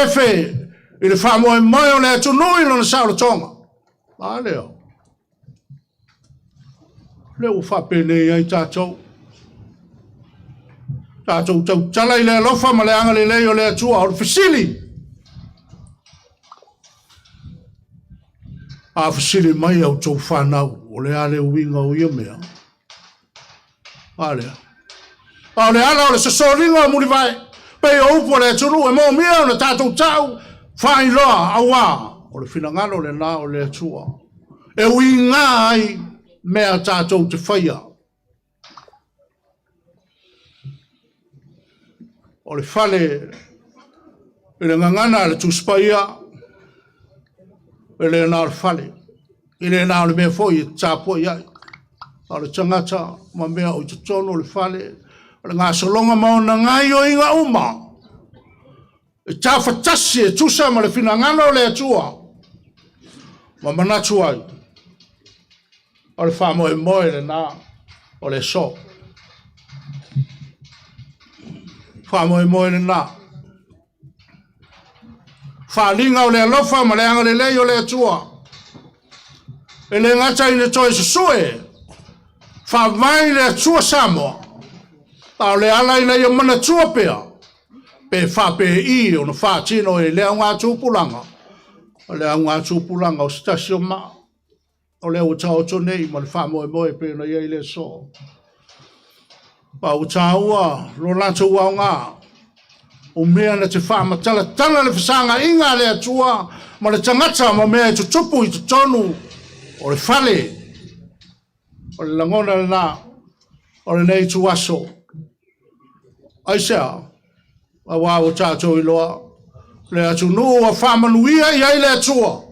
Efe i le faamoemoe o le atunuu i lona saolotoga. A lea. Lea ua faapenei ai tatou. Tatou tautala i le alofa ma le agalelei o le Atua. O le fesili, a fesili mai a outou fanau, o le a le uiga o ia mea? A lea. A o le ala o le sosoliga o Mulivae, pei o upu a le atunuu e moomia ona tatou ta'u faailoa, auā o le finagalo lenā o le Atua e uiga ai mea tatou te faia. O le fale i le gagana a le Tusi Paia, e le na o le fale, e le na o le mea foi e tapuai ai. A o le tagata ma mea o i totonu o le fale, o le gasologa ma ona gaioiga uma, e tafatasi e tusa ma le finagalo o le Atua, ma manatu ai, o le faamoemoe lena o le aso. Faamoemoe lena. Faaliga o le alofa ma le agalelei o le Atua. E le gata ina toe susue, faavae i le Atua Samoa, a o le ala ina ia manatua pea, pe faapei ona faatino e le augatupulaga, o le augatupulaga o se tasi o maa, o lea ua taoto nei ma le faamoemoe pei ona i ai le aso. Ma ua taua lo latou aoga, o mea na te faamatalatala le fesagaina a le Atua ma le tagata ma mea e tutupu i totonu o le fale. O le lagona lena o lenei ituaso. Aisea? Aua ua tatou iloa le atunuu ua faamanuia i ai le Atua.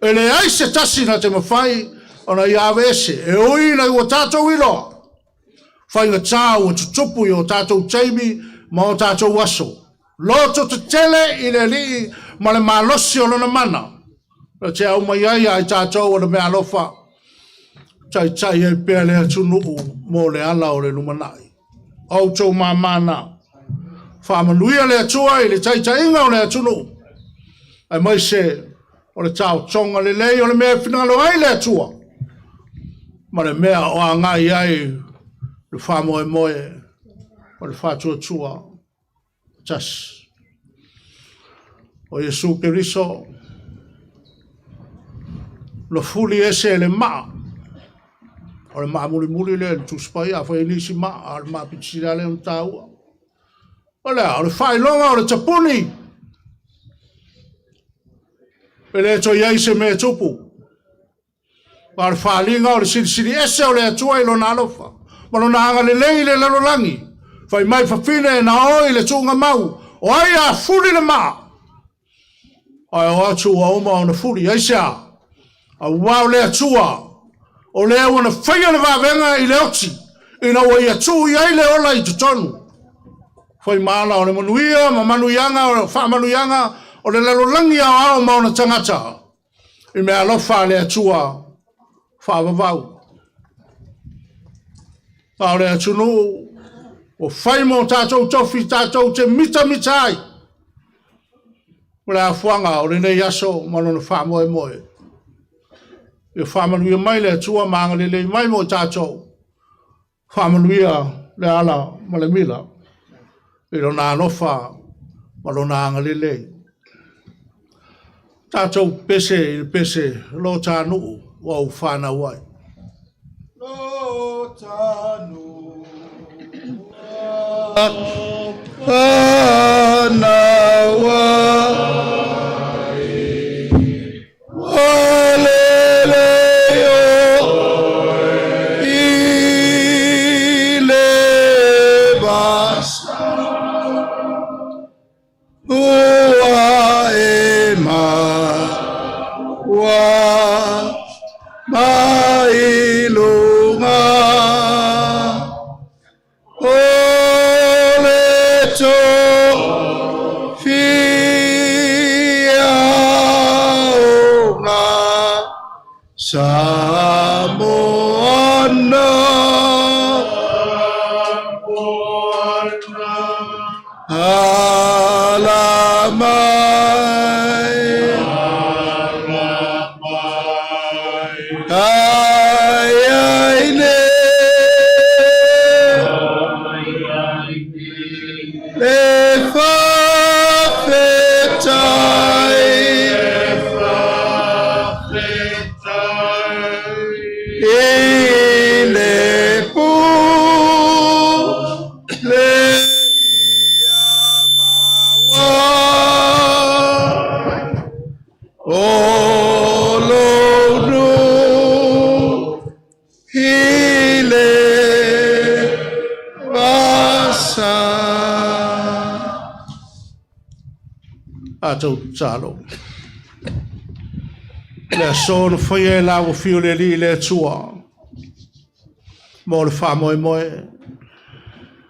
E leai se tasi na te mafai ona ia aveese, e ui ina ua tatou iloa faigata ua tutupu i o tatou taimi ma o tatou aso. Loto tetele i le Alii ma le malosi o lona mana, na te aumai ai ia i tatou ona meaalofa, taitai ai pea le atunuu mo le ala o le lumanai. O outou māmā na. Faamanuia le Atua i le taitaiga o le atunuu, aemaise o le taotoga lelei o le mea e finagalo ai le Atua, ma le mea o agai ai le faamoemoe o le faatuatua tasi. O Iesu Keriso, na fuli ese e le maa, o le maa mulimuli lea i le Tusi Paia, afai e nisi maa, a o le maa pito sili lava lea ona taua. O le a? O le faailoga o le tapuni, e le toe i ai se mea e tupu. A o le faaaliga o le silisili ese o le Atua i Lona alofa ma Lona agalelei i le lalolagi, fai mai fafine na o i le tuugamau, o ai a fuli le maa? Ae o atu ua uma ona fuli. Aisea? Aua o le Atua, o lea ua na faia le vavega i le oti, ina ua ia tuu i ai le ola i totonu. Fai ma ala o le manuia ma manuiaga o faamanuiaga o le lalolagi aoao ma ona tagata. I mea alofa a le Atua faavavau. A o le atunuu ua fai mo tatou tofi tatou te mitamita ai. O le afuaga o lenei aso ma lona faamoemoe. Ia faamanuia mai le Atua ma agalelei mai mo tatou. Faamanuia le ala ma le mila i lona alofa ma lona agalelei. Tatou pese i le pese lo ta nuu ua ou fanau ai. Lo ta nuu ua ou fanau ai. Ua lele oe i le vasa, ua e makua mai luga. O le tofi aoga Samoana. Alama. Tatou tatalo. Le aso na faia e la ua fio le Alii le Atua mo le faamoemoe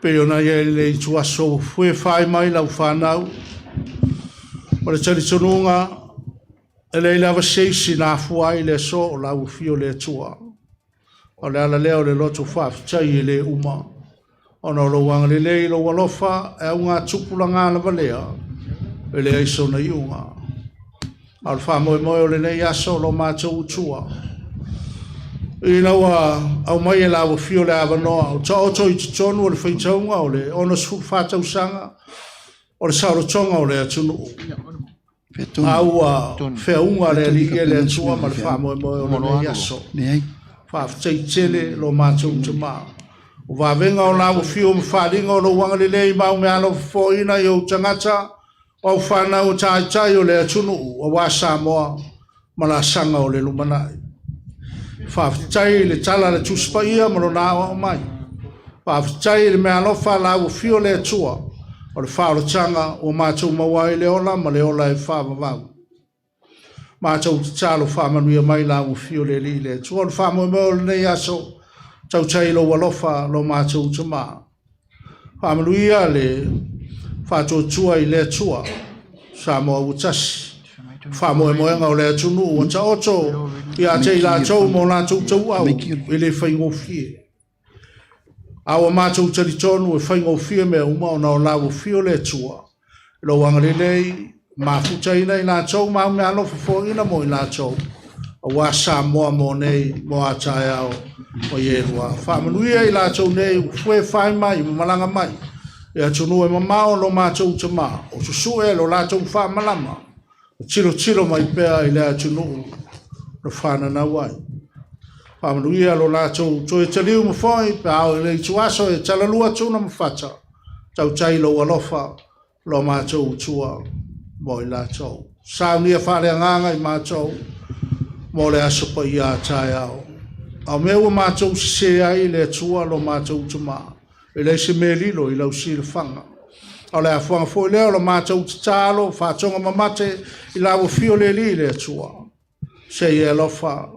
pei ona i ai le ituaso ua fue fai mai lau fanau. O le talitonuga e leai lava se isi na afua ai le aso o la ua fio le Atua. O le ala lea o le loto faafetai e le uma, ona o lou agalelei i lou alofa e augatupulaga lava lea, e leai sona iuga. A o le faamoemoe o lenei aso o lo matou utua, ina ua aumai e la ua fio le avanoa o taoto i totonu o le faitauga o le 64 tausaga o le saolotoga o le atunuu, a ua feauga le Alii e le Atua ma le faamoemoe o lenei aso. Faafetai tele lo matou tamā. O vavega o la ua fio ma faaaliga o lou agalelei ma au meaalofa fofoina i ou tagata, o au fanau o taitai o le atunuu, aua Samoa ma laasaga o le lumanai. Faafetai i le tala a le Tusi Paia ma lona aoao mai. Faafetai i le meaalofa la ua fio le Atua o le faaolataga ua matou maua ai le ola ma le ola e faavavau. Matou tatalo faamanuia mai la ua fio le Alii le Atua. O le faamoemoe o lenei aso, tautai i lou alofa lo matou tamā. Faamanuia le faatuatua i le Atua, Samoa ua tasi. Faamoemoega o le atunuu ua taoto ia te i latou ma o latou tauau e le faigofie. A ua matou talitonu e faigofie mea uma ona o la ua fio le Atua. Lou agalelei mafutaina i latou ma au meaalofa fofoina mo i latou, aua Samoa mo nei, mo a taeao ma i e lua. Faamanuia i latou nei ua fue fai mai ma malaga mai e atunuu e mamao lo matou tamā, o susue lo latou faamalama, o tilotilo mai pea i le atunuu na fananau ai. Faamanuia lo latou toe taliu ma foi pe a oo i le ituaso e talalua tuna ma fata, tautai lou alofa lo matou utua mo i latou. Saunia faaleagaga i matou mo le aso paia a taeao. A o mea ua matou sese ai le Atua lo matou tamā, e leai se mea lilo i lau silafaga. A o le afuaga foi lea o lo matou tatalo faatoga mamate i la ua fio le Alii le Atua. Se i e alofa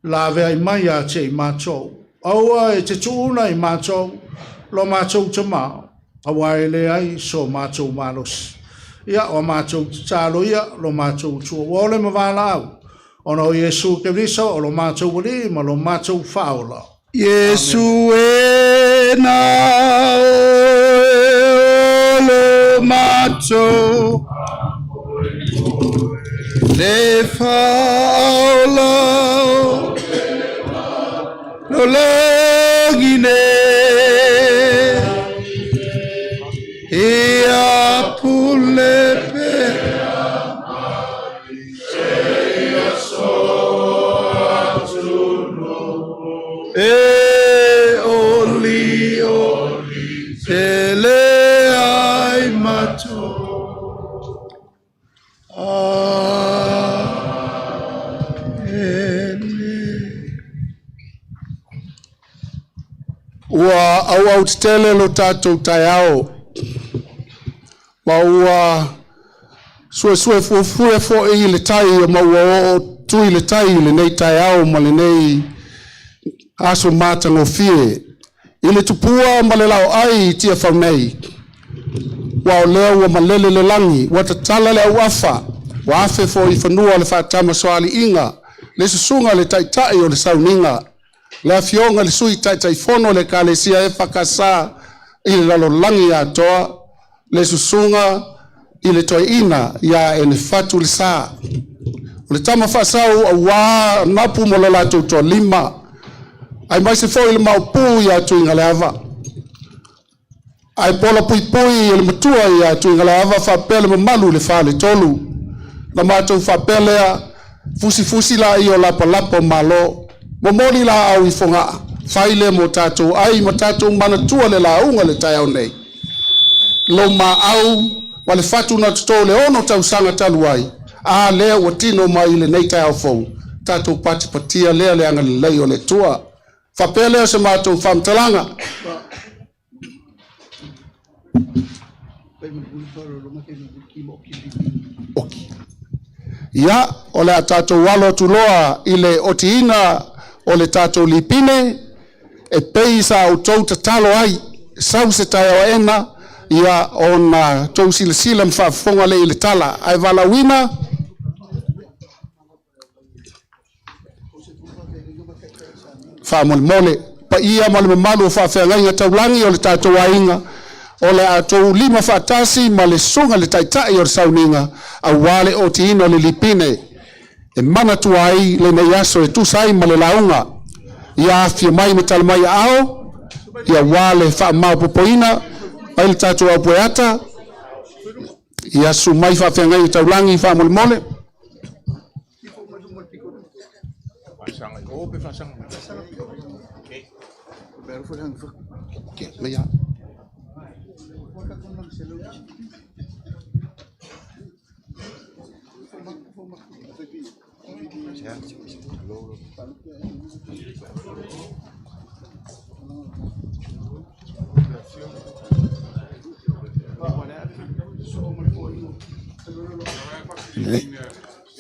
laveai mai ia te i matou. Aua e te tuuna i matou lo matou tamā, aua e leai so matou malosi. Ia, o matou tatalo ia, lo matou tua ua ole ma valaau, ona o Iesu Keriso o lo matou Alii ma lo matou Faaola. Iesu e na oe o lo matou le faaola o lo lagi nei. Ia pule pea E oli oli tele ai matou. Amene. Ua auautetele lo tatou taeao, ma ua suesue fuafua foi i le tai ma ua oo tui le tai i lenei taeao ma lenei aso matagofie i le tupua ma le laoai i Tiafau nei. Ua o lea ua malele le lagi, ua tatala le auafa, ua afe foi i fanua le faatamasoaliiga, le susuga i le taitai o le sauniga, le afioga i le Sui Taitaifono o le Ekalesia EFKS i le lalolagi atoa, le susuga i le toeaina ia Enefatu Lesa. O le tama faasau auā Napu ma lo latou toalima, aemaise foi le maopu ia Tuigaleava. Ae pola puipui e le matua ia Tuigaleava faapea le mamalu i le faletolu. Na matou faapea lea, fusifusi laia o lapalapa o Malo, momoli laau i Fogaa, fai lea mo tatou ai ma tatou manatua le lauga le taeao nei. Lo maau ma le fatu na toto le 6 tausaga talu ai, a lea ua tino mai i lenei taeao fou, tatou patipatia lea le agalelei o le Atua. Faapea lea o se matou faamatalaga. Oki. Ia, o le a tatou alo atu loa i le otiina o le tatou lipine e pei sa outou tatalo ai, sau se taeao aena, ia ona tou silasila ma faafofoga lea i le tala. Ae valaauina, faamolemole, paia ma le mamalu o faafeagaiga taulagi o le tatou aiga, o le a outou lima faatasi ma le susuga i le taitai o le sauniga aua le otiina o le lipine e manatua ai lenei aso e tusa ai ma le lauga. Ia afifio mai ma tala mai aao, ia aua le faamaopoopoina mai le tatou aupueata. Ia susu mai faafeagaiga taulagi faamolemole.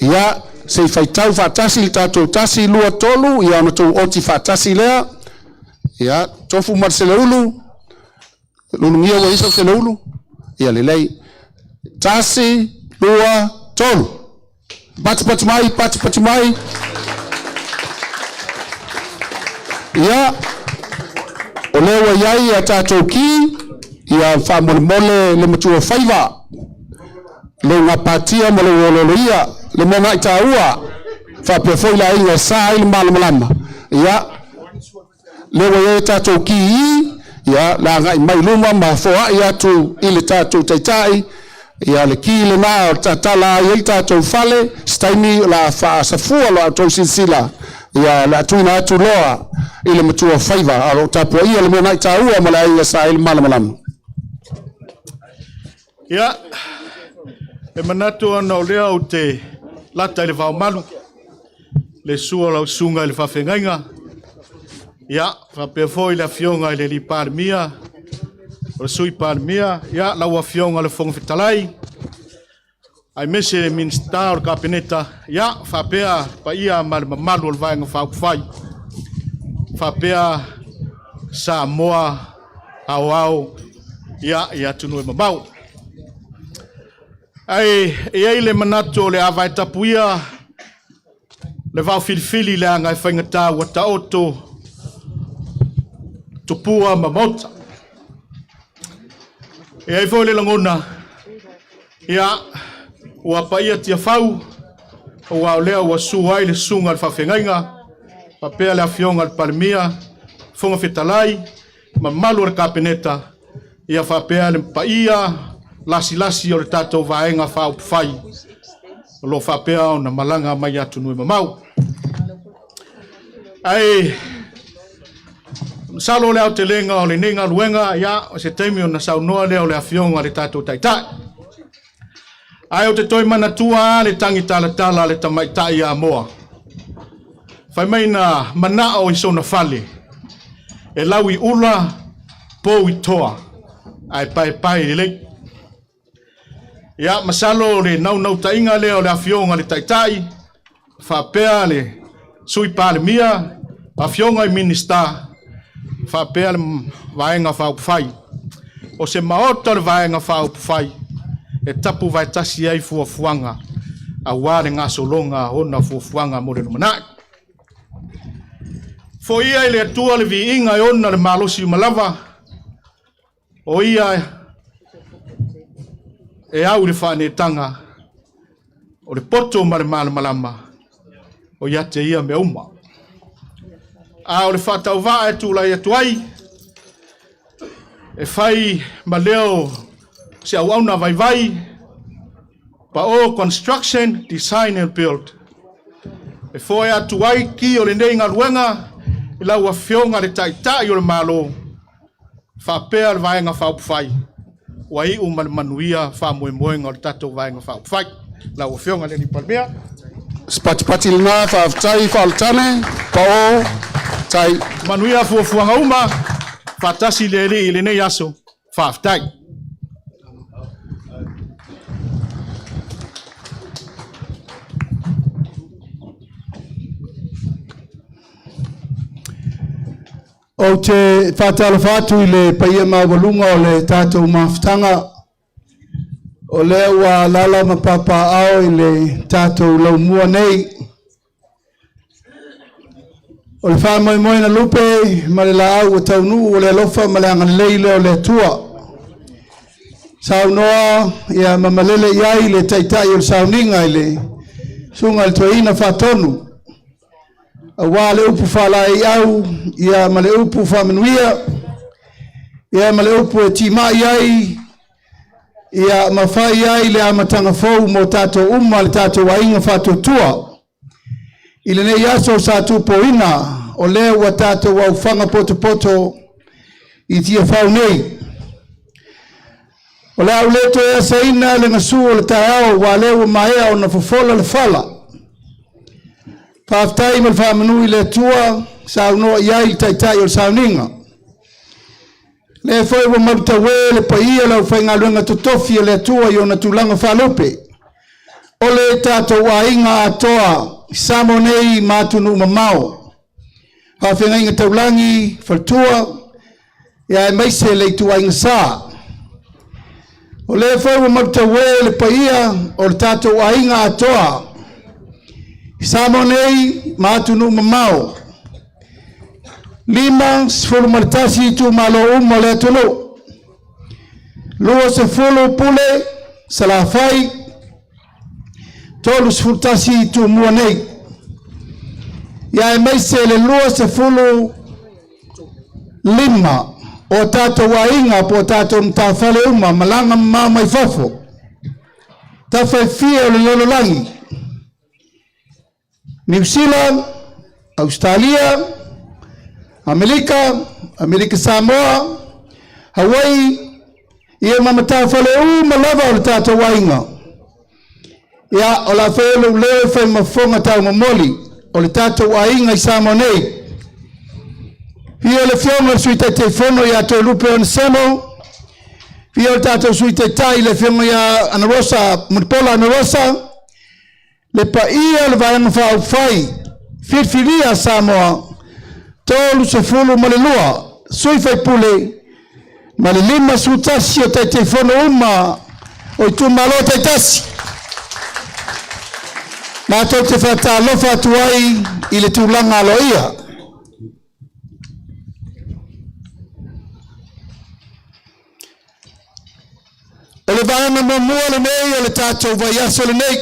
Ia, se i faitau faatasi le tatou 1, 2, 3, ia ona outou oti faatasi lea. Ia, tofu ma le seleulu, lulugia ua isa seleulu. Ia lelei. 1, 2, 3. Patipati mai, patipati mai. Ia, o lea ua i ai a tatou ki, ia faamolemole le matua faiva, lou gapatia ma lou olooloia, le mogai taua, faapea foi le aiga e sa ai le malamalama. Ia, lea ua i ai a tatou ki i, ia, le agai mai luma ma foai atu i le tatou taitai, ia le ki lena o le tatala ai le tatou fale, se taimi o le a faasafua lo outou silasila, ia le a tuuina atu loa i le matua faiva, a o lo o tapuaia le mogai taua ma le aiga sa ai le malamalama. Ia, e manatu ona o lea ou te lata i le vaomalu, le sua o lau susuga i le faafeagaiga, ia, faapea foi le afioga i le alii Palemia, o le Sui Palemia, ia, lau afioga i le Fofoga Fetalai, aemaise le Minisita o le Kapeneta, ia, faapea le paia ma le mamalu o le Vaega Faaupufai, faapea Samoa aoao, ia, i atunuu e mamao. Ae e i ai le manatu o le a vaetapuia le vaofilifili leaga e faigata ua taoto tupua ma maota. E i ai foi le lagona, ia, ua paia Tiafau, aua o lea ua susu ai le susuga i le faafeagaiga, faapea le afioga i le Palemia, Fofoga Fetalai, mamalu o le Kapeneta, ia faapea le paia lasilasi o le tatou Vaega Faaupufai o lo o faapea ona malaga mai atunuu e mamao. Ae masalo o le aotelega o lenei galuega, ia, o se taimi ona saunoa lea o le afioga i le tatou Taitai. Ae ou te toe manatua lava le tagi talatala a le tamaitai Amoa. Fai mai na manao i sona fale, e lau i ula, pou i toa, ae paepae lelei. Ia, masalo o le naunautaiga lea o le afioga i le Taitai, faapea le Sui Palemia, afioga i Minisita, faapea le Vaega Faaupufai. O se maota o le Vaega Faaupufai e tapu vaetasi ai fuafuaga aua le gasologa o ona fuafuaga mo le lumanai. Foia i le Atua le viiga e ona le malosi uma lava, o ia e au i le faaneetaga, o le poto ma le malamalama, o ia te ia mea uma. A o le faatauvaa e tulai atu ai, e fai ma leo se auauna vaivai, Pao Construction, Design and Build. E foe atu ai ki o lenei galuega i lau afioga le Taitai o le Malo, faapea le Vaega Faaupufai, ua iu ma le manuia faamoemoega o le tatou Vaega Faaupufai. Lau afioga i le Palemia. Se patipati lena, faafetai faaletane, pao, tai. Manuia fuafuaga uma, faatasi le Alii i lenei aso, faafetai. Ou te faatalofa atu i le paia maualuga o le tatou mafutaga, o lea ua alaala ma papaaao i le tatou laumua nei. O le faamoemoe na lupe ma le laau ua taunuu o le alofa ma le agalelei lea o le Atua. Saunoa ia ma malele i ai le taitai o le sauniga i le susuga i le toeaina Faatonu, aua le upu faalaeiau ia ma le upu faamanuia ia ma le upu e timai ai ia ma fai ai le amataga fou mo tatou uma le tatou aiga faatuatua. I lenei aso sa tupoina, o lea ua tatou aufaga potopoto i Tiafau nei. O le a ou le toe asaina le gasu o le taeao, ua lea ua maea ona fofola le fala. Faafetai ma le faamanu i le Atua, saunoa i ai le taitai o le sauniga. Lea foi ua malutaue le paia o le aufaigaluega totofi a le Atua i ona tulaga faalupe. O le tatou aiga atoa, Samoa nei ma atunuu mamao. Faafeagaiga taulagi, faletua, ia aemaise le ituaiga sa. O lea foi ua malutaue le paia o le tatou aiga atoa, Samoa nei ma atunuu mamao. 51 itumalo uma o le atunuu, 20 pule, Salafai, 31 Tumua nei. Ia aemaise le 25 o tatou aiga po o tatou matafale uma, malaga mamao mai fafo, tafa e fia o le lalolagi, Niu Sila, Ausetalia, Amerika, Amerika Samoa, Hawaii, ia ma matafale uma lava o le tatou aiga. Ia, o la foi lou leo e fai ma fofoga taumomoli o le tatou aiga i Samoa nei. Fia le afioga i le Sui Taitaifono ia Toelupe Onesemo, fia o le tatou Sui Taitai le afioga ia Anarosa, Mulipola Anarosa, le paia o le Vaega Faaupufai, filifilia Samoa, 32 sui faipule ma le 51 o Taitaifono uma o itumalo taitasi. Matou te faatalofa atu ai i le tulaga aloaia. O le vaega muamua lenei o le tatou vaiaso lenei.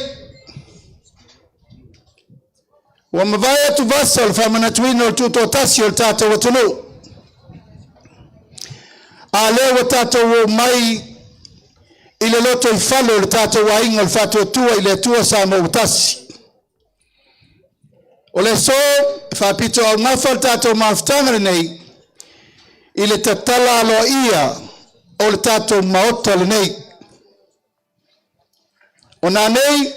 Ua mavae atu vasa o le faamanatuina o le tutoatasi o le tatou atunuu. A lea ua tatou o mai i le loto i fale o le tatou aiga o le Faatuatua i le Atua Samoa ua tasi. O le aso e faapito augafa le tatou mafutaga lenei i le tatala aloaia o le tatou maota lenei. O nanei,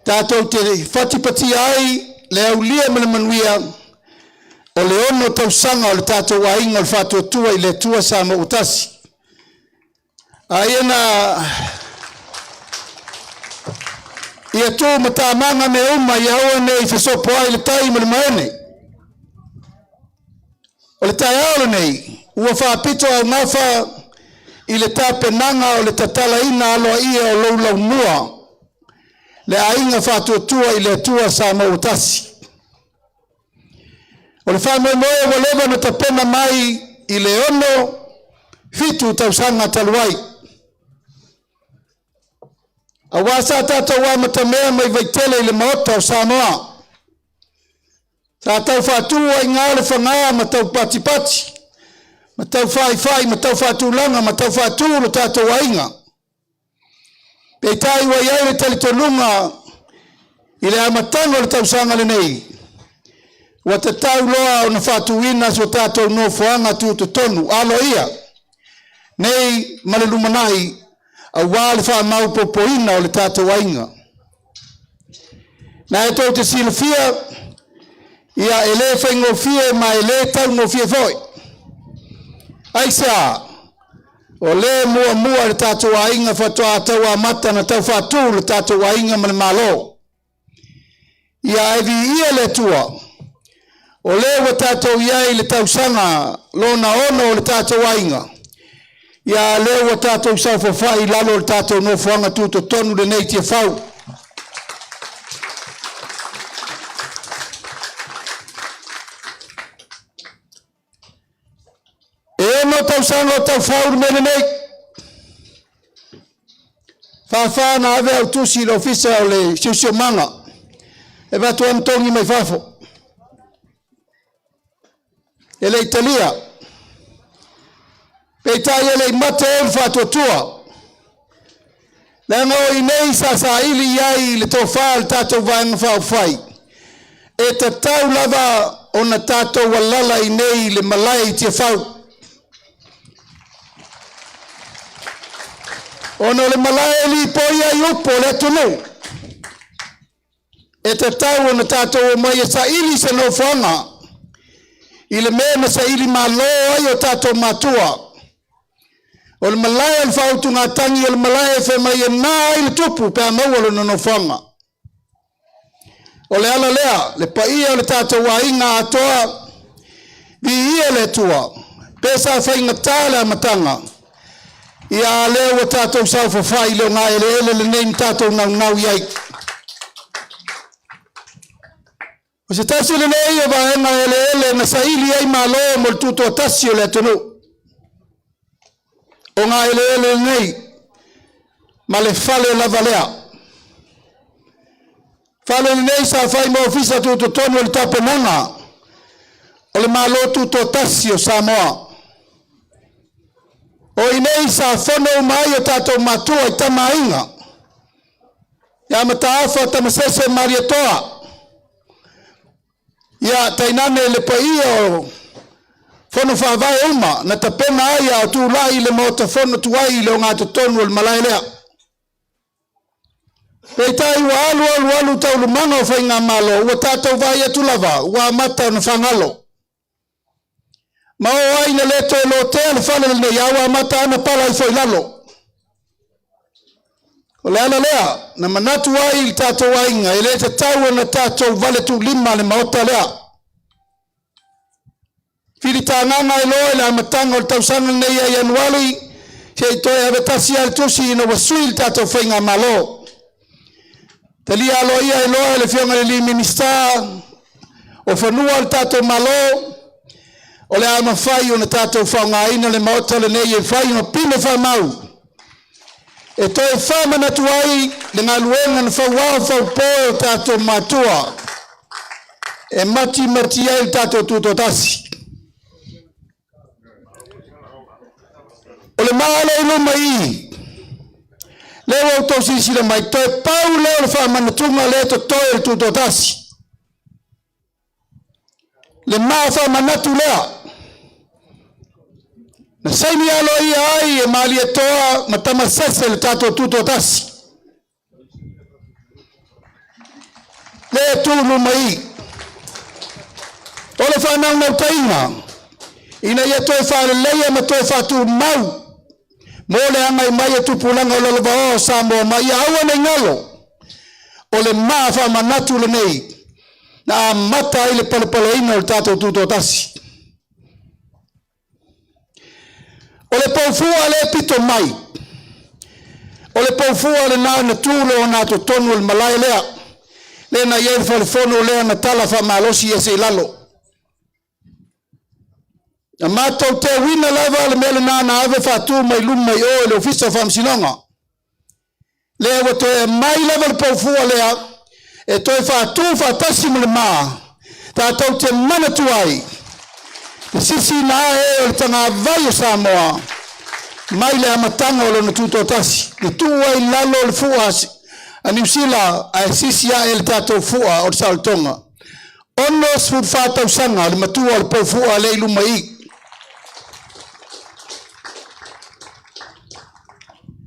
tatou te fatipatia ai le aulia ma le manuia o le 6 tausaga o le tatou aiga o le Faatuatua i le Atua Samoa ua tasi. A ia na ia tu matamaga mea uma ia aua ne i fesopo ai le tai ma le maene. O le taeao lenei, ua faapito augafa i le tapenaga o le tatalaina aloaia o lou laumua, le aiga faatuatua i le Atua Samoa ua tasi. O le faamoemoe ua leva ona tapena mai i le 6, 7 tausaga talu ai. Aua sa tatou amatamea mai Vaitele i le Maota o Samoa. Sa tau faatu ai ngā le fagā ma tau patipati, ma tau faifai, ma tau faatulaga, ma tau faatū lo tatou aiga. Peitai ua i ai le talitonuga i le amataga o le tausaga lenei, ua tatau loa ona faatuina so tatou nofoaga tutotonu aloaia nei ma le lumanai aua le faamaopoopoina o le tatou aiga. Na e tou te silafia, ia e le faigofie ma e le taugofie foi. Aisea? O le muamua le tatou aiga faatoa tau amata na tau faatū le tatou aiga ma le Malo. Ia ae viia le Atua. O lea ua tatou i ai i le tausaga lona ono o le tatou aiga, ia lea ua tatou saofafai i lalo o le tatou nofoaga tutotonu lenei i Tiafau. E ono tausaga o taufau le mea lenei. Fāfā na ave au tusi i le ofisa o le siosiomaga e avatu ai togi mai fafo. E le i talia. Peitai e le i mate ai le faatuatua. Leaga o i nei sa saili i ai le tofa o le tatou Vaega Faaupufai. E tatau lava ona tatou alala i nei i le malae i Tiafau. Ona o le malae e lipoi ai upu o le atunuu. E tatau ona tatou omai e saili se nofoaga i le mea na saili malo ai o tatou matua. O le malae o le faautugatagi, o le malae e fai mai e na ai le tupu pe a maua lona nofoaga. O le ala lea, le paia o le tatou aiga atoa, viia le Atua, pe sa faigata le amataga, ia lea ua tatou saofafai i le ogaeleele lenei na tatou naunau i ai. O se tasi lenei o vaega eleele na saili ai malo mo le tutoatasi o le atunuu. O ngā eleele lenei ma le fale lava lea. Fale lenei sa fai ma ofisa tutotonu o le tapenaga o le Malo Tutoatasi o Samoa. O i nei sa fono uma ai o tatou matua i Tamaaiga, ia Mataafa Tamasese Malietoa, ia tainane le paia o fono faavae uma na tapena ai a o tulai i le maota fono tuai i le ogatotonu o le malae lea. Peitai ua alu alu alu taualumaga o faigamalo ua tatou vaai atu lava ua amata ona fagalo. Ma oo ai ina le toe lotea le fale lenei a ua amata ana pala ifo i lalo. O le ala lea na manatu ai i le tatou aiga e le tatau ona tatou vale tuulima le maota lea. Filitagaga ai loa i le amataga o le tausaga lenei ia Ianuari se i toe ave tasi lava le tusi ina ua sui le tatou faigamalo. Talia aloaia ai loa e le Afioga i le Minisita o Fanua o le tatou Malo, o le a mafai ona tatou faaaogaina le maota lenei e fai ma pine faamau e toe faamanatu ai le galuega na fauao faupo e o tatou matua e matimati ai le tatou tutoatasi. O le maa lea i luma i i, lea ua outou silasila mai, toe pau lea o le faamanatuga lea e totoe o le tutoatasi. Le maa faamanatu lea, na saini aloaia ai e Malietoa ma Tamasese le tatou tutoatasi. Lea e tu i luma i i. O le faanaunautaiga, ina ia toe faaleleia ma toe faatumau mo le agai mai o tupulaga o lalovaoa o Samoa ma ia aua ne i galo, o le maa faamanatu lenei na amata ai le palepaleina o le tatou tutoatasi. O le poufua lea pito mai, o le poufua lena na tu le ogatotonu o le malae lea, lea na i ai le falefono lea na tala faamalosi ese i lalo. Na matou teuina lava le mea lena na ave faatu mai luma i o i le Ofisa o Faamasinoga. Lea ua toe aumai lava le poufua lea e toe faatu faatasi ma le maa, tatou te manatu ai le sisiina ae o le tagavai o Samoa mai le amataga o lona tutoatasi, na tuu ai i lalo le fua a Niu Sila ae sisi ae le tatou fua o le saolotoga. 64 tausaga le matua o le poufua lea i luma i i.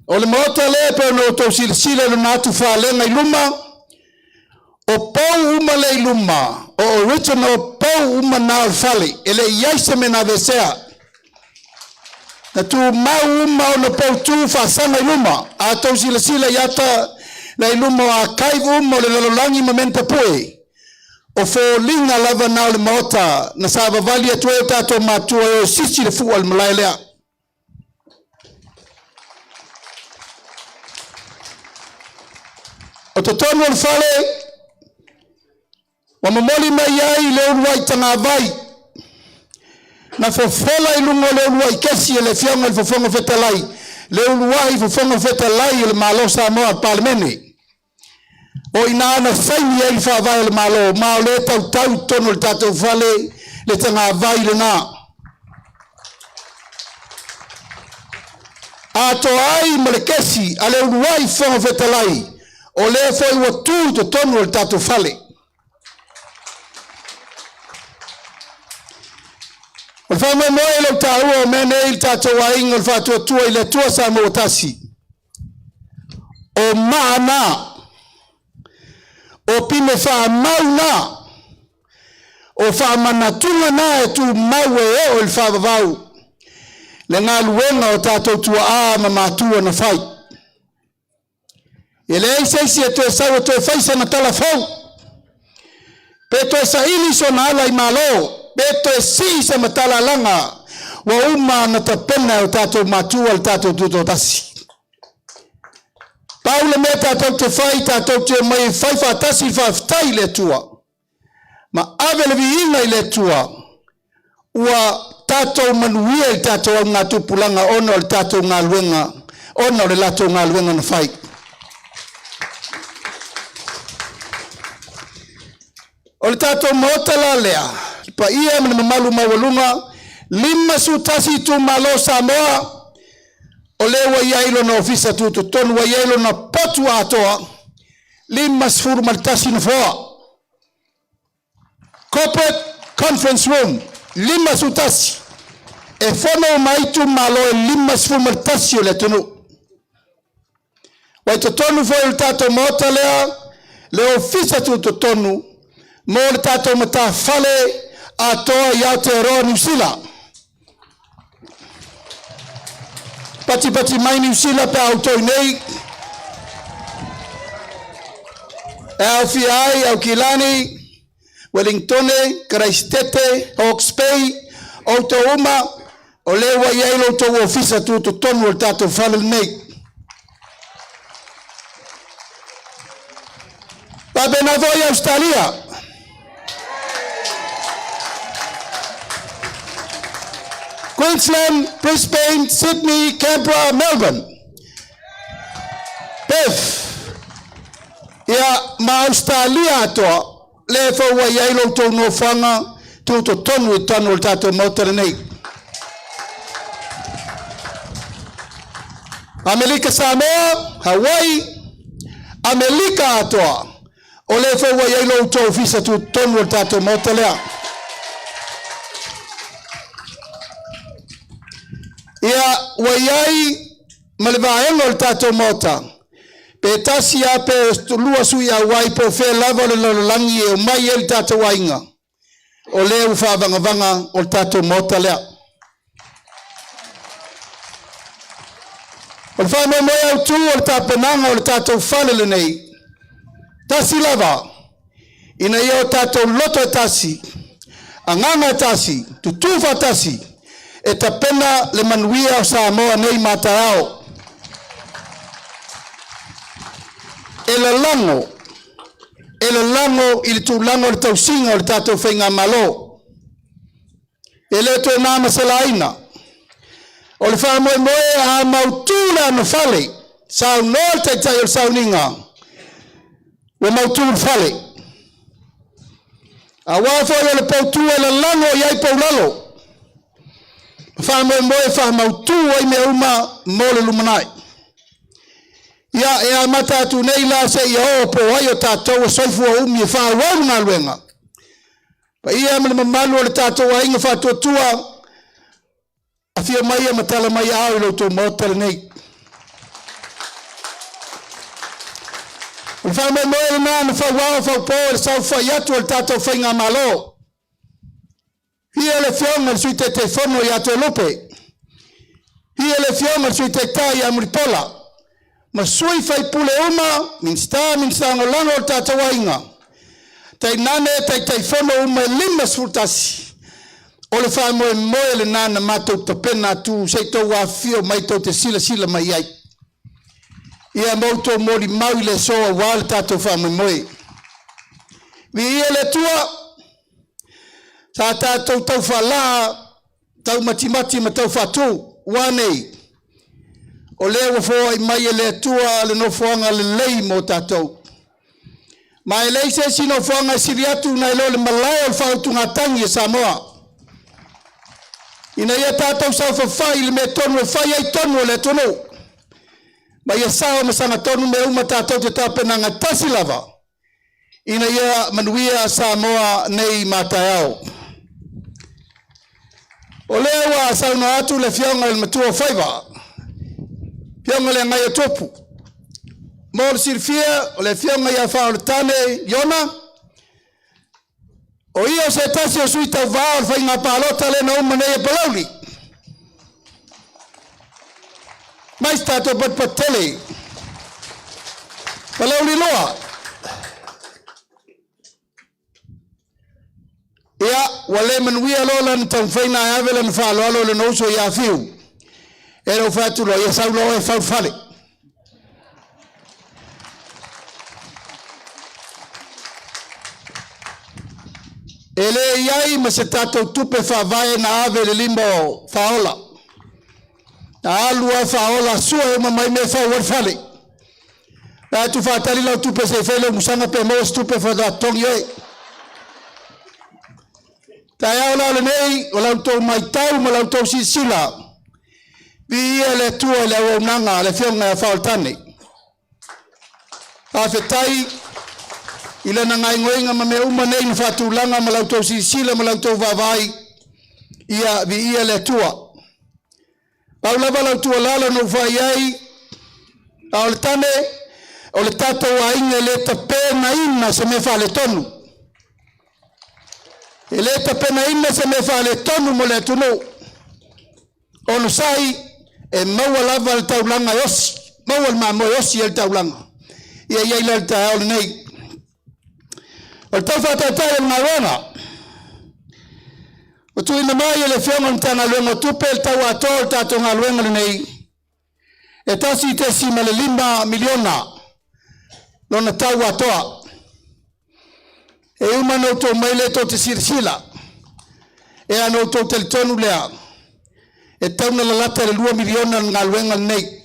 O le maota lea e pei ona outou silasila i lona atu falega i luma, o pou uma lea i luma, o original pou uma na o le fale, e le i ai se mea na aveesea. Na tumau uma ona poutu faasaga i luma. A outou silasila i ata la i luma o archive uma o le lalolagi ma mea na tapue. O foliga lava na o le Maota na savavali atu ai o tatou matua e o e sisi le fua o le malae lea. O totonu o le fale, ua momoli mai ai le uluai tagavai na fofola i luga o le uluai kesi e le Afioga i le Fofoga Fetalai, le uluai Fofoga Fetalai o le Malo o Samoa, le Palemene. O i ina na saini ai le faavae o le Malo, ma o lea e tautau i totonu o le tatou fale le tagavai lena. Atoa ai ma le kesi a le uluai Fofoga Fetalai, o lea foi ua tu i totonu o le tatou fale. O le faamoemoe i lau taua o mea nei i le tatou aiga o le Faatuatua i le Atua Samoa ua tasi, o maa na, o pine faamau na, o faamanatuga na e tumau e oo i le faavavau le galuega o tatou tuaa ma matua na fai. E leai se isi e toe sau e toe fai sana tala fou, pe toe saili sona ala i Malo, pe toe sii se matalalaga, ua uma ona tapena e o tatou matua le tatou tutoatasi. Pau le mea tatou te fai, tatou te omai e fai faatasi le faafetai i le Atua, ma ave le viiga i le Atua, ua tatou manuia i le tatou augatupulaga ona o le tatou galuega, ona o le latou galuega na fai. O le tatou Maota la lea, le paia ma le mamalu maualuga, 51 itumalo o Samoa, o lea ua i ai lona ofisa tutotonu, ua i ai lona potu atoa, 51 nofoa. Corporate Conference Room, 51, e fono uma ai itumalo e 51 o le atunuu. Ua i totonu foi o le tatou Maota lea le ofisa tutotonu mo le tatou matafale atoa i Aotearoa Niu Sila. Patipati mai Niu Sila pe a outou i nei, e aofia ai Aukilani, Wellingtone, Karaisitete, Hawke's Bay, outou uma, o lea ua i ai lo outou ofisa tutotonu o le tatou fale lenei. Faapena foi Ausetalia. Queensland, Brisbane, Sydney, Canberra, Melbourne, Perth, ia ma Ausetalia atoa, lea foi ua i ai lo outou nofoaga tutotonu i totonu o le tatou Maota lenei. Amerika Samoa, Hawaii, Amerika atoa, o lea foi ua i ai lo outou ofisa tutotonu o le tatou Maota lea. Ia, ua i ai ma le vaega o le tatou Maota, pe tasi lava pe lua sui auai po o fea lava o le lalolagi e omai ai le tatou aiga, o lea ua faavagavaga o le tatou Maota lea. O le faamoemoe autu o le tapenaga o le tatou fale lenei, tasi lava, ina ia o tatou loto e tasi, agaga e tasi, tutū faatasi, e tapena le manuia o Samoa nei ma taeao. E lalago, e lalago i le tulaga o le tausiga o le tatou faigamalo. E le toe na ma se laina. O le faamoemoe a mautu le anofale, saunoa le taitai o le sauniga, ua mautu le fale. Aua foi o le poutu e lalago i ai poulalo, ma faamoemoe faamautu ai mea uma mo le lumanai. Ia, e amata atu nei la seia oo po o ai o tatou e soifua umi e faaauau le galuega. Paia ma le mamalu o le tatou aiga faatuatua, afio mai ma tala mai ao i lo outou Maota lenei. O le faamoemoe lena na fauao faupo e le saofai atu o le tatou faigamalo. Ia le Afioga i le Sui Taitaifono ia Toelupe, ia le Afioga i le Sui Taitai ia Mulipola, ma sui faipule uma, Minisita, Minisita Lagolago o le tatou aiga. Tainane Taitaifono uma e 51, o le faamoemoe lenā na matou tapena atu se i tou afifio mai tou te silasila mai ai. Ia ma outou molimau i le aso auā le tatou faamoemoe. Viia le Atua, sa tatou taufaalaa, taumatimati ma taufaatu, ua nei, o lea ua foai mai e le Atua le nofoaga lelei mo tatou. Ma e leai se isi nofoaga e sili atu nai lo le malae o le faautugatagi a Samoa. Ina ia tatou saofafai i le mea tonu e fai ai tonu a le atunuu, ma ia sao ma sagatonu mea uma tatou te tapenaga tasi lava, ina ia manuia Samoa nei ma taeao. O lea ua saunoa atu le Afioga i le Matua o Faiva, Afioga i le Agaiotupu. Mo le silafia, o le Afioga ia Faaoletane Iona, o ia o se tasi o sui tauvā o le faiga palota lea na uma nei e Palauli. Mai se tatou patupatu tele. Palauli 2. Ia, ua le manuia loa lana taumafaiga e ave lana faaaloalo i lona uso ia Fiu. E le o fai atu loa, ia sau loa oe e fau le fale. E le i ai ma se tatou tupe faavae na ave i le lima o Faaola. Na alu lava Faaola sue uma mai mea e fau ai le fale. Fai atu faatali lau tupe se i fai le umusaga pe maua se tupe faatoa totogi oe. Taeao la lenei o la outou matau ma la outou silasila, viia le Atua i le auaunaga a le Afioga ia Faaoletane. Faafetai i lana gaoioiga ma mea uma nei na faatulaga ma la outou silasila ma la outou vaavaai, ia viia le Atua. Pau lava lau tuualalo na ou fai ai, Faaoletane, o le tatou aiga e le tapenaina se mea faaletonu. E le tapenaina se mea faaletonu mo le atunuu. Onosai, e maua lava le taulaga e osi, maua le mamoe e osi ai le taulaga. Ia i ai lea le taeao lenei. O le tau faataitai o le galuega, ua tuuina mai e le Afioga i le Matagaluega o Tupe le tau atoa o le tatou galuega lenei, e $1.5 miliona lona tau atoa. E uma ona outou mai lea tou te silasila, e ana outou talitonu lea, e tatau ona lalata i le $2 miliona le galuega lenei.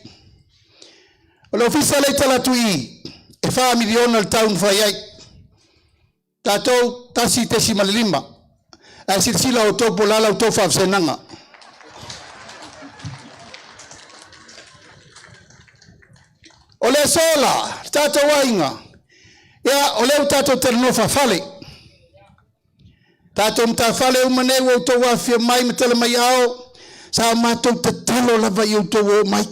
O le ofisa lea i talaatu i i, e $4 miliona le tau na fai ai. Tatou 1.5. Ae silasila outou po o le a la outou faavasegaga. O le aso la, le tatou aiga, ia, o lea ua tatou talanoa faafale. Tatou matafale uma nei ua outou afifio mai ma tala mai ao, sa o matou tatalo lava i outou o mai.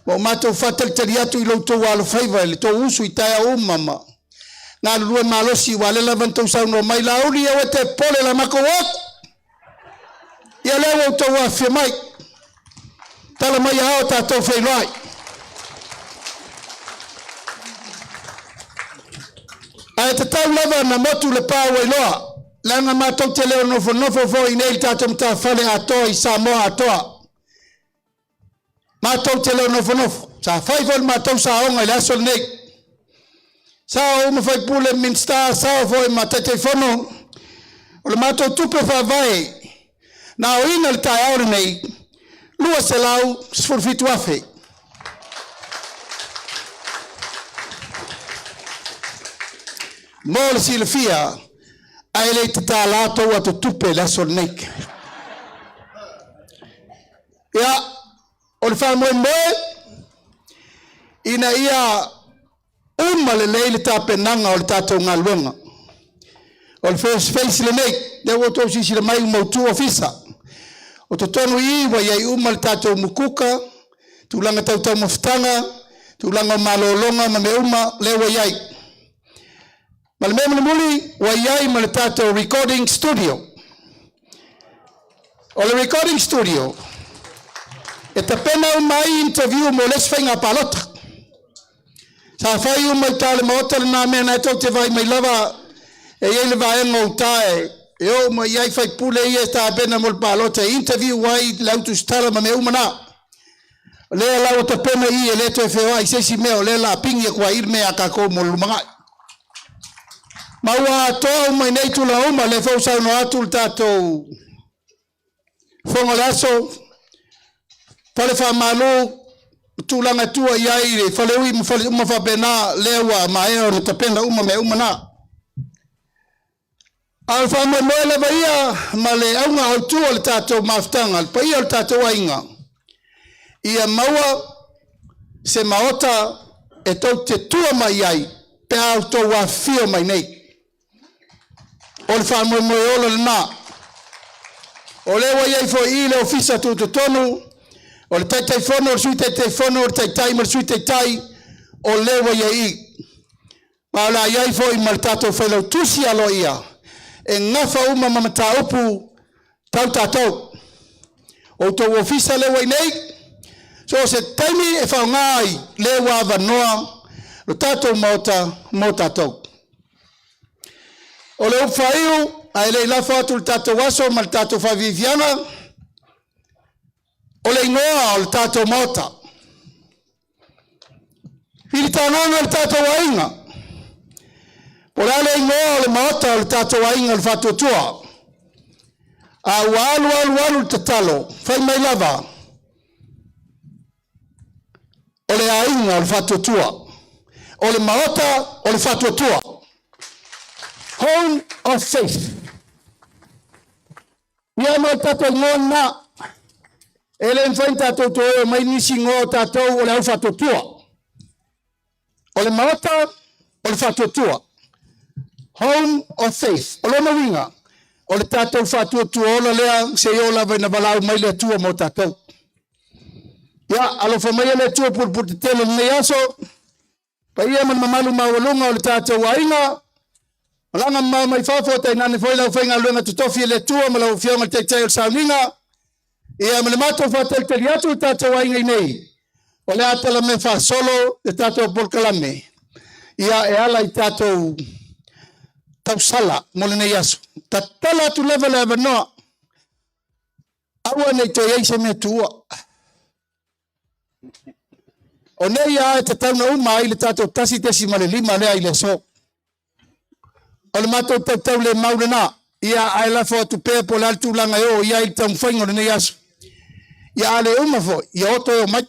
Ma o matou faatalitali atu i lo outou alofaiva i le tou usu i taeao uma ma galulue malosi, ua lea lava na tou saunoa mai, Laauli, aua e te popole la matou o atu. Ia lea ua outou afifio mai. Tala mai ao tatou feiloai. Ae tatau lava na motu le pa ua iloa, leaga matou te le o nofonofo foi i nei le tatou matafale atoa i Samoa atoa. Matou te le o nofonofo. Sa fai foi le matou saoga i le aso lenei. Sao uma faipule, Minisita, sao foi ma Taitaifono. O le matou tupe faavae na aoina le taeao lenei, 217,000. Mo le silafia, ae le i tatala tou atotupe i le aso lenei. Ia, o le faamoemoe ina ia uma lelei le tapenaga o le tatou galuega. O le first phase lenei, lea ua outou silasila mai ua mautu ofisa. O totonu i i ua i ai uma le tatou mukuka, tulaga tau taumafataga, tulaga o malologa ma mea uma lea ua i ai. Ma le mea mulimuli, ua i ai ma le tatou recording studio. O le recording studio, e tapena uma ai interview mo le isi faiga palota. Sa fai uma i uta i le maota lena mea na e tou te vaai mai lava e i ai le vaega o uta e oo mai i ai faipule ia e tapena mo le palota e interview ai le au tusitala ma mea uma na. O lea la ua tapena i i e le toe feoai i se isi mea o lea o le a pigi atu ai i le mea a tatou mo le lumanai. Ma ua atoa uma i nei tulaga uma, lea foi ua saunoa atu le tatou fono o le aso, fale faamalu, ma tulaga e tua i ai le faleui ma fale uma faapena, lea ua maea ona tapena uma mea uma na. A o le faamoemoe lava ia ma le auga autu o le tatou mafutaga, le paia o le tatou aiga, ia maua se maota e tou te tua mai ai pe a outou afifio mai nei. O le faamoemoe ola lena. O lea ua i ai foi i i le Ofisa Tutotonu, o le Taitaifono, o le Sui Taitaifono, o le Taitai ma le Sui Taitai, o lea ua i ai i i. Ma o le a i ai foi ma le tatou failautusi aloaia e nafa uma ma mataupu tau tatou. O outou ofisa lea ua i inei, so o se taimi e faaaoga ai, lea ua avanoa lo tatou maota mo tatou. O le upu faaiu, ae le i lafo atu le tatou aso ma le tatou faafiafiaga, o le igoa o le tatou maota. Filitagaga le tatou aiga. Po o le a le igoa o le maota o le tatou aiga o le Faatuatua. A ua alu alu alu le tatalo, fai mai lava, o le aiga o le Faatuatua. O le maota o le Faatuatua. Home of Faith. Ia ma o le tatou igoa lena. E le mafai ona tatou toe o mai nisi igoa o tatou o le au faatuatua. O le maota o le faatuatua. Home of Faith. O lona uiga, o le tatou faatuatua ola lea seia oo lava ina valaau mai le Atua mo tatou. Ia, alofa maia le Atua pulupulu tetele i lenei aso, paia ma le mamalu maualuga o le tatou aiga, malaga mamao mai fafo, tainane foi le aufaigaluega totofi a le Atua ma lau Afioga i le Taitai o le Sauniga, ia ma le matou faatalitali atu le tatou aiga i nei, o le a talamea faasolo le tatou polokalame, ia e ala i tatou tausala mo lenei aso. Tatala atu lava le avanoa, aua ne i toe i ai se mea tuua. O nei lava e tatau ona uma ai le tatou 1.5 lea i le aso. O le matou tautaulemau lena, ia ae lafo atu pea po o le a le tulaga e oo i ai le taumafaiga o lenei aso. Ia a le uma foi, ia o toe omai.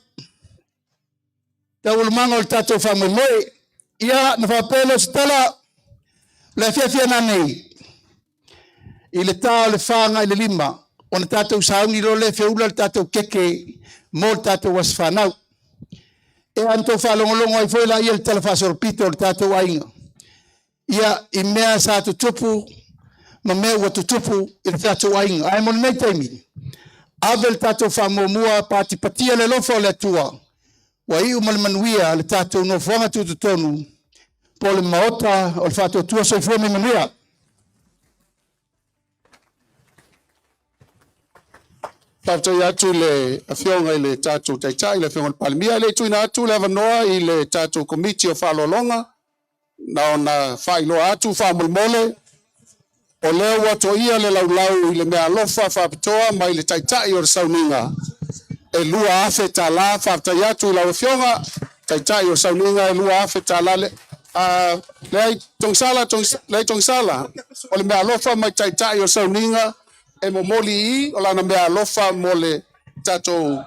Taualumaga o le tatou faamoemoe. Ia, ona faapea lea o se tala, o le afiafi a nanei, i le ta o le 4 agai i le 5, ona tatou sauni loa lea e feula le tatou keke mo le tatou aso fanau. E ona outou faalogologo ai foi laia i le talafaasolopito o le tatou aiga. Ia, i mea sa tutupu ma mea ua tutupu i le tatou aiga. Ae mo lenei taimi, ave le tatou faamuamua, patipatia le alofa o le Atua, ua iu ma le manuia le tatou nofoaga tutotonu po o le Maota o le Faatuatua. Soifua ma ia manuia. Faafetai atu i le Afioga i le tatou Taitai, le Afioga i le Palemia. E le i tuuina atu le avanoa i le tatou Komiti o Faaaloaloga, na ona faailoa atu faamolemole, o lea ua toia le laulau i le meaalofa faapitoa mai le Taitai o le Sauniga e $2,000. Faafetai atu i lau Afioga, Taitai o le Sauniga e $2,000. Leai, Togisala, leai Togisala, o le meaalofa mai Taitai o le Sauniga e momoli i i, o lana meaalofa mo le tatou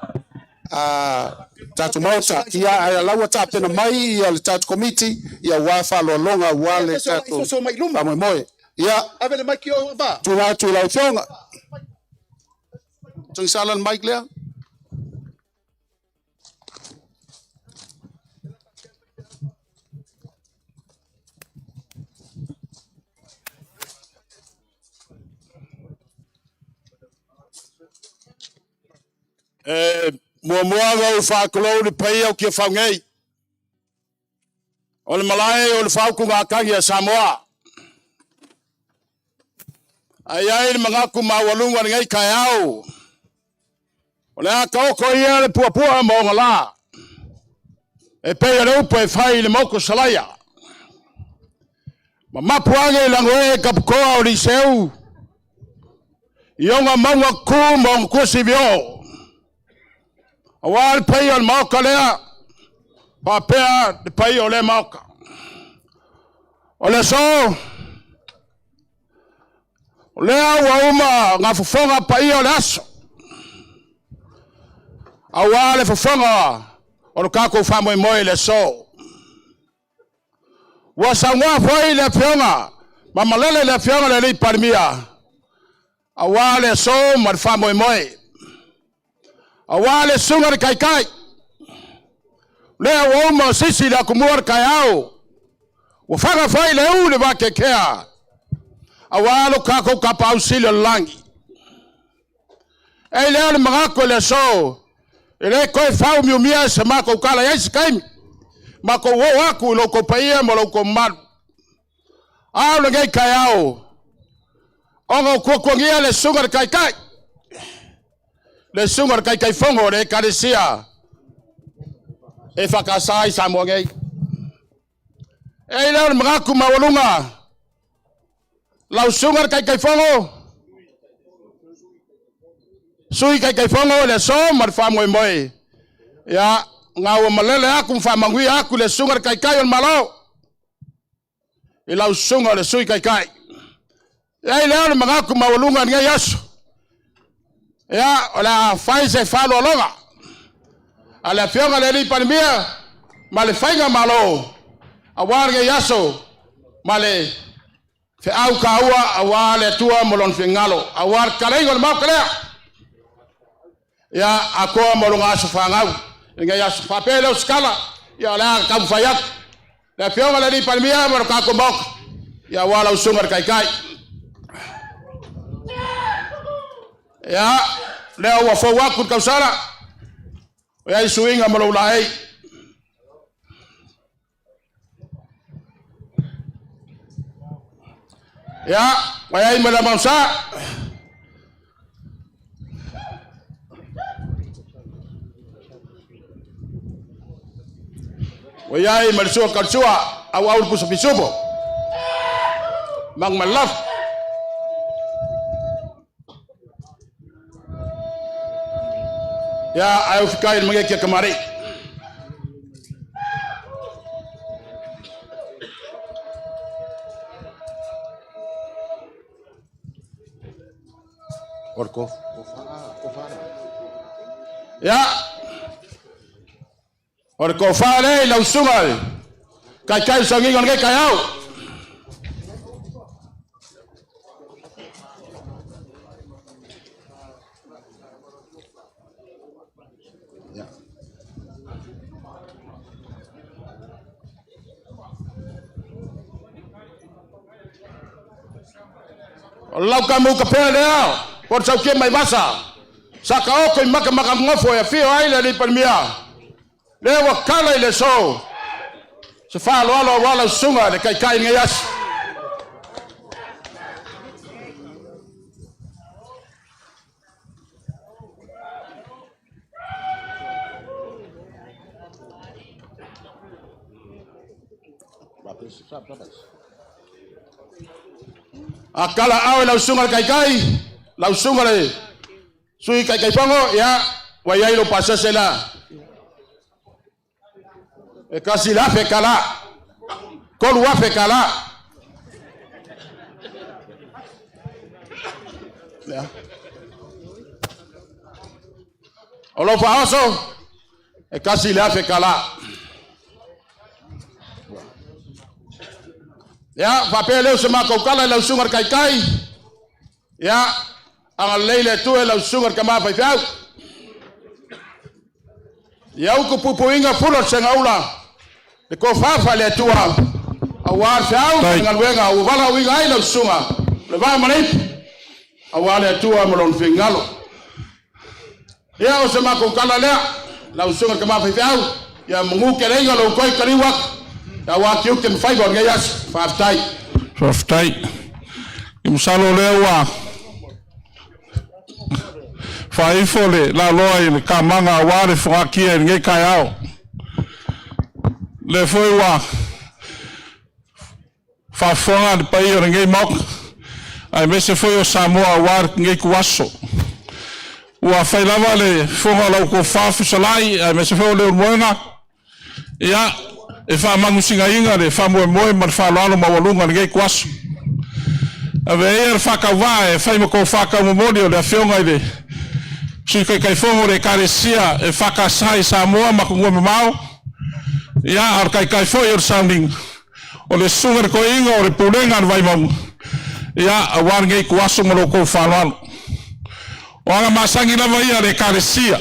tatou Maota. Ia, ae o la ua tapena mai ia le tatou Komiti, ia aua faaaloaloga, aua le tatou faamoemoe. Ia, tuuina atu i lau Afioga. Togisala le mic lea. E muamua ona ou faatulou i le paia o Tiafau nei. O le malae o le faautugatagi a Samoa. Ae i ai le manatu maualuga i lenei taeao, o le a taoto ia le puapua ma ona la. E pei o le upu e fai i le moku salaia. Ma mapu age i lagoe e kapukoa o Liseu, i ona mauga ku ma ona kusi vio. Aua le paia o le maoka lea, faapea le paia o lea maoka. O le aso, o lea ua uma gafofoga paia o le aso, aua le fofoga o lo tatou faamoemoe i le aso. Ua saunoa foi le Afioga ma malele le Afioga i le Palemia, aua le aso ma le faamoemoe, aua le susuga i le Taitai, lea ua uma sisi le atumua le taeao, ua fana foi le u i le vateatea, aua lo tatou Tapaau Sili i le lagi. E i ai lea o le manatu i le aso, e le toe faaumiumia se matou tala, e i ai se taimi matou oo atu i lo outou paia ma lo outou mamalu. A o lenei taeao, ona ua tuatuagia le susuga i le Taitai, le susuga i le Taitaifono o le Ekalesia EFKS i Samoa nei. E i ai lea o le manatu maualuga, lau susuga i le Taitaifono, Sui Taitaifono i le aso ma le faamoemoe, ia, na ua malele atu ma faamanuia atu le susuga i le Taitai o le Malo, i lau susuga i le Sui Taitai. E i ai lea o le manatu maualuga i lenei aso, ia, o le a fai se faaaloaloga a le Afioga i le Palemia ma le Faigamalo aua lenei aso ma le feau taua aua le Atua ma Lona finagalo, aua le tatalaina o le maota lea. Ia, Atua ma lona aso fanau, lenei aso. Faapea lea o se tala, ia o le a taumafai atu. Le Afioga i le Palemia ma le tatou Maota, ia aua lau Susuga i le Taitai. Ia, lea ua fou atu le tausala, o i ai suiga ma lou laei. Ia, ua i ai ma le Mausa. Ua i ai ma le sua kalusua, auau le pusa pisupo. Mang malaf. Ia, ae ufikai le mange kia kamari. Ia, o le tofa lea i lau susuga i le Taitai o le Sauniga o lenei taeao. O lau tamu kapea lea, po o le sautia mai vasa, sa taoto i matamata e afio ai le alii Palemia. Lea ua kala i le aso, se faaaloalo aua lau susuga le Taitai i lenei aso. A kala ao i lau susuga le Taitai, lau susuga le Sui Taitaifono, ia, ua i ai lou pasese la. E 1,000 kala, 3,000 kala. Ia. O lou faaoso, e 1,000 kala. Ia, faapea lea o se matou tala i lau susuga le Taitai. Ia, agalelei le Atua i lau susuga le tama faifeau. Ia utu puipuiga fula o le segaula, le tofa faale-Atua, aua le feau ma le galuega ua valaauina ai lau susuga, le vaa ma le ipu, aua le Atua ma lona finagalo. Ia, o se matou tala lea, lau susuga le tama faifeau, ia manu keleiga lou toe taliu atu, aua tiute ma faiva o lenei aso. Faafetai. Faafetai. I masalo lea ua faaifo le laloa i le kamaga aua le fogatia i lenei taeao. Lea foi ua faafofoga le paia o lenei Maota, aemaise foi o Samoa aua lenei ituaso. Ua fai lava le fofoga o lau tofa fesolai aemaise foi o Leulumoega, ia, e faamanusinaina le faamoemoe ma le faaaloalo maualuga i lenei ituaso. Avea ia le faatauvaa e fai ma tofa taumomoli o le Afioga i le Sui Taitaifono o le Ekalesia EFKS i Samoa ma atunuu e mamao, ia, a o le Taitai foi o le sauniga, o le Susuga i le Toeaina o le Pulega a le Vaimauga, ia, aua lenei ituaso ma lo outou faaaloalo. O aga masani lava ia a le Ekalesia,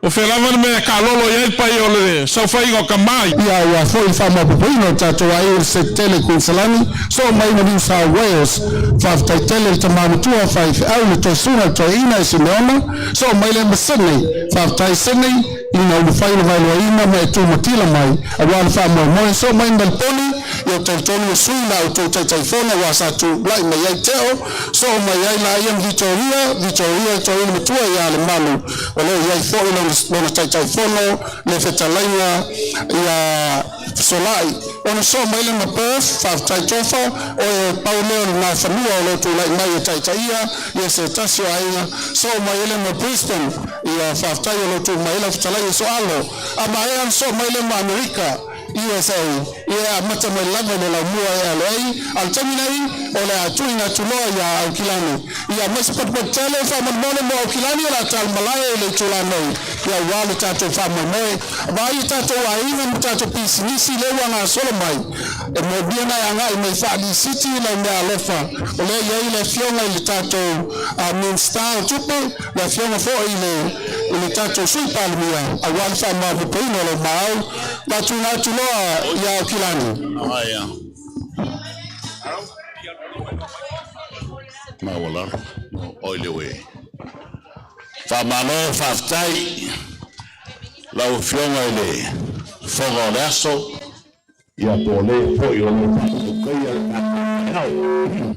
o fea lava le mea e taalolo i ai le paia o le saofaiga o tama i Ia aua foi le faamaopoopoina o le tatou aiga i le Seketele i Kuiniselani, soo mai ma Niu Sao Wales. Faafetai tele i le tama matua faifeau le Toesuga le Toeaina e Simeona, soo mai lea ma Sydney. Faafetai Sydney ina ulufai le vaeluaina ma e tumatila mai aua le faamoemoe. Soo mai Meliponi, ia ou talitonu e sui la outou Taitaifono aua sa tulai mai ai Teo, soo mai ai laia ma Vitoria, Vitoria le Toeaina matua ia Lemalu, o lo o i ai foi lona Taitaifono le fetalaiga ia Fesolai. Ona soo mai lea ma Perth, faafetai Tofa, oe o pau lea o le nafanua o lo o tulai mai e taitaia ia se tasi o aiga, soo mai ai lea ma Brisbane, ia faafetai o lo o tu mai ai lau fetalaiga Soalo. A maea ona soo mai lea ma Amerika, USA, ia e amata mai lava i le laumua e alo ai, a o le taimi nei, o le a tuuina atu loa iā Aukilani. Ia aumai se patupatu tele faamolemole mo Aukilani o le a talamalae i le itula nei, ia aua lo tatou faamoemoe. Vaai i tatou aiga ma tatou pisinisi lea ua gasolo mai, e moomia ona e agai mai faalisiti lau meaalofa. O lea e i ai le Afioga i le tatou Minisita o Tupe, le Afioga foi i le i le tatou Sui Palemia aua le faamaopoopoina o lau maau. Faatuina atu loa ia Aukilani. Maualalo oi le ue. Faamalo faafetai lau Afioga i le Fofoga o le Aso, ia po o le foi o lo o faatautaia le tatou taeao.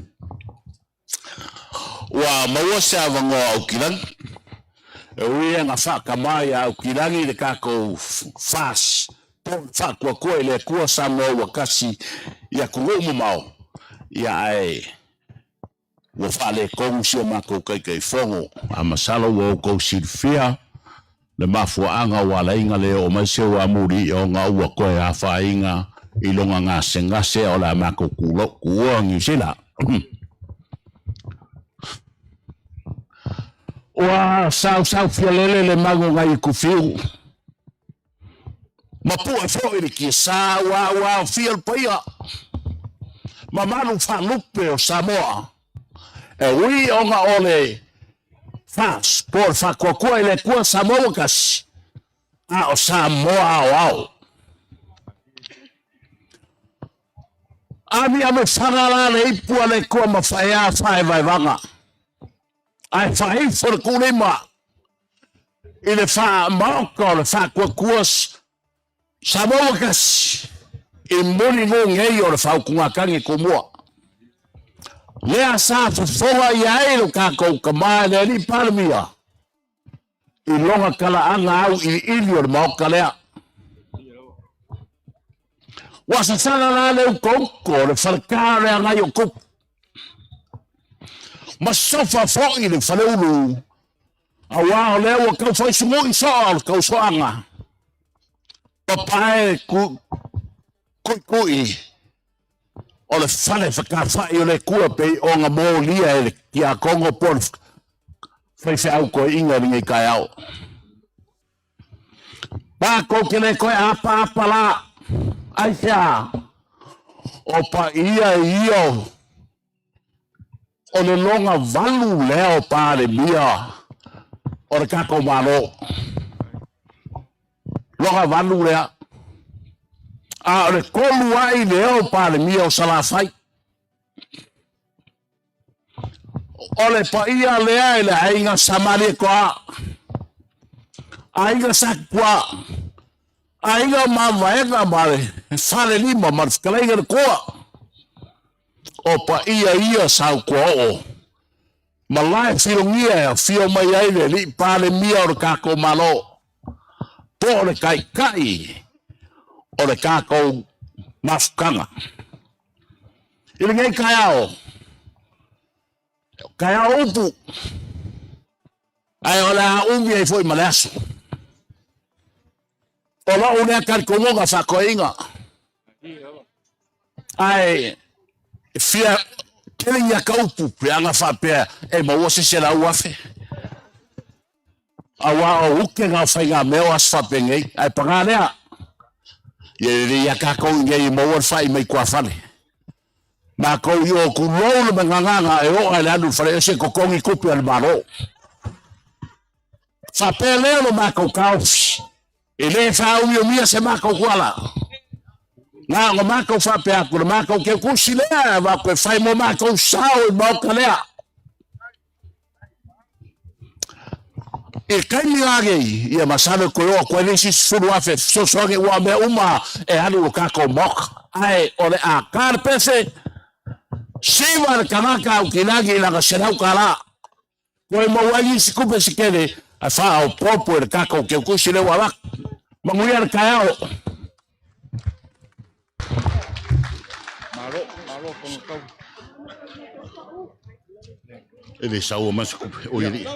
Ua maua se avanoa Aukilani, e ui ina faatama ia Aukilani le tatou FAS po o le Faatuatua i le Atua Samoa ua Tasi i atunuu mamao, ia ae ua faaletonu si o matou Taitaifono. A masalo ua outou silafia le mafuaaga ua ala ai na le oo mai se uamuli ona ua toe afaina i lona gasegase o le a matou tuua Niu Sila. Ua sausau fialele le mago nai Kufiu ma pue foi le tiasa ua ua aofia le paia mamalu faalupe o Samoa e ui ona o le FAS po o le Faatuatua i le Atua Samoa ua Tasi, a o Samoa aoao. Amiamifaga la le ipu a le Atua ma faeā faevaevaga, ae faaifo le tuulima i le faamaoka o le Faatuatua Samoa ua tasi i mulimu nei o le faautugatagi tumua. Lea sa fofoga i ai lo tatou tama e le alii Palemia i lona talaaga auiliili o le Maota lea. Ua sasala la le utouto o le faleta o le agai o Tupu ma sofa foi le faleulu Aua o lea ua tau fai sugui soa o le tausoaga, papae kuikui o le fale fetafai o le Atua pei ona molia e le tiakono po o le faifeau toeaina i lenei taeao. Matou te le toe apaapa la, aisea? O paia ia o le lona valu lea o Palemia o le tatou Malo. Lona valu lea. A o le tolu ai lea o Palemia o Salafai. O le paia lea i le aiga Samalietoa, aiga Satupua, aiga Mavaega ma le Falelima ma le Fetalaiga le Toa. O paia ia Sautuaoo ma lae filogia e afio mai ai le Alii Palemia o le tatou Malo, po o le Taitai. O le tatou mafutaga. I lenei taeao, taeao upu, ae o le a umi ai foi ma le aso. O lou lea talitonuga faatoeaina, ae fia tele ia ka upu pe ana faapea e maua se 100,000. Aua o ukega o faigamea o aso faapenei, ae paga lea, ia lelei ia tatou i inei e maua le fai mai tuafale. Matou i o tulou le magagaga e oa i le alu i le faleese e totogi tupe a le Malo. Faapea lea lo matou taofi, e le faaumiumia se matou tuala. Na ona matou faapea atu, le matou teutusi lea e avatu e fai mo matou sao i maota lea. I le taimi la nei, ia masalo e toe oo atu ai le isi 10,000 e fesoasoani aua o mea uma e alu i lo tatou Maota. Ae o le a ta le pefe, siva le tagata Aukilani i lana $100. Toe maua ai nisi tupe se tele ae faaopoopo i le tatou teutusi lea ua avatu. Manuia le taeao. E le saua mai se kupe. O ili.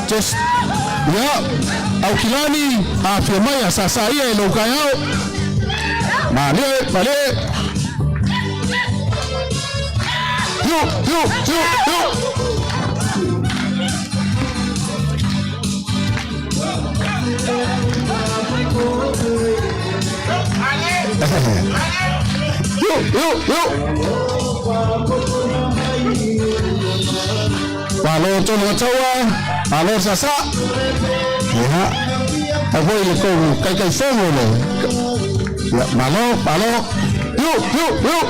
Just, ia, Aukilani, afio mai a sasa ia e lou kaeao. Malie, malie. Hiu, hiu, hiu, hiu. Hiu, hiu, hiu. Malo tonu mataua, malo sasa. Ia, a foi le kou kaikai fogo le. Ia, malo, malo. Hiu, hiu, hiu.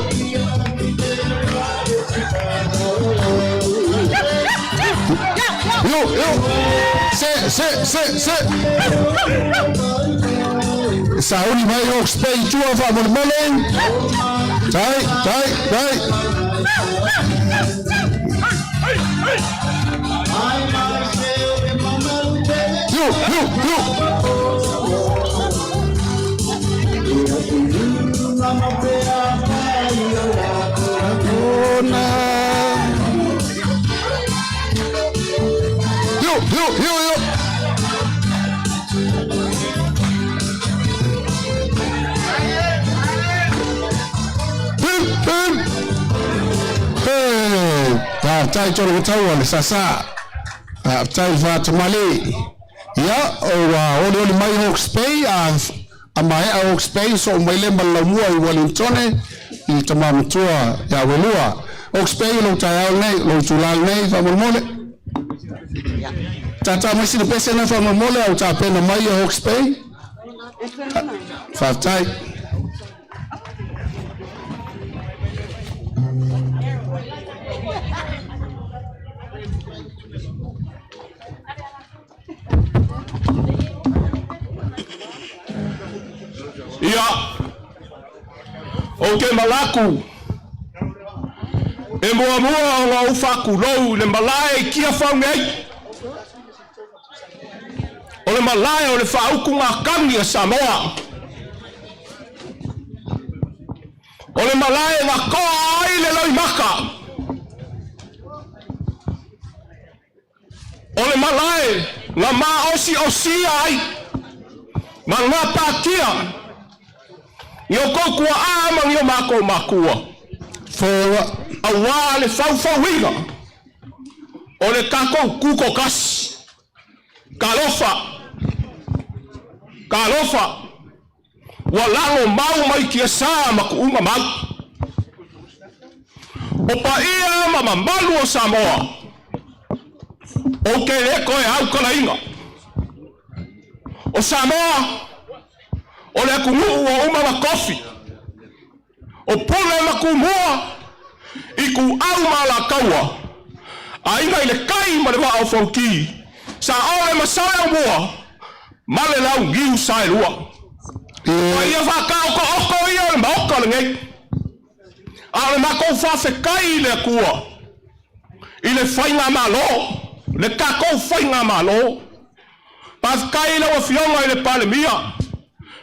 Hiu, hiu. Se, se, se, se. Sauni mai Hawke's Bay i tua faamolemole. Tai, tai, tai. Hiu, hiu, hiu. Hiu, hiu, hiu, hiu. Pim, pim. Hey, faafetai tolo mataua le sasa. Faafetai le faatamali. Ia, ua olioli mai Hawke's Bay, a, a maea Hawke's Bay, soo mai le ma le laumua i Wellingtone, i le tama matua ia Welua. Hawke's Bay, lou taeao lenei, lou itula lenei, faamolemole. Tata mai sina pese na faamolemole, a ua tapena mai ia Hawke's Bay. Faafetai. Ia, ou te malaku e muamua ona ou faatulou i le malae i Tiafau nei. O le malae o le faautugatagi a Samoa. O le malae na toa ai le loimata. O le malae na maosiosia ai ma gapatia i o kou tuaa ma ni o matou makua. Foa. Aua le faufauina o le tatou tutotasi. Talofa! Talofa! Ua lalo mau mai tiasa ma kuuga mau. O paia ma mamalu o Samoa, ou te le toe aukalaina. O Samoa, o le atunuu ua uma ona tofi. O Pule ma Tumua, Ituau ma Alataua, Aiga i le Tai ma le Vaa o Fonoti, Saole ma Saleaaumua. ma le launiu saelua. Paia faataoto'oto ia o le Maota lenei, a o le matou faafetai i le Atua i le faigamalo, le tatou faigamalo. Faafetai i lau Afioga i le Palemia,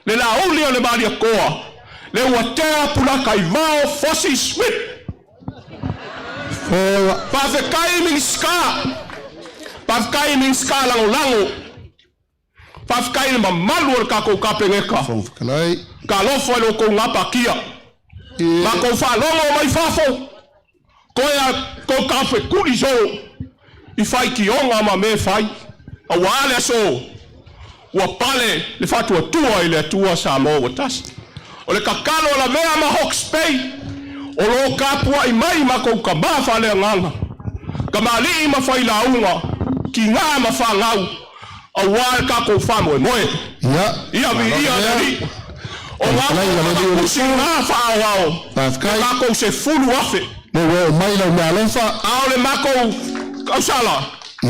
le Laauli o le Malietoa, le ua tea pulataivao Fosi Smith. Faafetai i Minisita, faafetai i Minisita Lagolago, faafetai i le mamalu o le tatou Kapeneta. Fofoga Fetalai. Talofa i lo outou gapatia, matou faalogo mai fafo, toe a tou taufetuli soo i faitioga ma mea fai, auā le aso ua pale le faatuatua i le Atua Samoa ua tasi. O le tatalo a Lavea ma Hawke's Bay, o lo o tapuai mai matou tamā faaleagaga, tamalii ma failauga, tinā ma fanau, auā le tatou faamoemoe. Ia, Ia malo viia le lea. Alii. O Fetalai, gafa le alii o le tusi na faaoao Faafetai. le matou 10,000. Le ua oo mai lau meaalofa. A o le matou tausala e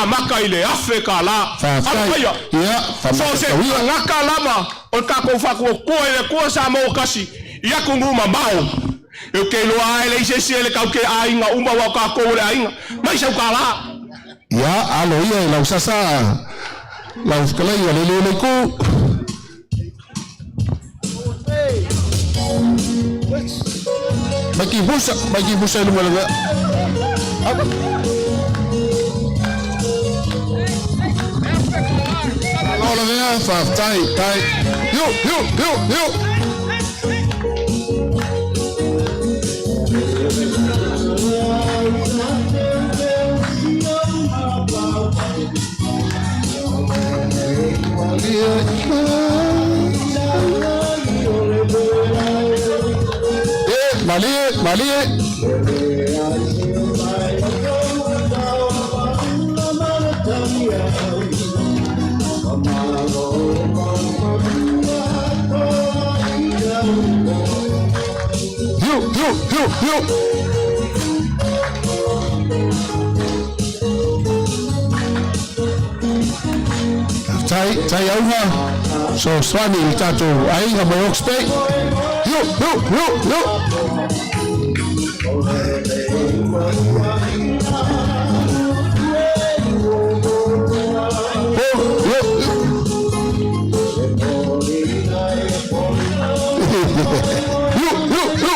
amata i le $1,000. Faafetai. Alofaia. Ia, So o se faamatautauia. tagata lava o le tatou faatuatua i le Atua Samoa tasi i atunuu mamao. E te iloa lava e leai se isi e le tau te aiga uma aua o tatou o le aiga. Mai sau tala. Ia, alo ia i lau sasa, lau fetalai a le le le itu. Mai ki busa, mai ki busa i luga le mea. Malo le mea, faafetai, tai. Iu, iu, iu, iu. E, malie, malie. Iu, iu, iu, iu. Tai, tai auga, fesoasoani i le tatou aiga mai Hawke's Bay. Iu, iu, iu, iu. Oh, iu, iu. Iu, iu, iu.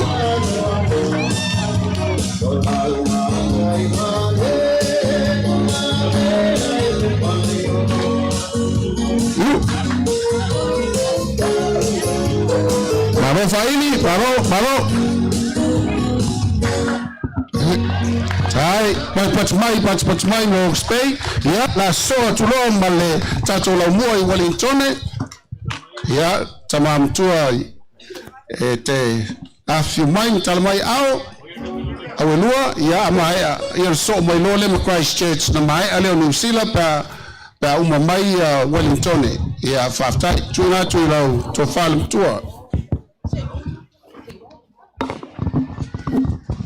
Iu. Malo faili, malo, malo. Tai, mai patu mai, patu patu mai mo Hawke's Bay. Ia, la soa tuloa ma le tatou laumua i Wellingtone. Ia, tama matua e te afifio mai ma tala mai ao. Au e lua, ia, a maea, ia le soo mai loa le ma Christchurch na maea lea o New Zealand pe a uma mai Wellingtone. Ia, faafetai, tuuina atu i lau tofa le matua.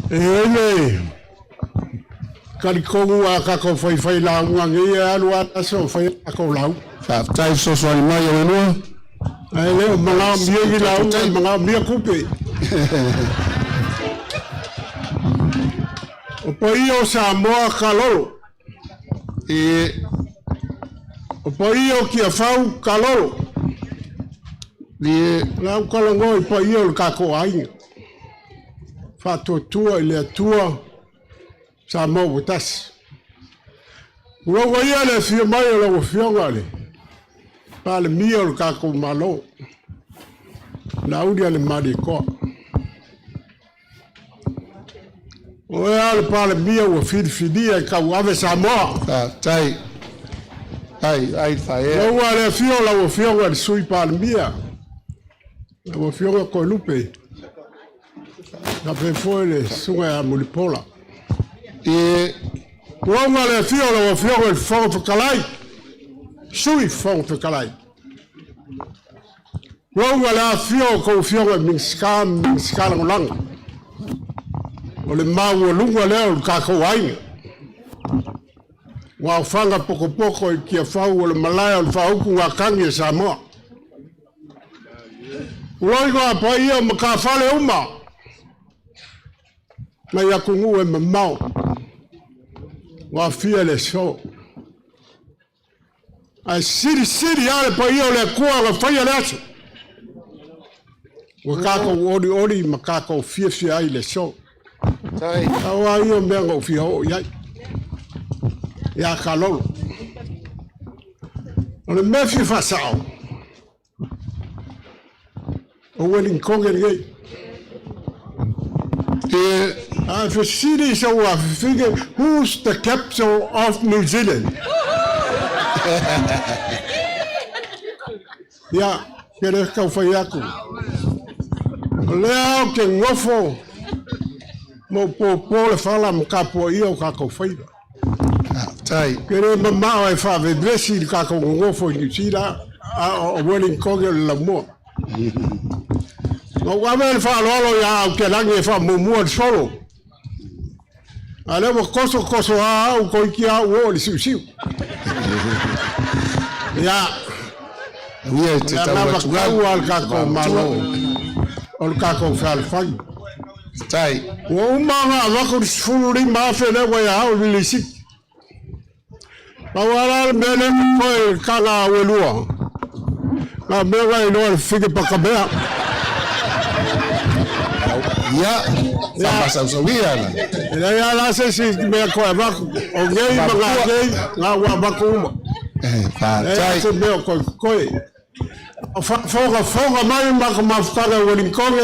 E i ai le talitonu a tatou faifailaoga nei e alu lava le aso o fai a tatou lauga. Faafetai fesoasoani mai au e lua. Ae le o manaomia ni lauga, e manaomia tupe. O paia o Samoa kalolo. O paia o Tiafau kalolo. O le a ou talanoa i paia o le tatou aiga. Faatuatua i le Atua Samoa ua tasi. Tulou ia le afio mai o lau Afioga i le Palemia o le tatou Malo, Laauli a le Malietoa. O oe lava o le Palemia ua filifilia e tauave Samoa. Faafetai. Ai, ai faea. Tulou lava le afio o lau Afioga i le Sui Palemia, lau Afioga Toelupe, faapea foi le Susuga ia Mulipola. Tulou le afio o lau Afioga i le Fofoga Fetalai, Sui Fofoga Fetalai. Tulou le afifio o tou afioga i Minisita ma Minisita Lagolago. O le maualuga lea o le tatou aiga. Ua aofaga pokopoko i Tiafau o le malae o le faautugatagi a Samoa. Tulou a paia o matafale uma mai atunuu e mamao ua afia i le aso. Ae silisili lava le paia o le Atua na faia le aso. Ua tatou olioli ma tatou fiafia ai i le aso. Pau lava ia o mea na ou fia oo i ai. Ia Kalolo. O le mea fia faasao, o Ueligitone lenei. A fesili i sou afafine, who's the capital of New Zealand? Ia, ke le tau fai atu. O lea ou te nofo ma ou popo le fala ma tapuaia o tatou faiva. Ke le mamao e faavevesi i le tatou nonofo i Niu Sila, a o Wellington o le laumua. Na ou ave le faaaloalo ia Autelagi e faamuamua le solo. A lea ua toso toso lava au toeitiiti lava ou oo i le siusiu. Ia, Ia te o le tau agaga atu galu. taua a le tatou Malo o le tatou fealofani. Tai. Ua uma ona avatu le $15,000 lea ua ia au i le lisiti. Pau lava la le mea lea totoe i le taga auelua, na o mea na iloa e le fafine patamea. Ia, faamasausaua la. E leai lava la se isi mea toe avatu. O nei ma ga nei, na ua avatu uma. Eh, E leai fatai. se mea o toe totoe. O faafogafoga mai le matou mafutaga i Ueligitone,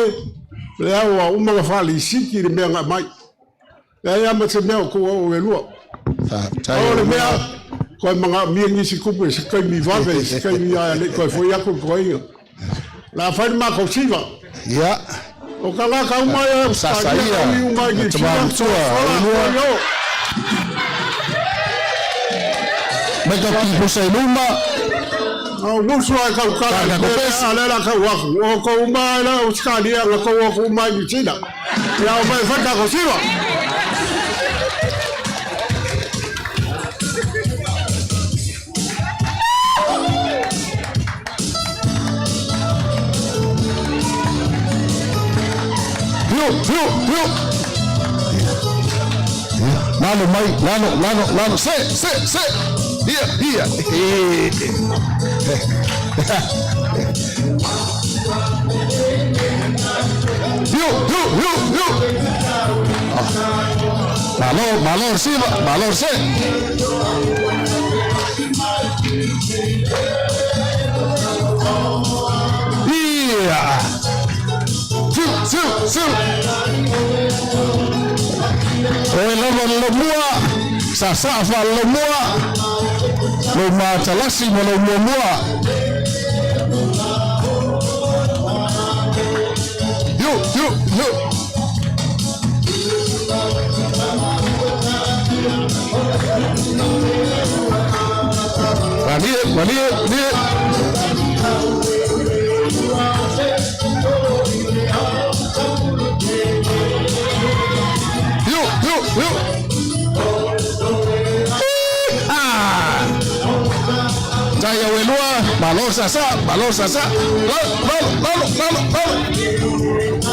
lea ua uma ona faalisiti le mea na aumai. Leai lava ma se mea o tuu auelua. Fatai. O le mea, toe manaomia nisi tupe i se taimi vave, i se taimi ae le i toe foi atu le toeaina. O le a fai le matou siva. Ia, O tagata uma ia e Sasaia, Ausetalia, ui uma i Niu Sila, tama matua, fola, elua. foi o. Mai ka pipusa i luma. O musu ai kau kala Taka i te kopesi. a le la kau aku. O kou uma e la Australia, na kou aku uma i Niu Sila. Ia o mai fai kako siva. Hiu, hiu, hiu. Lalo mai, lalo, lalo, lalo. Se, se, se. Ia, ia. Hiu, hiu, hiu, hiu. Malo, malo siva, malo se. Ia. Siu, siu, siu. Oe lava le lomua, sa sa fa le lomua, lo matalasi ma lo muamua. Hiu, hiu, hiu. Malie, malie, malie. Hiu, hiu, hiu. Ah! Tai auelua, malo sasa, malo sasa. Lalo, lalo, lalo, lalo, lalo.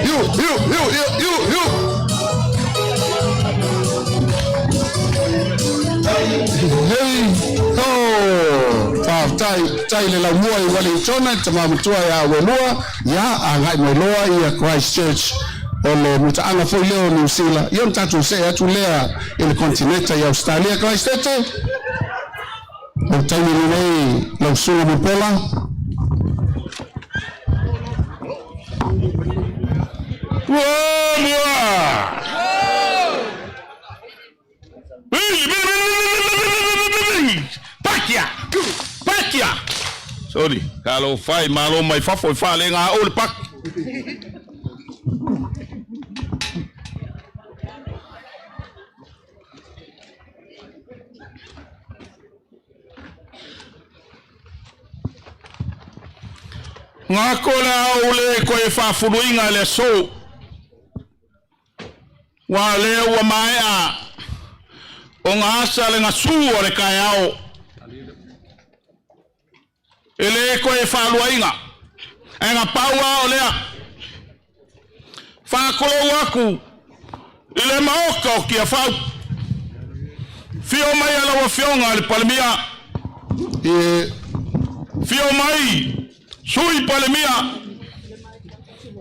Hiu, hiu, hiu, hiu, hiu, hiu. Hei, oh, faafetai, tai le laumua i Wellingtona, tama matua ia auelua, ia agai mai loa ia Christchurch o le mutaaga foi lea o Niu Sila. Ia ona tatou see atu lea i le kontineta i Australia. Christete, o le taimi lenei lau susuga Mulipola. Ua mua! Pakia! Pakia! Sorry, kalo fai malo mai fafo i whalenga o le pak. Ngā kola au le koe whāfuruinga le aso. Ua lea ua maea o gasa le gasū o le taeao. E lē toe faaluaina, ae na pau lava o lea. Faatulou atu i le maota o Tiafau. Fio mai a lau afioga le Palemia. Fio mai Sui Palemia.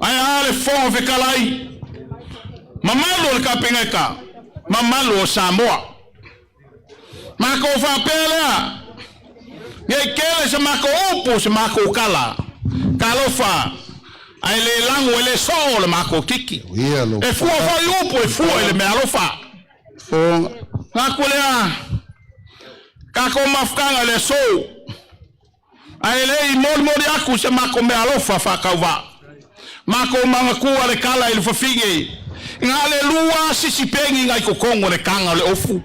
Ae a le Fofoga Fetalai, mamalu o le Kapeneta, mamalu o Samoa. Matou faapea lea, nei tele se matou upu, se matou tala. Talofa, ae le lago e le soo le matou tiki. E fua foi upu e fua i le meaalofa. Gaku lea, tatou mafutaga le aso. Ae le i molimoli atu se matou meaalofa faatauvaa. Matou manatua le tala i le fafine. Na le lua sisi peni nai totonu o le taga o le ofu.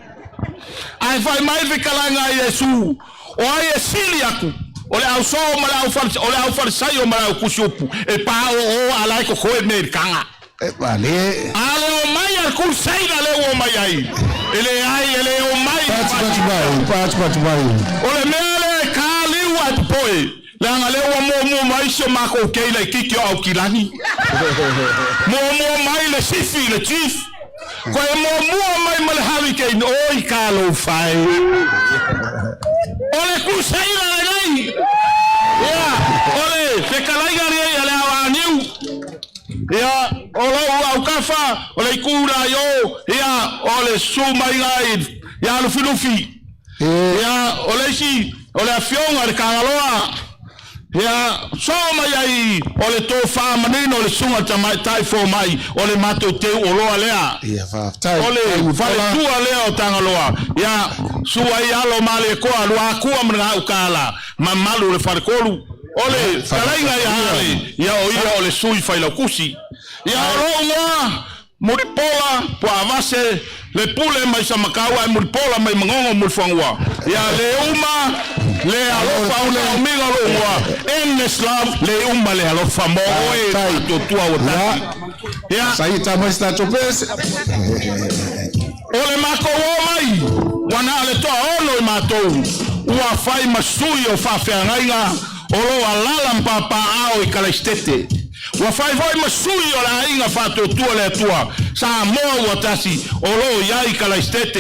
Ae fai mai le fetalaiga a Iesu, o ai e sili atu, o le ausoo ma le o le aufalesaio ma le autusiupu, e paoo a la e totoe mea i le taga. E vale. A le omai a le kulusaina lea ua omai ai. E leai, e le omai. Patupatu mai, patupatu mai. O le mea lea e taliu ae popoe. Leaga lea ua muamua mai si o matou kei laitiiti o Aukilani. Muamua mai le sifi, le chief. Koe muamua mai ma le hurricane. Oi talofa e. O le kulusaina lenei. Ia, o le fetalaiga lenei a le Aoaniu. Ia, o lou autafa, o le itu la i o, ia, o le susu maiga ia Lufilufi. Ia, o le isi, o le afioga i le Tagaloa. Ia, soo mai ai o le tofa manino o le susuga i le tamaitai fomai, o le matou teu oloa lea. Ia, faafetai. O le faletua lea o Tagaloa. Ia, susu ai alo ma Aliekoa, Luakua ma le Gaukala, mamalu le faletolu. O le fetalaiga ia Ale, ia o ia o le sui failautusi. Ia o lou igoa, Mulipola Puaavase, le pule mai Samatau ae Mulipola mai Manono Mulifanua. Ia le uma le alofa o le aumiga o lou igoa, endless love, le uma le alofa mo oe faatuatua ua tasi. Ia. Sa ia mai se tatou pese. O le matou o mai, ua na o le toaono i matou, ua fai ma sui o faafeagaiga o lo o alaala ma papaaao i Kalaisitete. Ua fai foi ma sui o le Aiga Faatuatua le Atua, Samoa ua tasi, o lo o i ai i Kalaisitete.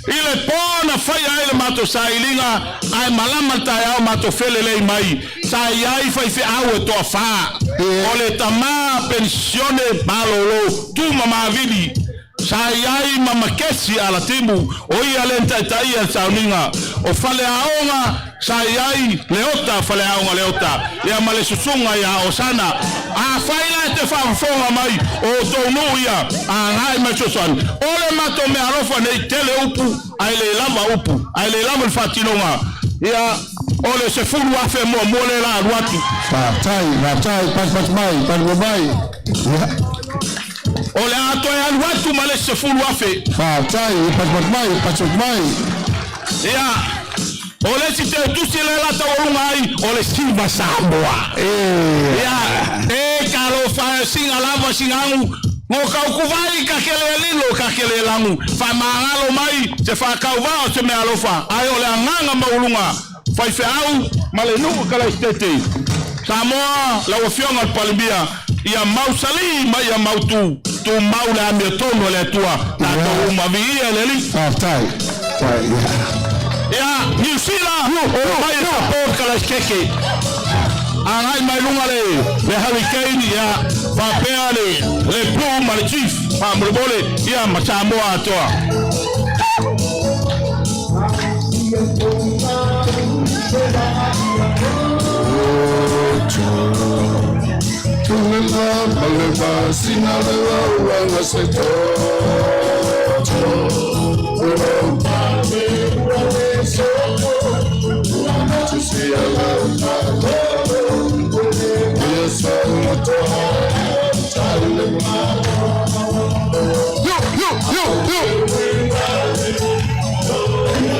I le po na faia ai le matou sailiga, ae malama le taeao matou felelei mai, sa i ai faifeau e toafa, o le tama penisione malolo Tuma Mavili, Sa i ai ma Makesi Alatimu, o ia lea na taitaia le sauniga o Faleaoga, sa i ai Leota, Faleaoga Leota, ia ma le susuga ia Osana. Afai la e te faafofoga mai, o outou nuu ia, agai mai fesoasoani. O le matou meaalofa nei, tele upu, ae le lava upu, ae le lava le faatinoga. Ia, o le 10,000 muamua lea la alu atu. Faafetai, faafetai, patupatu mai, patupatu mai. Ia. O le a toe alu atu ma le isi 10,000. Faafetai, patupatu mai, patupatu mai. Ia, o le isi teutusi lea la taualuga ai, o le Siva Samoa. Ia, e talofa e siga lava sigagu, no kaukuvai ka ke le lilo ka ke le lagu, faamagalo mai se faatauvaa o se meaalofa, ae o le agaga maualuga, faifeau ma le nuu Kalaisitete. Samoa, lau Afioga i le Palemia, ia mausali ma ia mautu, tumau le amiotonu a le Atua, tatou uma, viia le Alii. Faafetai. Ia, Niu Sila, omai e support Kalaisitete. Agai mai luga le Hurricane, ia, faapea le Blue ma le Chief, faamolemole, ia ma Samoa atoa.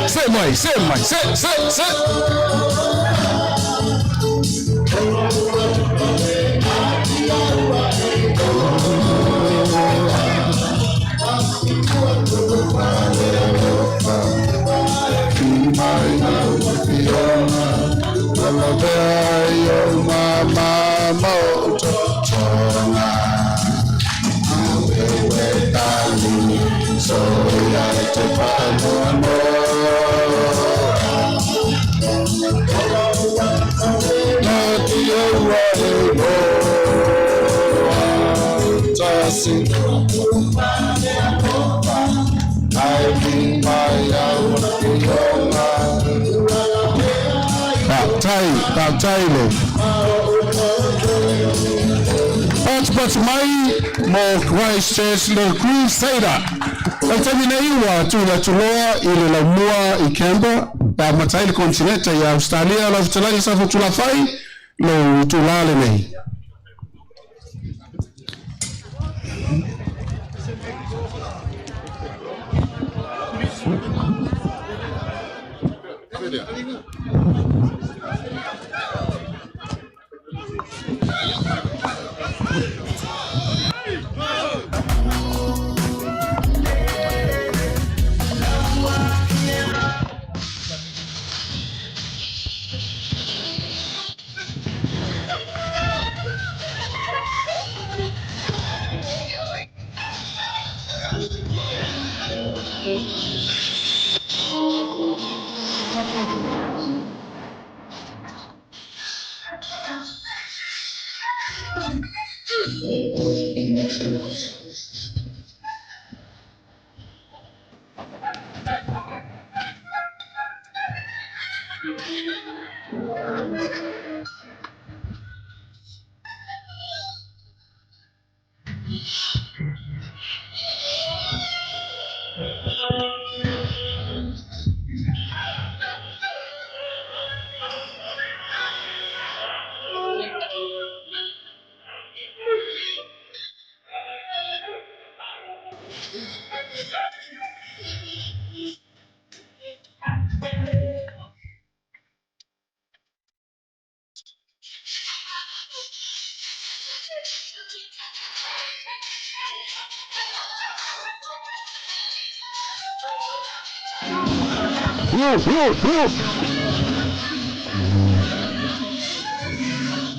See mai, see mai, see, see, see. Faafetai, faafetai le patupatu mai mo Christchurch le Crusader. O le taimi nei ua tuuina atu loa i le laumua i Canberra e amata ai le konetineta i Ausetalia. Lau Fetalaiga Safotulafai, lou itula lenei.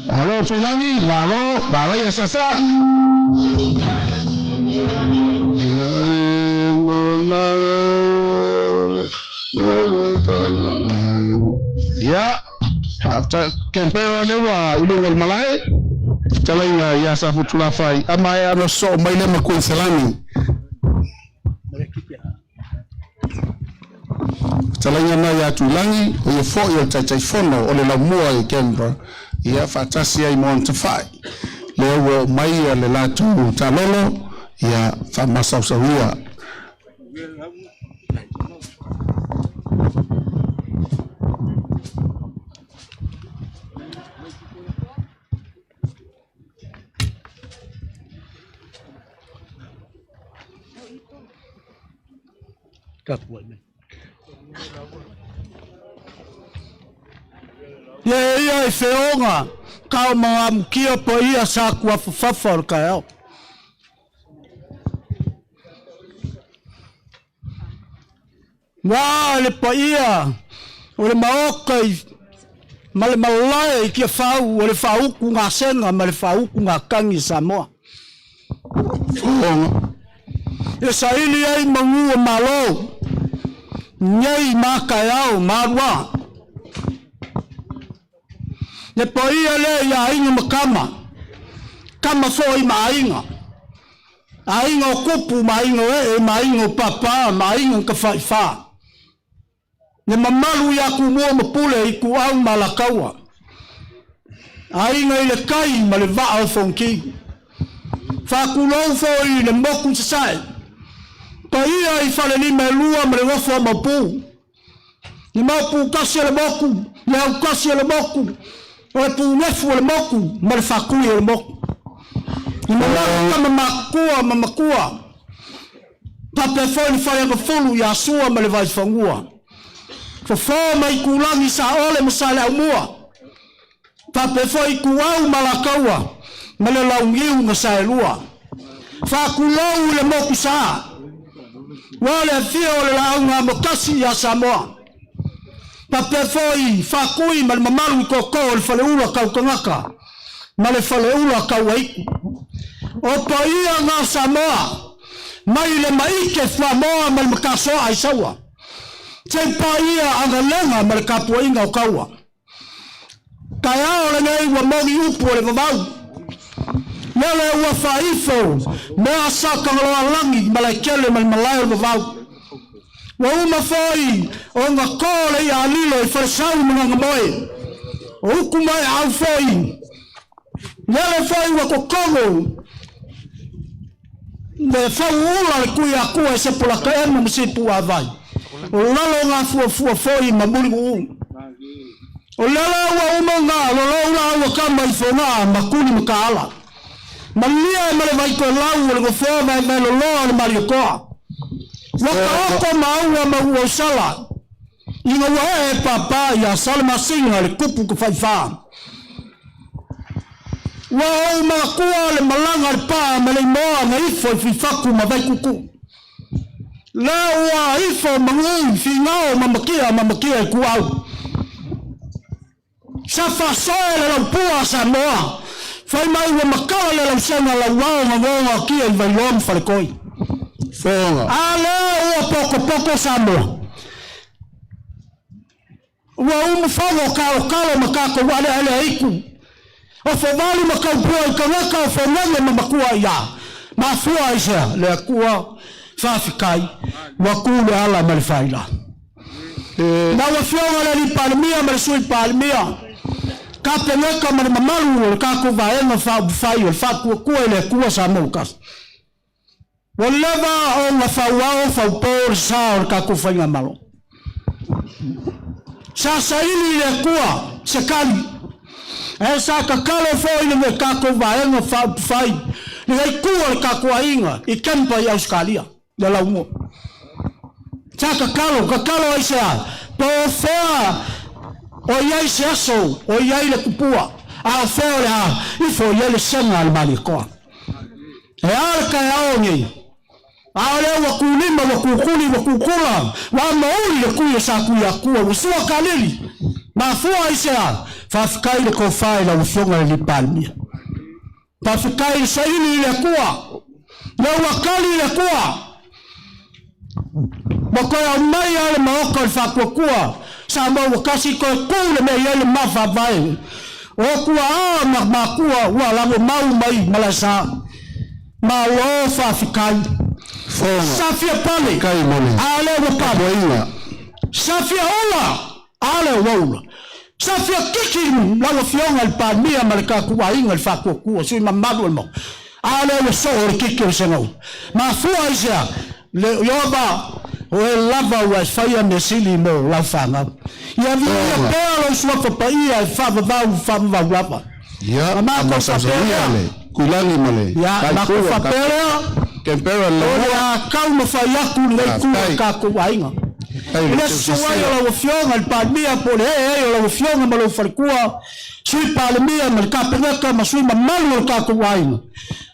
Malo Tuilagi, malo, malo ia sasa. Ia, Canberra lea ua i luga o le malae, fetalaiga ia Safotulafai, a maea ona sosoo mai lea ma Kuiniselani. Fetalaiga na ia Tuilagi, o ia foi o le Taitaifono o le Laumua i Canberra, ia faatasi ai ma ona tafai. Lea ua oo mai le latou taalolo, ia faamasausauia. Ia ia i feoga, kao ma amukia pa ia sa kua fafafa o le kaeao. Ua le paia o le maoka i ma le malae i Tiafau o le faauku gasega ma le faauku gakagi Samoa. E saili ai manu o Malo nei ma taeao ma aluā. Le paia lea i aiga ma tama, tama foi ma aiga, aiga o tupu ma aiga o ee ma aiga o papa ma aiga na tafaifa. Le mamalu ia Tumua ma Pule, Ituau ma Alataua, aiga i le tai ma le vaa o Fonoti. Faatulou foi i le motu i Sasae, paia i Falelima e lua ma le nofo a Maopu. Le Maopu tasi o le motu, le autasi o le motu, o le punefu o le motu ma le faatui o le motu. Le mamalu tama matutua ma matua, faapea foi le Faleagafulu ia Sua ma le Vaifanua. Fofo ma Itulagi Saole ma Saleaaumua, faapea foi Ituau ma Alataua ma le Launiu na Saelua. Faatulou i le motu sa, ua le afio o le Laau na Amotasi ia Samoa. Faapea foi Faatui ma le mamalu i tootoo o le Faleula Tautagata ma le Faleula Tauaitu. O paia na Samoa mai le maite fuamoa ma le matasoa i Saua. Sei paia agalega ma le tapuaiga o taua. Taeao lenei ua moni upu o le vavau. Lele ua faaifo Moa sa Tagaloalagi Malaetele ma le malae o le vavau. Ua uma foi ona to le i'a a lilo i Falesau ma Gagamoe. O upu ma aau foi, lele foi ua totogo le fauula le Tuiatua e Sepolataemo ma Sipuavai. O lalo o gafuafua foi ma Mulinu'u. O lele ua uma ona lolou laua tama i Fogaa ma Tuli Mataala. Malia e ma le Vaitoelau o le nofoa vaevaeloloa o le Malietoa. Ua taoto maua ma Uausala ina ua ee e pāpā iā Salemasina le tupu tafaifa. Ua ou manatua le malaga a le pā ma le imoa na ifo i Fuifatu ma Vaituutuu. Lea ua ifo Manu'i, Finao ma Makia ma Makia i Kuau. Sa faasoe le laupua a Samoa, fai mai ua matala le lausega lauao na gogatia i Vailoa ma Faletoi. Fofoga. A lea ua potopoto Samoa. Ua umufono kalokalo ma tatou alealea itu. O fovalu ma taupua i tagata o fonene ma matua ia. Mafua aisea? Le Atua faafetai ua tu le ala ma le faila. Lau Afioga i le Alii Palemia ma le Sui Palemia, Kapeneta ma le mamalu o le tatou Vaega Faaupufai o le Faatuatua i le Atua Samoa ua Tasi. Ua leva ona fauao faupo le sa o le tatou faigamalo. Sa saili i le Atua se tali, ae sa tatalo foi le tatou Vaega Faaupufai i le itu o le tatou aiga i Canberra i Ausetalia. Ia laumua. Sa tatalo, tatalo aisea? Po o fea o i ai se aso o i ai le tupua, a o fea o le a ifo i ai le sega a le Malietoa. E a le taeao nei? A o lea ua tulima, ua tutuli, ua tutula, ua mauli le tui o Satuiatua, ua sua kalili. Mafua aisea? Faafetai le tofa i lau Afioga i le Alii Palemia. Faafetai le saili i le Atua. Lea ua tali le Atua. Ua toe aumai lava le maota o le faatuatua. Samoa ua tasi toe tu le mea i ai le mafaavae. O tuaa ma matua ua lagomau mai Malaesa. Malo faafetai. Fofoga. Sa fia pale, Faafetai mo le a lea ua pale. tapuaiga. Sa fia ola, a lea ua ula. Sa fia kiki lau Afioga i le Palemia ma le tatou aiga i le faatuatua, sui mamalu o le Maota. A lea ua soo le kiki o le segaula. Mafua aisea? Le Ieova, o oe lava ua e faia mea sili mo lau fanau. Ia viia Fofoga. pea lou suafa paia e faavavau faavavau lava. Ia, Ma matou faapea amasasaia lea. le Tuilagi ma le Ia, matou Taitu o faapea tatou lea, Canberra o le Laumua. a taumafai atu lenei itu o le Faafetai. tatou aiga. Faafetai I le le susu ai o tausisia. lau Afioga i le Palemia po o le ee ai o lau Afioga ma lou faletua, Sui Palemia ma le Kapeneta ma sui mamalu o le tatou aiga,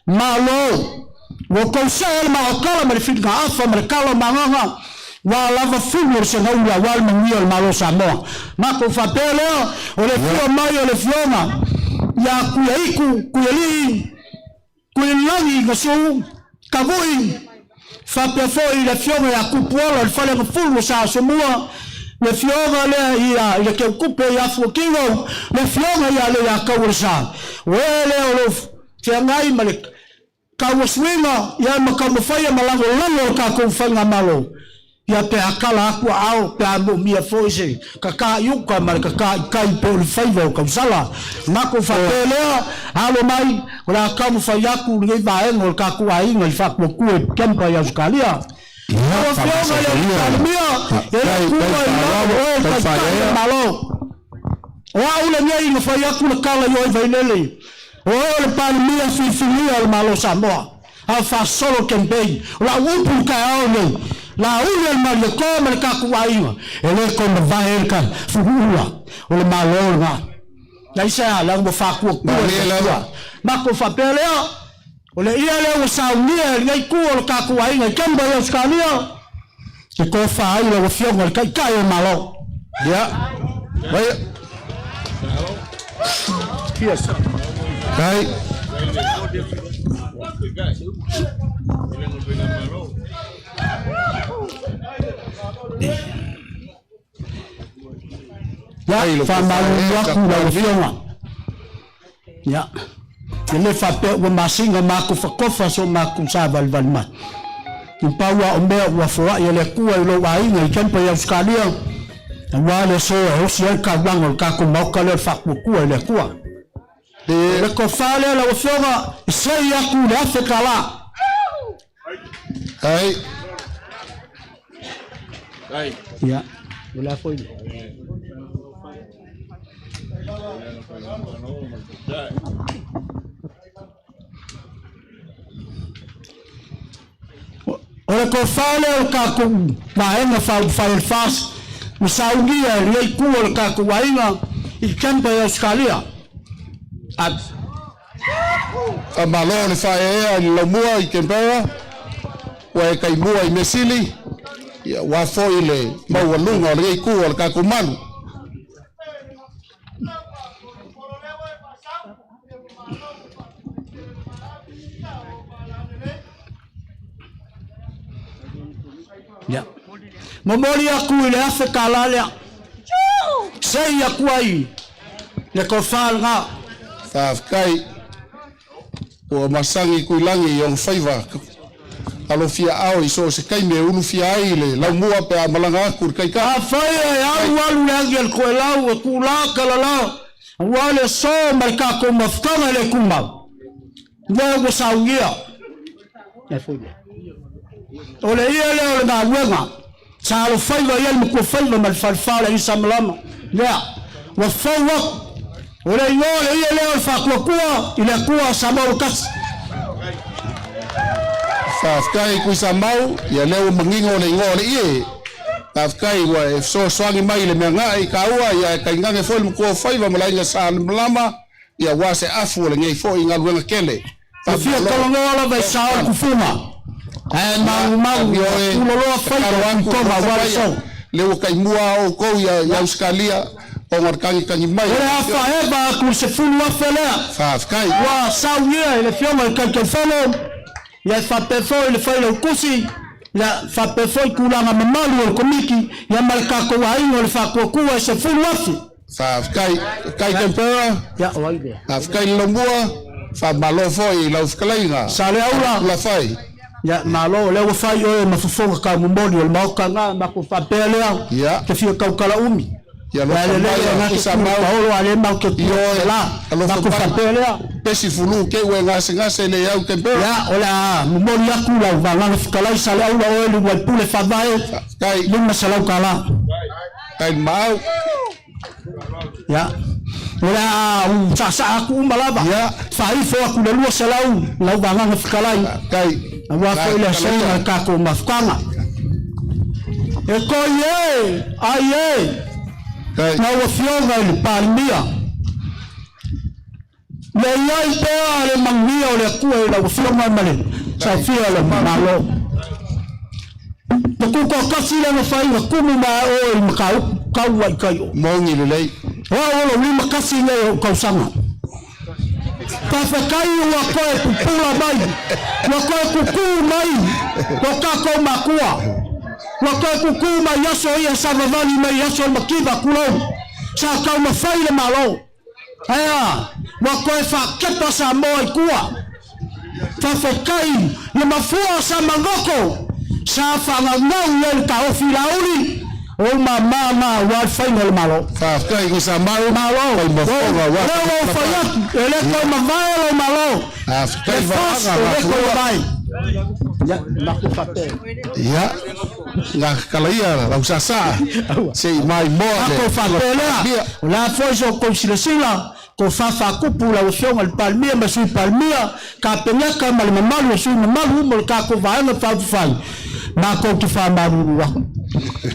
Malo! Ua outou see le maotala ma le filigaafa ma le tala o magaga, ua lava fulu o le segaula aua le manuia o le Malo o Samoa. Matou faapea lea, o le Ia. afio mai o le Afioga ia Tuiaiku, Tuialii, Tuilagi Gasu, Tavui, faapea foi i le Afioga ia Tupuola o le Faleagafulu o Sa Asomua, le Afioga lea ia i le Teutupe ia Fuatino, le Afioga ia Leiataualesa, o e lea o lo o feagai ma le tauasuina ia ma taumafaia ma lagolago le tatou faigamalo, ia pe a tala atu aao pe a moomia foi se kakaa i uka ma le kakaa i tai po o le faiva o tausala. Matou faapea lea, alo mai, o le a taumafai atu lenei vaega o le tatou aiga i Faatuatua i Canberra i Ausetalia. Ia, Lau Afioga i le Alii faamasasaia le Palemia, e le Faafetai, tuua tai i lalo faaaloalo, oe le tai Taitai o le faalea. Malo. O au lenei na fai atu le tala i oe Vailele, o oe o le Palemia filifilia o le Malo o Samoa, a o faasolo le campaign. O lau upu i le taeao lenei, lauli a le Malietoa ma le tatou aiga, e le toe mavae ai le ta fuuula o le Malo lena. Aisea? Leaga ua faatuatua i Malie le lava. Atua. Matou faapea lea, o le ia lea ua saunia e lenei itu o le tatou aiga i Canberra i Ausetalia, e tofa ai lau Afioga i le Taitai o le Malo. Ia. Vai. Tai. Ia, Tai lo faamalulu tofa atu lau e Afioga. Ia. E le faapea ua masina makofakofa so makou savalivali mai. Na pau lava o mea ua foai e le Atua i lou aiga i Canberra i Ausetalia, aua le aso e osi ai le taulaga o le tatou Maota lea o le Faatuatua i le Atua. O le tofa lea lau Afioga, e sei atu i le $1,000. Ai. Ia, o le a foi le. O le tofa lea o le tatou Vaega Faaupufai o le FAST na saunia e lenei itu o le tatou aiga i Canberra i Ausetalia. Faamalo le faaeaea i le laumua i Canberra, ua e taimua i measili, ia aua foi le maualuga o lenei itu o le tatou malu. Ia. Momoli aku i le $1,000 lea. Sei aku ai le tofa lena. Faafetai. Ua masagi kuilagi i ona faiva alofia ao i so o se taimi e ulufia ai le laumua pe a malaga atu le taitai. Afai e alu alu le agi a le toelau e tulā kalala, aua le aso ma le tatou mafutaga e le tumau, lea ua saunia. O le ia lea o le galuega sa alofaiva i ai le matuafaiva ma le falefa o le Alisamalama lea ua fou atu. O le igoa o le ie lea o le Faatuatua i le Atua Samoa ua tasi. Faafetai Tuisamau, ia lea ua manino le igoa o le ie. Faafetai ua e fesoasoani mai i le meagai taua, ia e tainane foi le matua o faiva ma le aiga Sa Malama, ia aua se afu o lenei foi galuega tele. E fia Faamalo. talanoa lava i sao o le kufuga, ae maumau Ioe, tuloloa faiva tatalo o atu Tuitoga alofa aua le maia, so. lea ua taimua a outou ia Ausetalia ona o le tagitagi mai O o le lau afa afioga. eva atu i le $10,000 lea Faafetai. ua saunia e le Afioga i le Taitaifono, ia e faapea foi le Failautusi, ia faapea foi tulaga mamalu o le Komiti, ia ma le tatou aiga o le Faatuatua e $10,000. Faafetai. Faafetai Tempera. Ia, o ai lea? Faafetai le laumua. Faamalo foi i lau fetalaiga. Saleaula. Lafai. Ia, malo, o lea ua fai oe ma fofoga taumomoli o le Maota lena, matou faapea lea, Ia. te fia tautala umi. Ia Ia alofa lelei mai e a gata Tuisa tu mau. paolo a le mau te tu Ioe. la. Alofa Matou mai. faapea lea. Pesi fulu ke ua e gasegase le au Tempera. Ia, o le a momoli atu lau vagaga fetalai Saleaula oe le Uaipule faavae Faafetai. $500. Tai maau. Ia, o le a u saasaa atu uma lava. Ia. Faaifo atu le 200 lau vagaga fetalai. Kai. Aua foi le aso ma le tatou mafutaga. E koi e, ai e, Kai. lau Afioga i le Palemia. Le i ai pea le manuia o le Atua i lau Afioga ma le saofia o le Malo. Na tutoatasi le na faiga tumu ma oe i Mataupu taua i tai o. Mongi lelei. O au o lou 51 nei o tausaga. Faafetai ua toe pupula mai, ua toe kukū mai ko tatou makua. Ua toe kukū mai aso ia sa vavali mai aso o le mativa tulou. Sa taumafai le Malo. Ae a? Ua toe faakepa Samoa i tua. Faafetai le mafua o Samagoko sa faagaugau i ai le taofi Laauli, o ou mama na aua le faiga o le Malo. Faafetai i sa mau. Malo, Fai mafoga o aua lea ua ou fai atu, e le toe mavae lou Malo. Faafetai Le FAST vaega e le toe la mavae. Ia, matou faapea. Ia. Nga kalaia lau sasa. Se i mai moa le. Matou faapea lea, o le a foi so outou silasila, tofa faakupu lau Afioga i le Palemia ma le Sui Palemia, Kapeneta ma le mamalu o sui mamalu uma o le tatou Vaega Faaupufai, matou te faamalulu atu.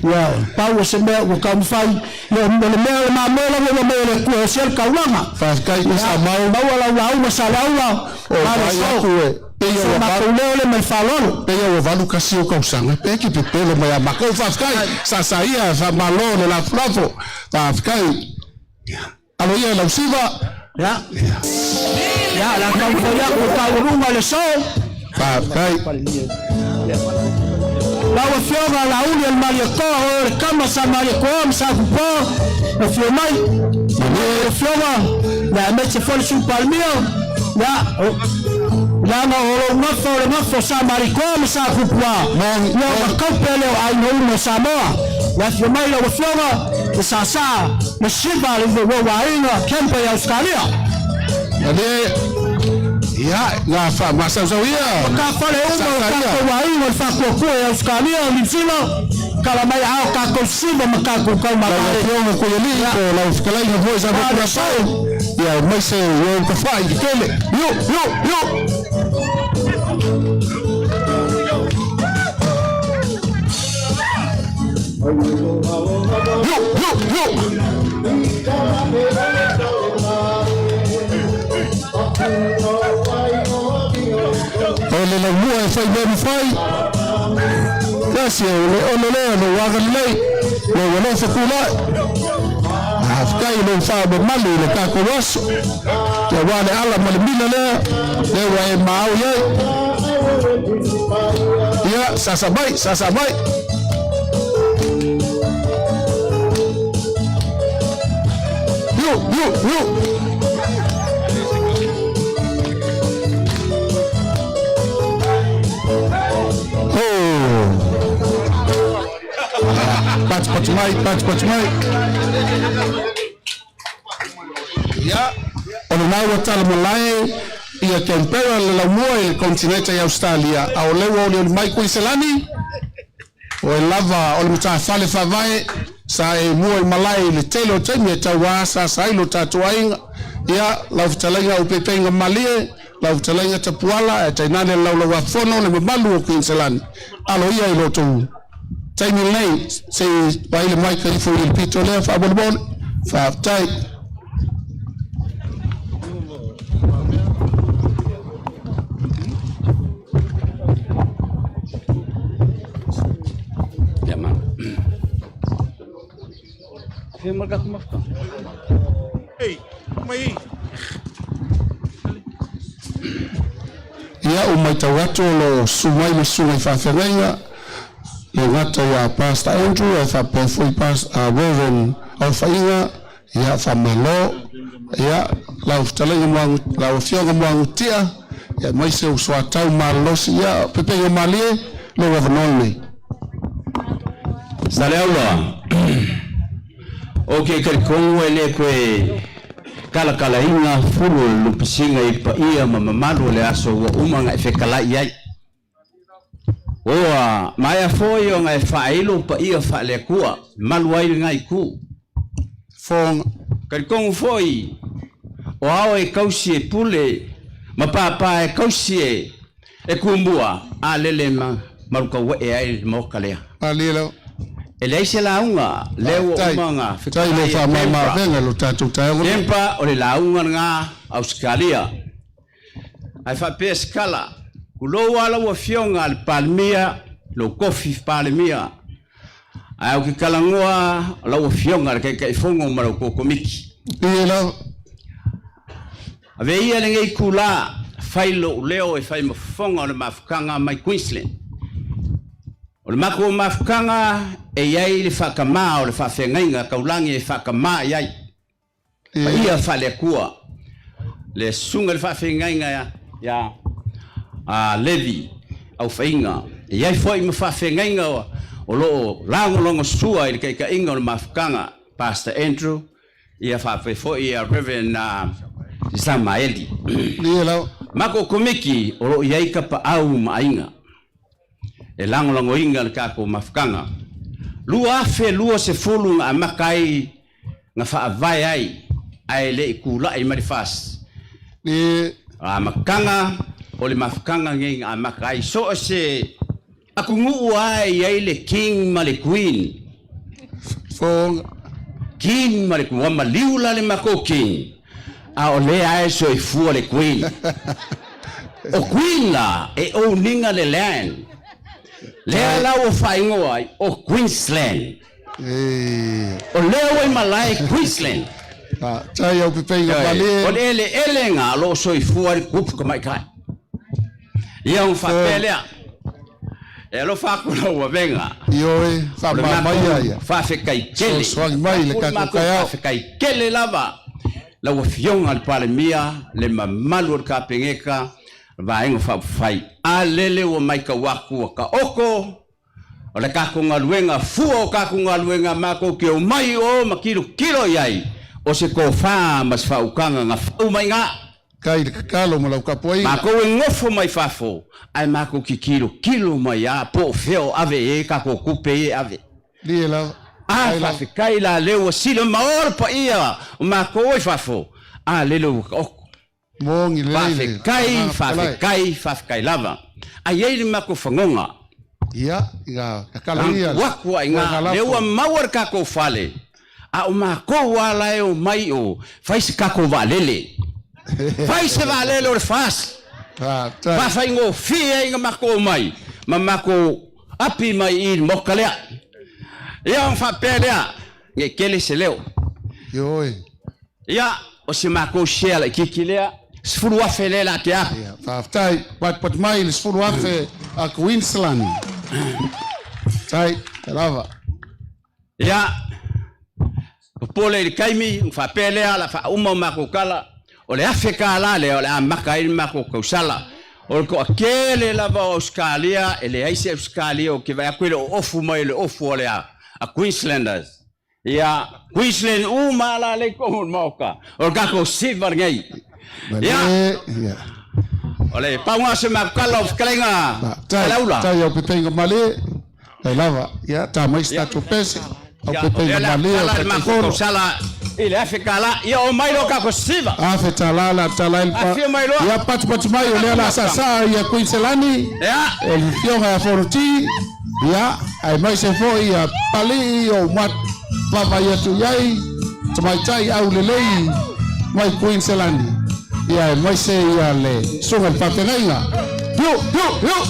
Ia, pau o se mea ua taumafai, ia, o le mea o le mamoe lava ua aumai e le Atua e osi ai le taulaga. Faafetai i sa Ia, mau. maua lau lauga Saleaula, O ma le vai so. atu e pei So ua matou valu. leo lea ma le faaaloalo. Pei ua 81 o tausaga pe ki pepelo mai a makou. Faafetai sasa ia faamalo le lafolafo. Faafetai. Alo ia lau siva. Ia, ia, la taumafai atu o taualuga le so. Faafetai. Lau Afioga Laauli o le Malietoa, oe o le tama sa Malietoa ma sa Tupa, afio mai. Lau Afioga, ia aemaise foi le Sui Palemia. Ia, leaga o lou gafa o le gafa o Sa Marikoa ma Sa Pupuā. Ia, ona kaupe lea o aiga uma o Samoa. Ia afio mai lau Afioga le Sāsā ma Siva le uau aiga Canberra i Ausetalia. Ale, ia, na faamasausaua. Tafale uma o tatou aiga o le Faatuatua i Ausetalia, Niu Sila, tala mai aao tatou Siva ma tatou Lau Taumamale. Afioga Kuialii po o lau fetalaiga foi sa Motulasau, ia aemaise i ou tafa'i tetele. Io, io, io! Io, io, io! O le laumua e fai mea mafai, tasi o le ono lea lou agalelei, lou alofa tulai. Faafetai i lou faamamalu i le tatou aso. Ia aua le ala ma le mila lea, lea ua e maau i ai. Ia, sasa mai, sasa mai. Iu, iu, iu. Oh. Patipati mai, patipati mai. Ia, o lena ua tala malae ia Canberra le laumua i le kontineta i Australia, a o lea ua olioli mai Kuiniselani, o e lava o le matafale faavae sa e mua i malae i le tele o taimi e tauā sasa ai lo tatou aiga. Ia, lau fetalaiga Upeupeiga Malie, lau fetalaiga Tapuala, ae tainane le laulauafono le mamalu o Kuiniselani. Alo ia i lo outou taimi lenei, se i vaai le mic ifo i le pito lea faamolemole. Faafetai. Ia, ua matau atu o lo o susu mai le susuga i faafeagaiga, le gata ia Pastor Andrew ae faapea foi Reverend Alfaiga, ia faamalo, ia lau fetalaiga Moagu, lau afioga Moagutia, ia aemaise o Soatau malolosi, ia Pepega Malie, lou avanoa lenei. Saleaula, O ke talitonu e le toe kalakalaina fulu o le lupisiga i paia ma mamalu o le aso ua uma ona e fetalai ai. Ua maea foi ona e faailo paia faale-Atua, malu ai lena itu. Fofoga. Talitonu foi o ao e tausi e pule ma pāpā e tausi e tumua, a lele ma malutauee ai le Maota lea. Malie lau. E leai se lauga, lea ua Faafetai. uma ona Faafetai i lou fetalai e faamama Tempa. avega i lo tatou taeao lenei. Tempa o le lauga lena Ausetalia. Ae faapea se tala, tulou lava lau Afioga le Palemia, lou tofi Palemia, ae ou te talanoa lau Afioga le Taitaifono ma la outou Komiti. Ie lau. Ave ia lenei itulā, fai lou leo e fai ma fofoga o le mafutaga mai Queensland. O le matou mafutaga e i ai le faatamā o le faafeagaiga taulagi e faatamā i ai. Paia faale-Atua, le susuga i le faafeagaiga ia Levi Aufaiga. E i ai foi ma faafeagaiga o lo o lagolagosua i le taitaiga o le mafutaga, Pastor Andrew, ia faapea foi ia Rev. Samaeli. Matou komiti o lo o i ai tapaau ma aiga e lagolagoina le tatou mafutaga. 2020 na amata ai na faavae ai ae le i tulai mai le FAST. Amataga o le mafutaga nei na amata ai so o se atunuu lava e i ai le King ma le Queen. King ma le Queen, ua maliu la le matou King a o lea lava e soifua le Queen. O Queen la e owning-a le land. Lea la ua faaigoa ai o Queensland. O lea ua i malae Queensland. Tai au pepeiga malie. O le eleele o lo o soifua ai le tupu tamaitai. Ia ona faapea lea, e alofa atu lau avega. Ioe, O le faamamaia matou ia. faafetai tele. Fesoasoani mai i le O le tatou matou taeao. faafetai tele lava. lau Afioga i le Palemia, le mamalu o le Kapeneta, Vaega Faaupufai. A lele ua matau atu ua taoto o le tatou galuega, fua o tatou galuega matou te omai i o ma tilotilo i ai, o se tofa ma se faautaga na fau mai i ina. Kai i le tatalo ma lau tapuaiga. Matou e nofo mai fafo, ae matou te tilotilo mai lava po o fea o ave i ai tatou tupe ia e ave. Lie lava. A, faafetai la lea ua silamao le paia o matou i fafo, a lele ua taoto. Moni lelei le Faafetai, faafetai, faafetai lava. A i ai le matou fagoga. Ia, ina tatalo ia. Ua atu ai ina, lea ua maua le tatou fale, a o matou lava la e omai o fai se tatou vaalele. Fai se vaalele o le FAST. Faafaigofie ai ona matou omai ma matou api mai i i le maota lea. Ia ona faapea lea, ne i tele se leo. Ioe. Ia, o si matou share laitiiti lea, 10,000 lea la te apu. Ia, faafetai. Patupatu mai le 10,000 a Queensland. Faafetai, lava. Ia, popole i le taimi, ona faapea lea, o le a faauma o matou tala, o le $1,000 lea o le a amata ai le matou tausala. O le toatele lava o Ausetalia, e leai se Ausetalia ou te vaai atu e le o ofu mai o le ofu a le a Queenslanders. Ia, Queensland uma lava la lea i totonu o le Maota, o le tatou siva lenei. Ia, o le pau lena o se matou tala o fetalaiga Alaula. Faafetai au pepeiga malie, tai lava. Ia, ta mai se tatou pese, au pepeiga malie o Taitaifono. Tausala i le $1,000. Ia, omai loa tatou siva. $1,000 la tala ai le pa. Afio mai loa. Ia, patupatu mai o lea la saasaa ia Queensland. Ia. O le afioga ia Fonoti. Ia, aemaise foi ia Palii o mat vaavaai atu i ai, tamaitai aulelei mai Kuiniselani. Ia, aemaise ia le susuga i le faafeagaiga. Hiu, hiu, hiu!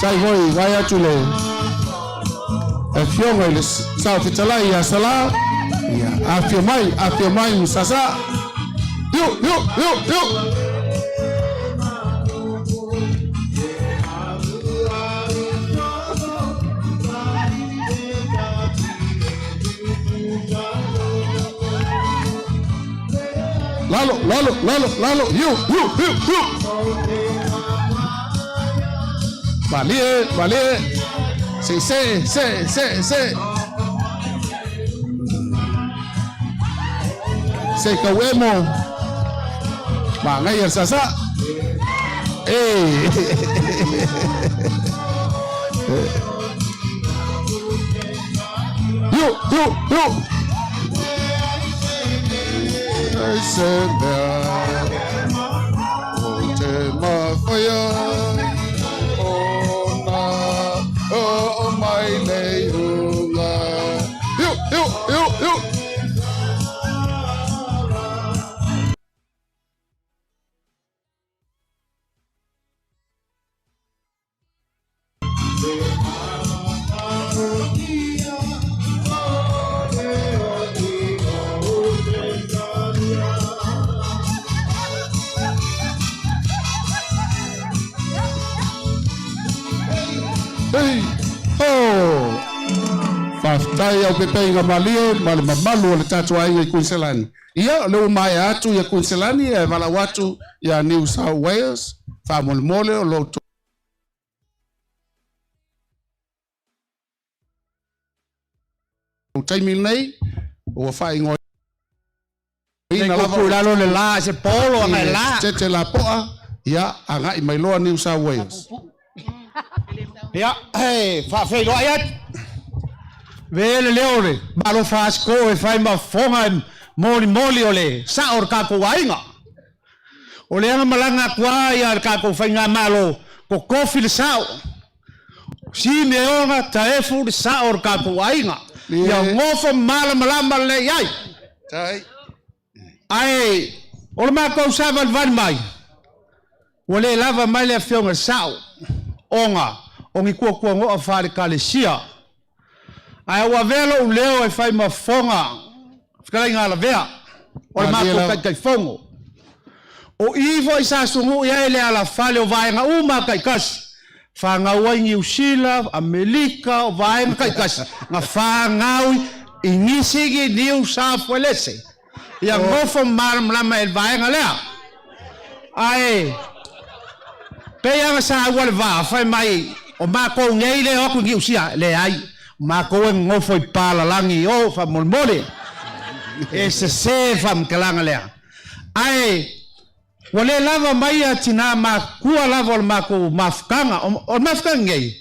Tai foi vae atu le afioga i le Saofetalai ia Sala. Ia, afio mai, afio mai Musasa. Hiu, hiu, hiu, hiu! Lalo, lalo, lalo, lalo, hiu, hiu, hiu, hiu. Malie, malie. Se, se, se, se, se. Se kau emo. Manaia le sasa. Eh. Hiu, hiu, hiu. Ai se mea o te mawhaia ona o mai nei unga. Hiu, hiu, hiu, hiu. Hei, ho! Faafetai au pepeiga malie ma le mamalu o le tatou aiga i Kuiniselani. Ia, o lea ua maea atu ia Kuiniselani ae valaau atu ia New South Wales, faamolemole o lo outou taimi lenei ua faaigoaina lava Kuku i lalo le la se polo anga e la. Tete Lapoa, ia agai mai loa New South Wales. Ia, e faafeiloai atu. Ve le leo le malo faasiko e fai ma fofoga e molimoli o le sao o le tatou aiga. O lea na malaga atu lava ia le tatou faigamalo totofi le sao. Simeona Taefu le sao o le tatou aiga. Ia nofo malamalama lelei ai. Ae o le matou savalivali mai, ua le lava mai le afioga i le sao, ona o ni tuatuanoa faale-ekalesia. Ae ua avea lou leo e fai ma fofoga fetalaiga lavea o le matou Taitaifono. O i foi sa sunui ai le alafale o vaega uma taitasi, fanau ai Niu Sila, Amelika, o vaega taitasi na fanau i Nisigi, Niu Safuelese. Ia gofo malamalama e le vaega lea. Ae pei lava saua le vaa fai mai o makou nei le o atu i Niusia, leai, o makou e nonofo i palalagi i o faamolemole. E sese le faamatalaga lea. Ae ua le lava mai ia tina matutua lava o le matou mafutaga. O le mafutaga nei,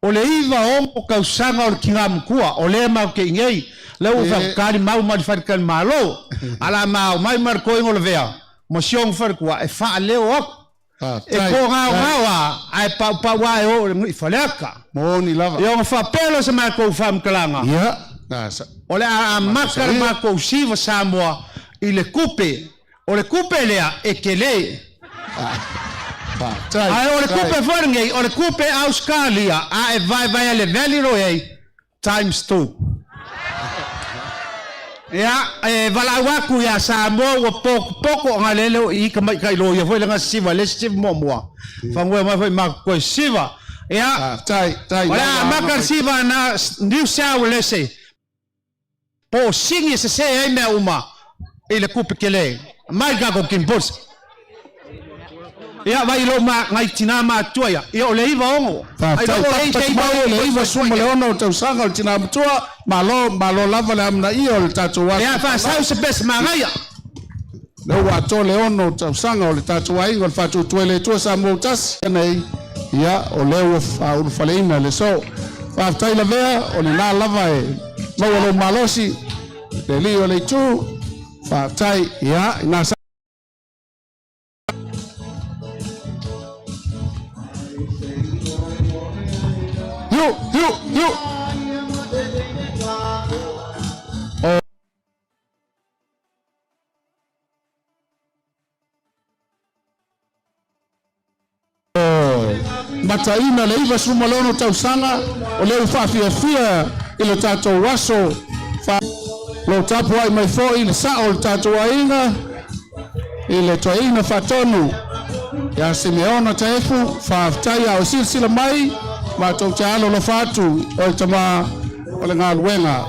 O le 96 tausaga o le tina matua, o lea matou te i nei, lea ua faatali mau ma le faletalimalo, a la ma omai ma le toega o Lavea ma si ona faletua e faaleo atu. E togaogao a, ae paupau a e oo i le i Faleata. Moni lava. Ia ona faapea lea o se matou faamatalaga, o le a amata le matou siva Samoa i le tupe. O le tupe lea e tele. Ae o le tupe foi lenei, o le tupe Ausetalia, a e vaevaea le value o i ai, times two. Ia, e valaau atu ia Samoa ua potopoto ona lele o i tamaitai loia foi lena siva, le isi siva muamua. Fagoe mai foi matou toe siva. Ia, o le a amata le siva na New South Wales. Po o sini e sese ai mea uma i le kupe tele mai le tatou Kimbols. Ia vai lou ma nai tina matua ia, ia o le 96. Ai Faafetai lou o patupatu mai o le 96 tausaga o le tina matua, malo malo lava le amanaia o le tatou aso Ia faasau se pese manaia. Lea ua atoa le 6 tausaga o le tatou aiga o le Faatuatua i le Atua Samoa ua tasi nei, ia o lea ua faaulufaleina le aso. Faafetai Lavea, o lena lava e maua lou malosi, le alii o le itu, faafetai, ia ina sa. Hiu, hiu, hiu. Mataina le 96 tausaga o lea ua faafiafia i le tatou aso fa lo tapuai mai foi le sao o le tatou aiga i le toeaina faatonu ia Simeona Taefu. Faafetai a o silasila mai matou te alolofa atu o le tama o le galuega.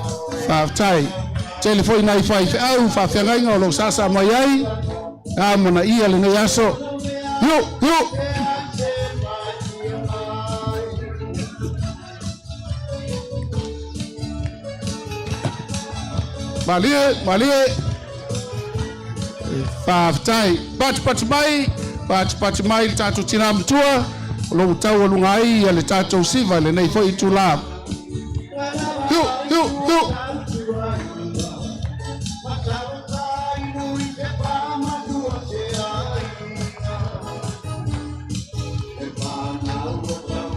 Faafetai. Tele foi nai faifeau faafeagaiga o lo o saasaa mai ai, amanaia lenei aso. Iu, iu! Malie, malie. Faafetai. Patupatu mai, patupatu mai le tatou tina matua, o lo o taualuga ai le tatou siva i lenei foi itula. Hiu, hiu, hiu.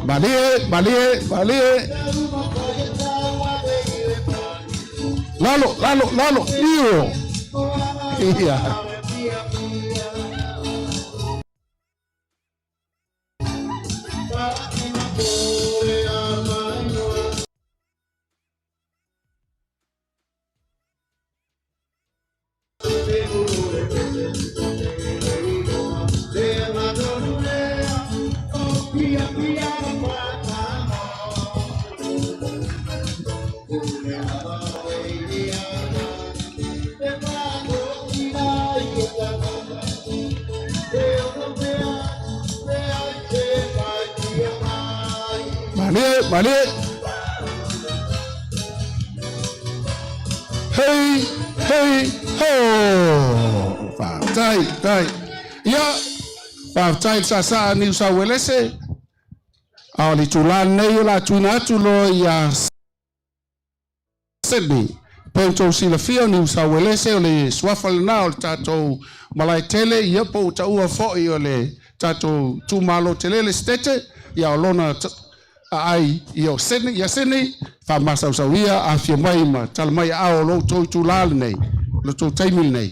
Malie, malie, malie. Lalo, lalo, lalo. Io. Ia. Malie, malie. Hei, hei, ho! Faafetai, faafetai. Ia, faafetai le saasaa a Niu Sauelese. A o le itula lenei o le a tuuina atu loa ia Sydney. Pei ona outou silafia, o Niu Sauelese o le suafa lena o le tatou malae tele, ia po ua taua foi o le tatou itumalo tele le Setete, ia o lona aai ia o Sydney, ia Sydney, faamasausau ia, afio mai ma tala mai aao o lo outou itula lenei, lo outou taimi lenei.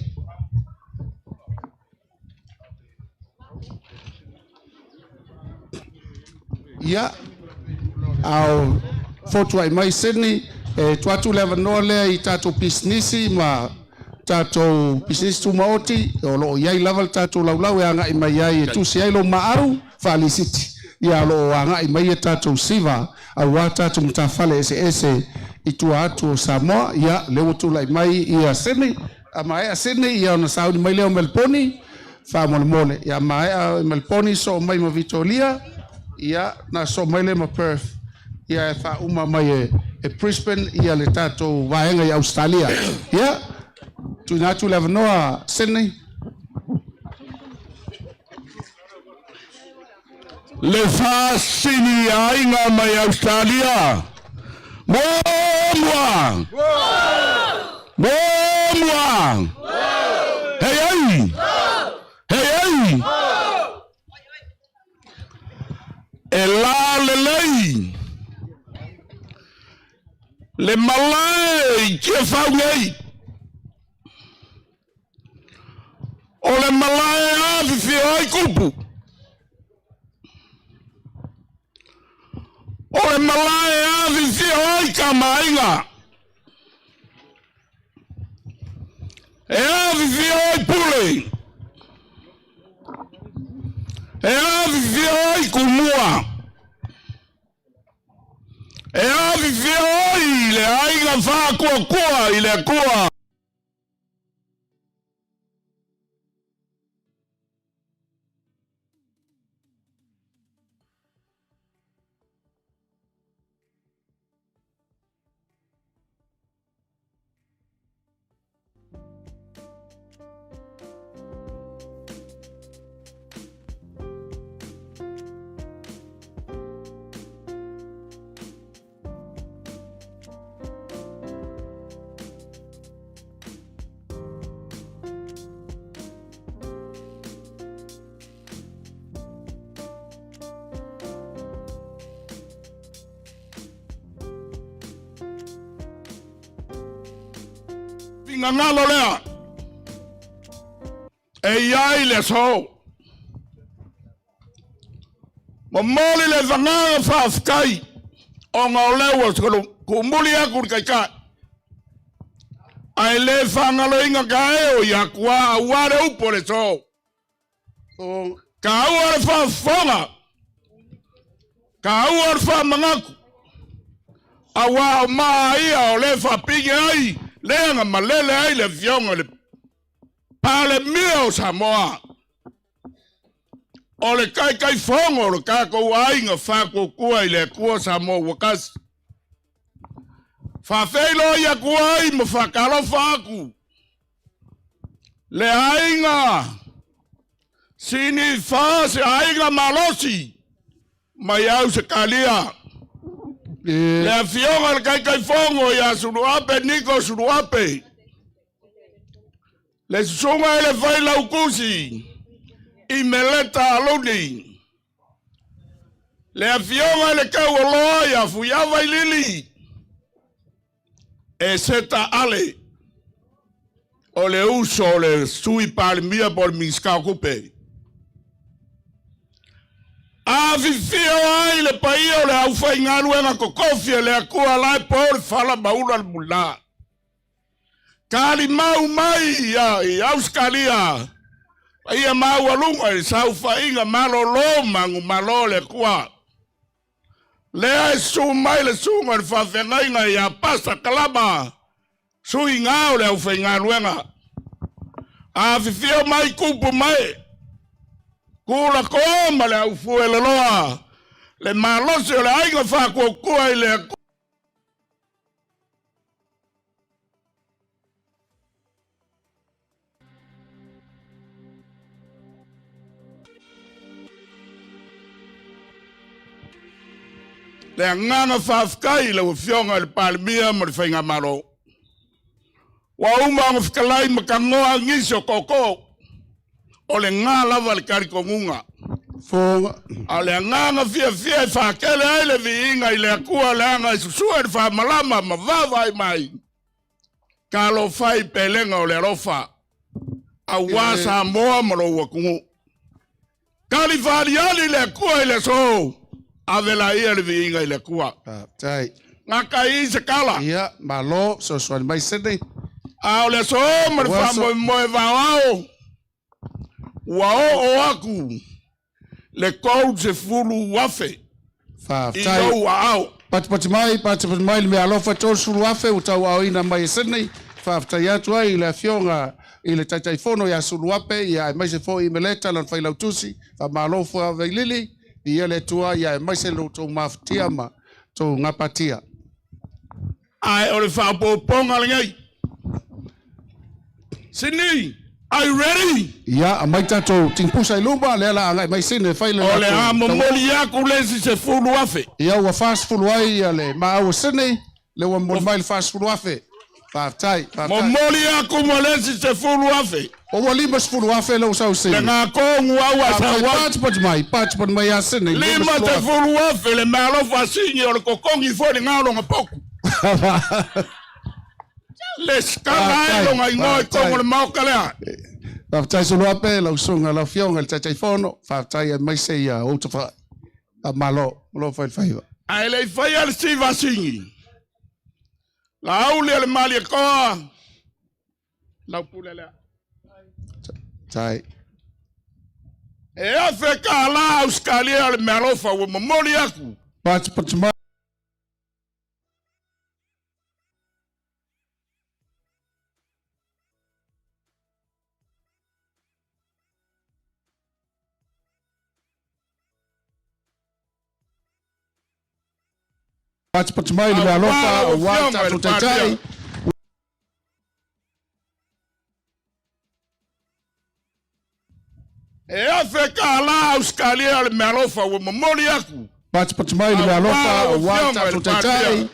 Ia, a o fotuai mai Sydney, e tuu atu le avanoa lea i tatou pisinisi ma tatou pisinisi tumaoti, o lo o i ai lava le tatou laulau e agai mai ai e tusi ai lou maau faalisiti. Ia, o lo o agai mai a tatou siva aua tatou matafale eseese i tua atu o Samoa. Ia, lea ua tulai mai ia Sydney. A maea Sydney, ia ona sauni mai lea o Meliponi, faamolemole. Ia maea Meliponi, soo mai ma Vitoria, ia na soo mai lea ma Perth, ia e faauma mai e, e Brisbane, ia le tatou vaega i Australia. Ia, tuuina atu le avanoa Sydney. Le fasini aiga mai Australia. Muamua! Muamua! Hei ai! Hei ai! E la lelei le malae i Tiafau nei. O le malae afifio ai kupu. O le malae afifio ai kamaaiga. E afifio ai pule. E afifio ai kumua. E afifio ai le aiga whākuakua i le Atua. Finagalo lea e i ai le aso. Momoli le vagaga faafetai ona o lea ua kuumuli aku le taitai. Ae le faagaloina ka e o ia kua aua le upu o le aso. Taua le faafofoga, taua le faamanatu, auā o maa ia o le faapige ai lea na malele ai le afioga i le Palemia o Samoa. O le taitaifono o le tatou aiga faatuatua i le Atua Samoa ua tasi. Faafeiloai atu ai ma faatalofa atu le aiga sini fa se aiga malosi mai Ausetalia. Le afioga i le Taitaifono ia Suluape Niko Suluape, le susuga i le Failautusi i Meleta Aluni, le afioga i le Taualoa ia Fuiava Ilili, e Seta Ale, o le uso o le Sui Palemia po o le Minisita o Tupe. Afifio ai le paia o le aufaigaluega totofi a le Atua la e po le fala ma ula le mulā. Talimau mai i Ausetalia, paia maualuga i le saofaiga malolo ma agumalo o le Atua. Lea e susu mai le susuga i le faafeagaiga ia Pasa Kalama, suiga o le aufaigaluega. Afifio mai tupu mai, Tulakoa ma le aufueloloa, le malosi o le aiga faatuatua i le Atua. Le agaga faafetai i lau Afioga i le Palemia ma le Faigamalo. Ua uma ona fetalai ma tagoa nisi o tootoo, o le ga lava le talitonuga. Fofoga. A o le agaga fiafia e faatele ai le viiga i le Atua leaga e susue le faamalama ma vaavaai mai. Talofa i pelega o le alofa, aua Samoa ma lou atunuu. Tali faaliali le Atua i le aso, ave laia le viiga i le Atua. Faafetai. Gata i se tala. Ia, malo, fesoasoani mai Sydney. A o le aso ma le faamoemoe vaoao, ua oo aku le 30,000 i Faafetai. lou aao. Patipati mai, patipati mai le meaalofa 30,000 ua tauaaoina mai e Sydney. Faafetai atu ai i le Afioga i le Taitaifono ia Suluape, ia aemaise foi i Meleta lana Failautusi, faamalo foi Vailili, viia le Atua, ia aemaise lo outou mafatia ma tou gapatia. Ae o le faaopoopoga lenei. Sydney, are you ready? Ia, aumai tatou tinpusa i luma, lea la agai mai Sydney e fai le O le latou a momoli aku le isi 10,000. Ia, ua 40 ai ia le maau a Sydney, lea ua momoli mai le 40,000. Faafetai, faafetai. Momoli aku ma le isi 10,000. O ua 50,000 lea ua sau Le Sydney. gakogu au a Faafetai, sau ai. patipati mai, patipati mai ia Sydney. 50,000. 50,000 le meaalofa a Sini o le kokogi foi le gao loga poku. Le sikala ai Faafetai, loga igoa i faafetai. totonu o le maoka lea. Faafetai Suluape, lau susuga lau Afioga i le Taitaifono, faafetai aemaise ia ou tafaai. Faamalo, malo fai le faiva. Ae le i faia le siva a Sini. Laauli o le Malietoa, lau pule lea. Tai. E $1,000 Ausetalia o le meaalofa ua momoli aku. Patipati mai. Patipati mai le Auā meaalofa lau aua Afioga i tatou le taitai. Palemia. E $1,000 Ausetalia o le meaalofa ua momoli aku. Patipati mai le Auā meaalofa lau aua Afioga i tatou le taitai. Palemia.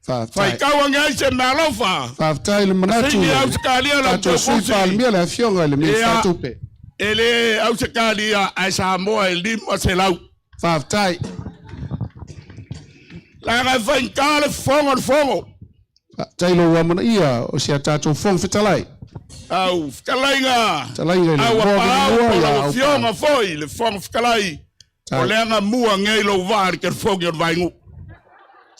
Faafetai. Faitau age ai se meaalofa. Faafetai le manatu Sini le Ausetalia lau tatou Sui Taupusi. Palemia le Afioga i le Minisita Ia. Tupe. E le Ausetalia ae Samoa e 500. Faafetai. Leaga e faigata le fofoga o le fono. Faafetai lou amanaia o si a tatou Fofoga Fetalai. Au fetalaiga. Fetalaiga i le Au Moa apaau Vilimoa po ia lau au afioga foi le Fofoga Fetalai. O Tai. le agamua nei lou vaa i le telefoni o le vainuu.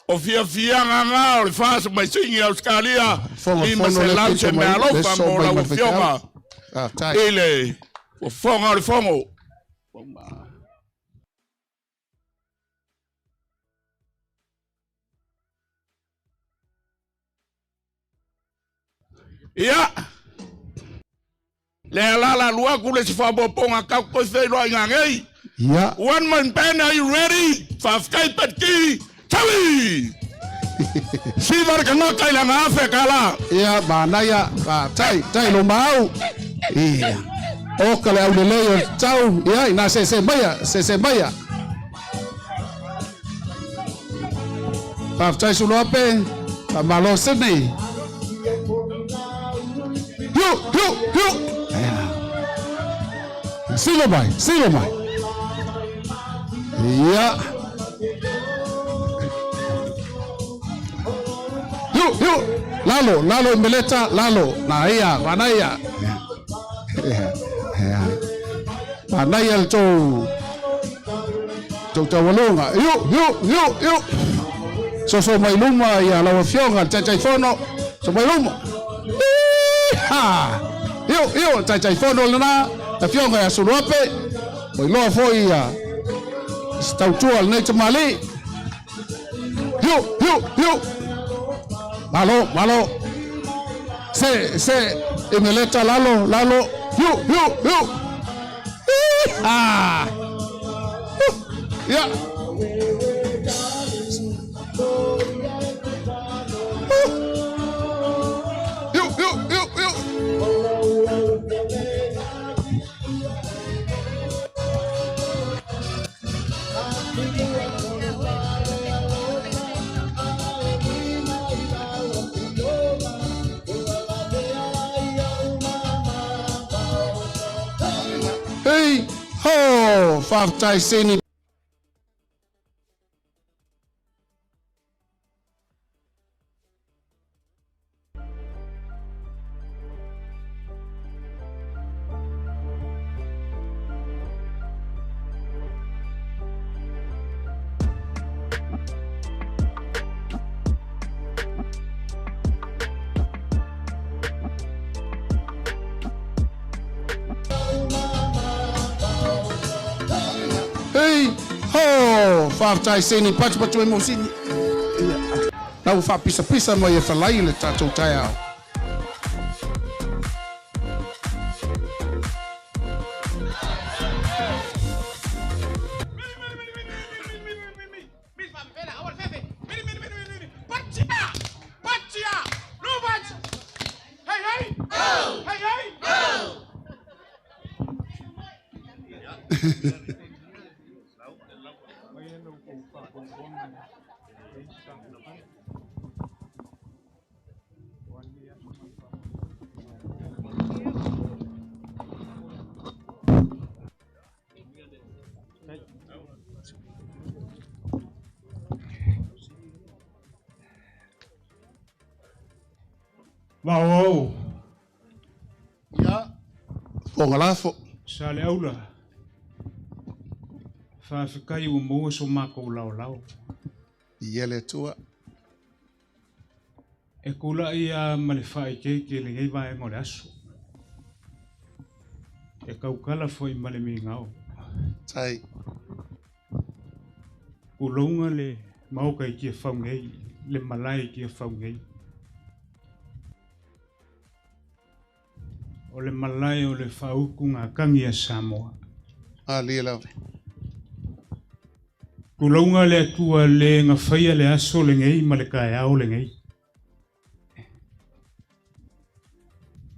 O fiafiaga gā o le fa'asamaisiga i Ausetalia, Fofoga Fono le 500 se pito mai, le meaalofa so mo mai lau ma le faifeau. afioga Faafetai. i le fofoga o le fono. Ia, le alala alu aku le isi faaopoopoga tatou toe feiloaiga nei. Ia. One man band, are you ready? Faafetai Petki, taui! Siva le tagata i lana $1,000. Ia, manaia, faafetai, tai lo maau. Ia. Oka le aulelei o le tau, ia, ina sese maia, sese maia. Faafetai Suluape, faamalo Sydney. Hiu, hiu, hiu. Ia. Silo mai, silo mai. Ia. Hiu, hiu. Lalo, lalo i Meleta, lalo. Na ia, manaia. Ia, ia. Manaia le tou, tou taualuga. Hiu, hiu, hiu, hiu. Soso mai luma ia lau Afioga le Taitaifono. So mai luma. Ha! Hiu, hiu, le Taitaifono lena, le Afioga ia Suluape. Ua iloa foi ia se tautua lenei tamalii. Hiu, hiu, hiu. Malo, malo. Se, se, i Meleta lalo, lalo. Hiu, hiu, hiu. Ha! Ia. Hiu, hiu, hiu, hiu. Hei, ho, faafetai Sini. Hei, ho, faafetai Sini, patupatu e mo Sini. Ia. Na ua faapisapisa mai e falai le tatou taeao. Maou. Ia, fogalafo. Sa le aula. Faafetai ua maua so makou laolao. Ia le Atua. E kula'i a ma le faaikeike i lenei vaega o le aso. E kaukala foi ma le migao. Tai. Kulouga le maoka i Tiafau nei, le malae i Tiafau nei. O le malae o le faautugatagi a Samoa. Malie lava. Tulouna le Atua le na faia le aso lenei ma le taeao lenei.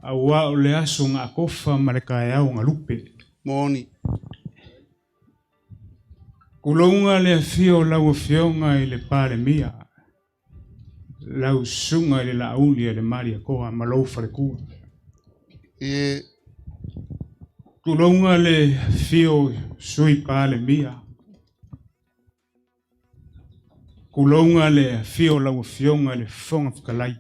Auā o le aso na atofa ma le taeao na lupe. Moni. Tulouna le afio o lau Afioga i le Palemia, lau Susuga i le Laauli a le Malietoa ma lou faletua. E. Tulouna le afio o Sui Palemia. Tulouna le afio o lau Afioga i le Fofoga Fetalai.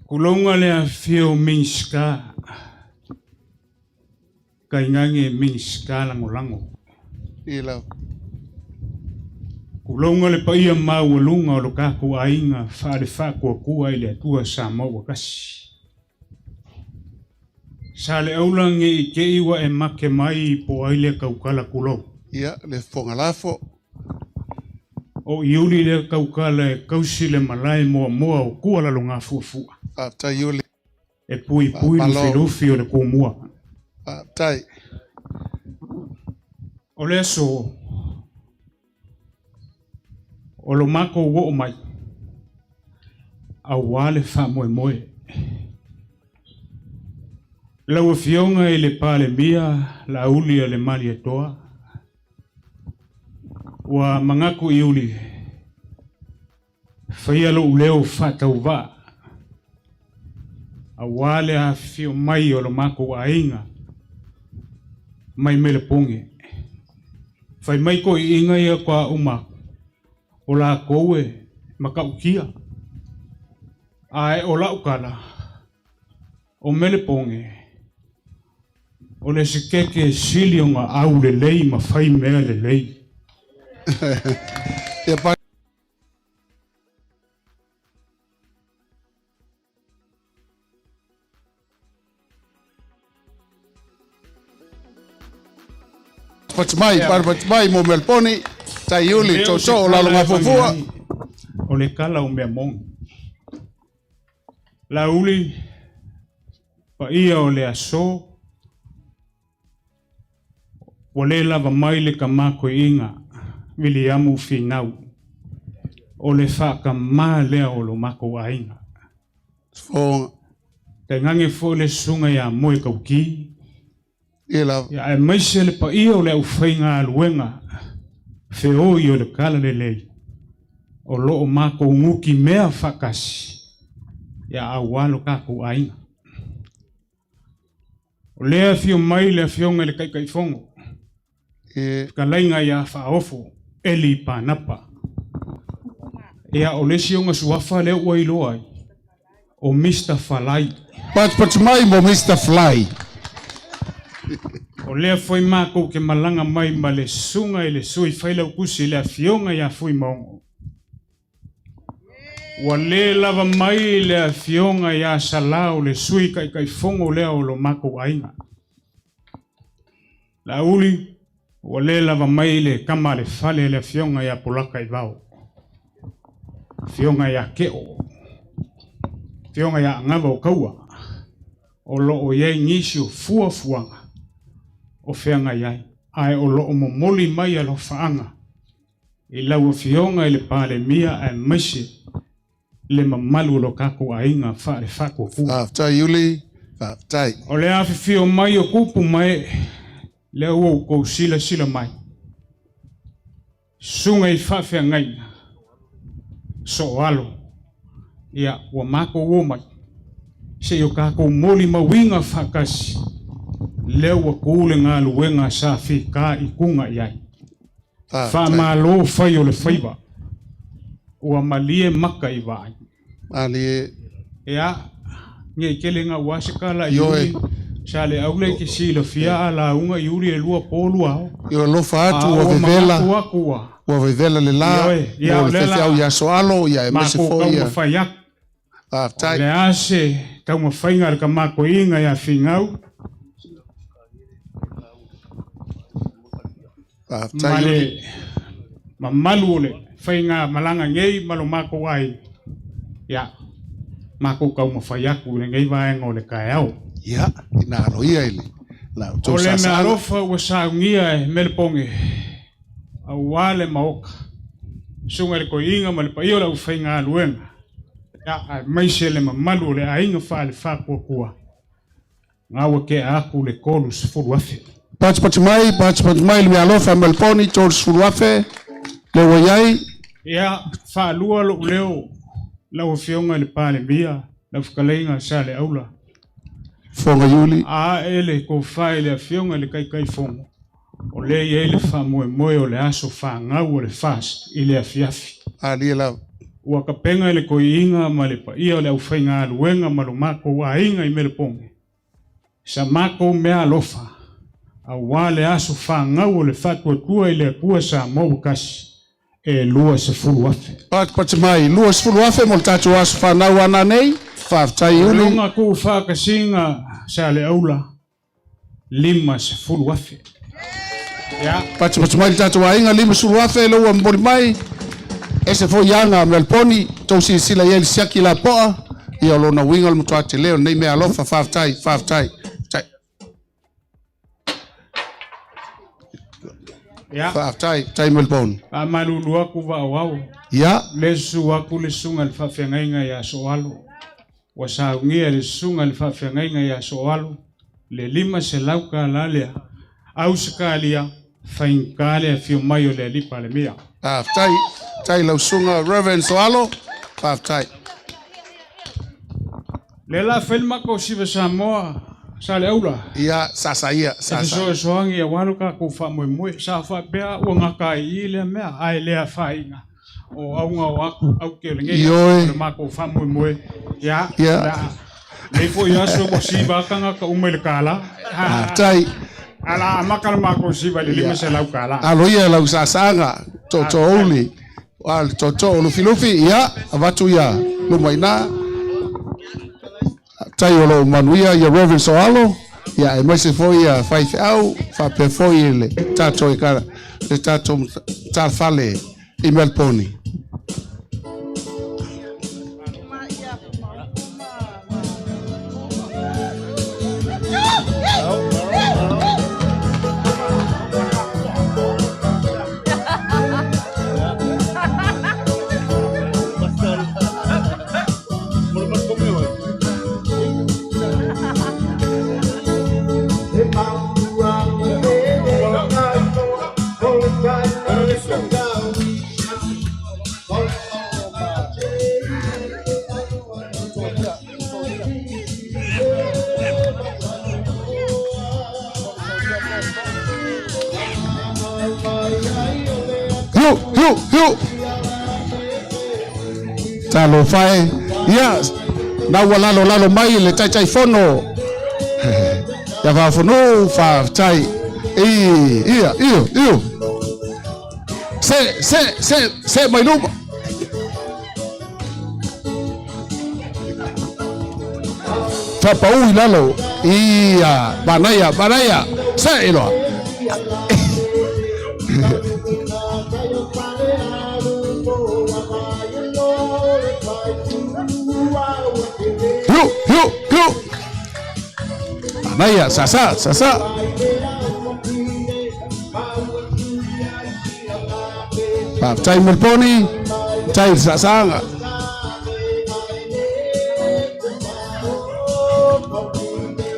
Tulouna le afio o Minisita, tainane Minisita Lagolago. I lava. Tulouna le paia maualuga o lo tatou aiga faale-faatuatua i le Atua Samoa ua tasi. Sa le aula ne i te i ua e make mai po o ai lea tautala tulou. Ia, le fofoga lafo. O Iuli lea tautala e tausi le malae muamua o tua lalogafuafua. Faafetai Iuli. E puipui Faamalo. lufilufi o le tumua. Faafetai. O le aso o lo matou oo mai aua le faamoemoe. Lau Afioga i le Palemia Laauli a le Malietoa, ua manatu Iuli, faia lou leo faatauvaa aua le afifio mai o lo matou aiga mai Melepoge. Fai mai toeaiina ia toa uma atu, o latou e matautia. Ae o lau tala, o Melepoge, o le sekeke sili ona aulelei ma fai mea lelei. Ia pa. Pati mai, pati mai mo Melponi, tai Iuli, tootoo o Lalogafuafua. O le tala o mea moni. Laauli, paia o le aso, ua le lava mai le tama toeaina Viliamu Finau, o le faatamā lea o lo matou aiga. Fofoga. Tainane foi le susuga ia Moe Tauti, Ia lava. ia aemaise le paia o le aufaigaluega feoi o le Talalelei o lo o matou nutimea faatasi ia aua lo tatou aiga. O lea e afio mai le Afioga i le Taitaifono, E. fetalaiga ia Faaofo Eli Panapa. Ia, o le isi ona suafa lea ua iloa ai, o Mr. Falai. Patipati mai mo Mr. Fly. O lea foi matou te malaga mai ma le susuga i le Sui Failautusi le Afioga ia Fuimaono. Ua le lava mai le Afioga ia Salao le Sui Taitaifono lea o lo matou aiga. Laauli, ua le lava mai le tama a le fale le Afioga ia Polata Ivao. Afioga ia Keo, Afioga ia Agava o Kaua, o lo o i ai nisi o fuafuaga o feagai ai, ae o lo o momoli mai alofaaga i lau Afioga i le Palemia aemaise le mamalu o lo tatou aiga faale-Faatuatua. Faafetai Iuli, faafetai. O le afifio mai o tupu ma ee, lea ua outou silasila mai, susuga i faafeagaiga, sooalo, ia, ua matou omai se i o tatou molimauina faatasi, lea ua tu le galuega sa fita i tuga i ai. Faamalo fai o le faiva, ua malie maka i vaai. Malie. Ia, nei tele naua se tala i Iuli, sa le aule i te silafia a lauga Iuli e lua po lua ao. Ioe, alofa atu ua vevela, ua vevela le la, mo le faifeau ia Soalo, ia aemaise foi ia. Taumafai atu. O le a se taumafaiga a le tamatoiga ia Finau ma le mamalu o le faigamalaga nei ma lo matou aiga, ia, matou taumafai atu i lenei vaega o le taeao. Ia, ina aloaia i le la outou O le sasaaga. meaalofa ua saunia e Melepone aua le Maota, Susuga i le Toeaina ma le paia o le aufaigaluega, ia, aemaise le mamalu o le aiga faale-Faatuatua, na ua tea atu le 30,000. Patipati mai, patipati mai le meaalofa a Meleponi, 30,000 lea ua i ai. Ia, faalua lou leo, lau Afioga i le Palemia, lau Fetalaiga Saleaula. Fofoga Iuli. Ae le tofa i le Afioga i le Taitaifono, o lea e i ai le faamoemoe o le aso fanau o le FAST i le afiafi. Malie lava. Ua tapena e le toeaina ma le paia o le aufaigaluega ma lo matou aiga i Melepone sa matou meaalofa aua le aso fanau o le Faatuatua i le Atua Samoa ua Tasi e 20,000. Patipati mai, 20,000 mo le tatou aso fanau a nanei. Faafetai O Iuli. lona tuufaatasiga Saleaula 50,000. Ia. Patupatu mai le tatou aiga, 50,000 lea ua momoli mai. Ese foi aga a Meleponi, tou silasila i ai i le siaki lapoa, ia o lona uiga o le matua tele o lenei meaalofa. Faafetai, faafetai, faafetai. Ia. Faafetai, faafetai Meleponi. Faamalulu atu Vaaoao. Ia. Le susu atu le susuga i le faafeagaiga ia Soalo. Ua saunia e le susuga i le faafeagaiga ia Soalo le 500 tala lea Ausetalia faigata le afio mai o le Alii Palemia. Faafetai, faafetai lau susuga Reverend Soalo, faafetai. Lea la fai le matou siva Samoa Saleaula. Ia, sasa ia, sasa. E fesoasoani aua lo tatou faamoemoe. Sa faapea ua gata ai i i lea mea, ae le afaina. O auga o aku au ke o lenei Ioe. o le matou faamoemoe. Ia, Ia. o le a lenei foi aso ua siva lava tagata uma i le $1. Faafetai. Ae o le a amata le matou siva i le $500. Aloaia lau sasaaga, tootoouli, a le tootoo o Lufilufi, ia, avatu ia luma i ina. Faafetai o lo o manuia ia Reverend Soalo, ia aemaise foi ia faifeau, faapea foi le tatou le tatou matafale i Melbourne. Hiu, hiu, hiu. Talofa e. Ia, na ua lalolalo mai le Taitaifono. Ia Vaofonuu, faafetai. I, ia, iu, iu. Se, se, se, se mai luma. Faapau i lalo. Ia, manaia, manaia. Se iloa. Manaia, sasa, sasa. Faafetai Melponi, tai i le saasaaga.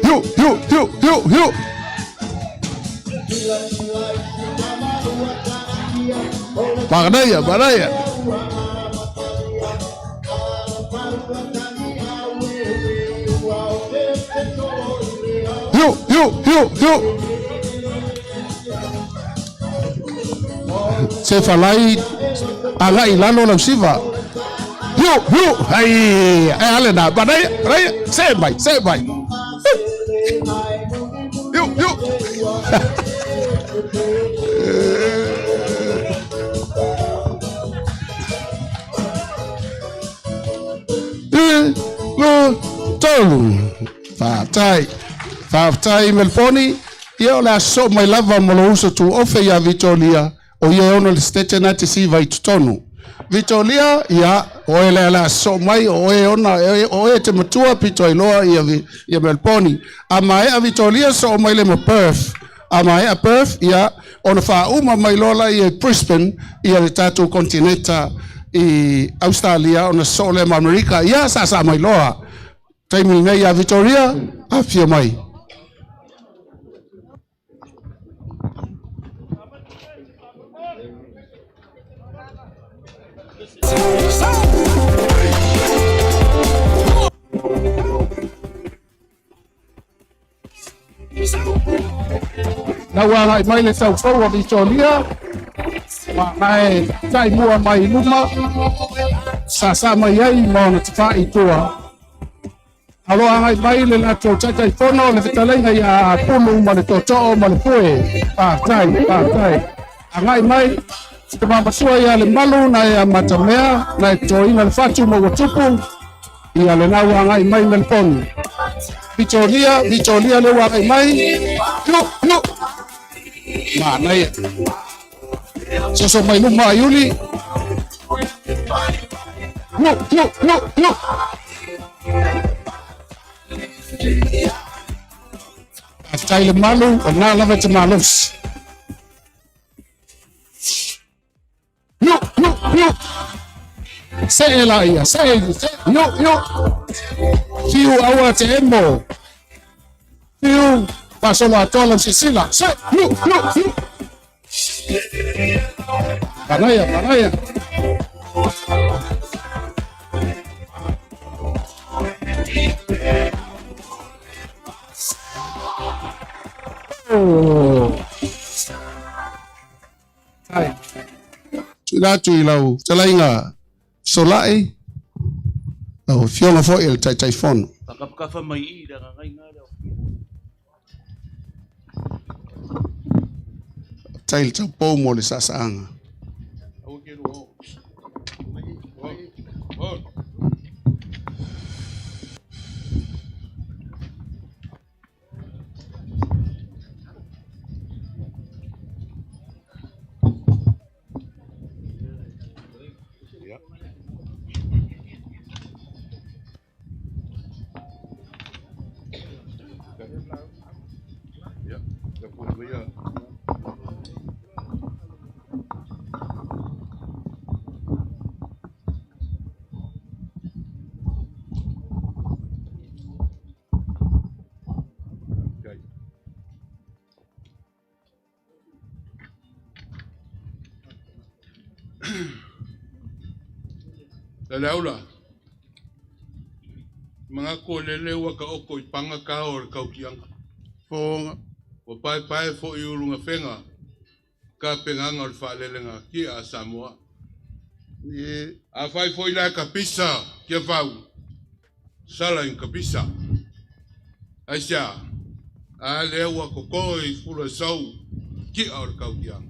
Hiu, hiu, hiu, hiu, hiu. Manaia, manaia. Hiu, hiu, hiu, hiu. Se falai agai i lalo lau siva. Hiu, hiu, ai, e ale na, manaia, manaia, se mai, se mai. Hiu, hiu. Lua, tolu. Faafetai. Faafetai Melponi. Ia o le a sosoo mai lava ma lou uso tuofe ia Vitolia, o ia e ono le setete na te siva i totonu. Vitolia, ia, o oe lea o le a sosoo mai, o oe e ona, o oe e te matua pito ai loa ia, ia Melponi. A maea Vitolia, sosoo mai lea ma Perth. A maea Perth, ia, ona faauma mai loa laia i Brisbane, ia le tatou konetineta i Ausetalia, ona sosoo lea ma Amerika. Ia, saasaa mai loa. Taimi lenei ia Vitoria, afifio mai. Na ua agai mai le taupou a Vitoria, ma nae tai mua mai i luma, sasa mai ai ma ona tafa'i i tua. Alo agai mai le latou Taitaifono le fetalaiga ia Pulu ma le Tootoo ma le Pue. Faafetai, faafetai. Agai mai te tama matua ia Lemalu na e amatamea na e totoina le fatu ma ua tupu ia lena ua agai mai Melponi. Vitoria, Vitoria le ua agai mai. Iu, iu. Manaia. Soso mai luma a Iuli. Iu, iu, iu, iu. Faafetai Lemalu, o lena lava e te malosi. Iu, iu, iu. See laia, see, see, iu, iu. Fiu aua te emo. Fiu, faasolo atoa lau silasila. Se, iu, iu, iu. Manaia, manaia. Oh. Ai. Tuuina atu i lau fetalaiga Solai, lau Afioga foi i le Taitaifono. Whakapakafa mai i le gagaiga lea o Faafetai i le taupou mo le saasaaga. Le aula. Mga ko lele ua ka oko i panga ka o le kautianga. Fofoga. Ua paepae foi i ulugafega ka pegaga o le faalelega kia a Samoa. Afai foi la e kapisa kia fau, sala in kapisa. Aisea? A lea ua koko i Fulasau kia o le kautiaga.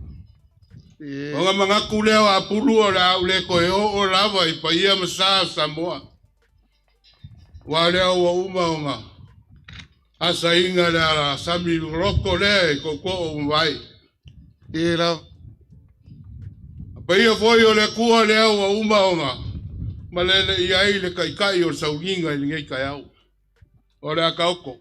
O ga mangaku lea o Apulu o le a ou le toe oo lava i paia ma sa o Samoa. Aua o lea ua uma ona asaina le ala sami loloto lea i tootoo ua mavae. A paia foi o le Atua lea ua uma ona malele i ai le Taitai o le sauniga i lenei taeao. O le a taoto.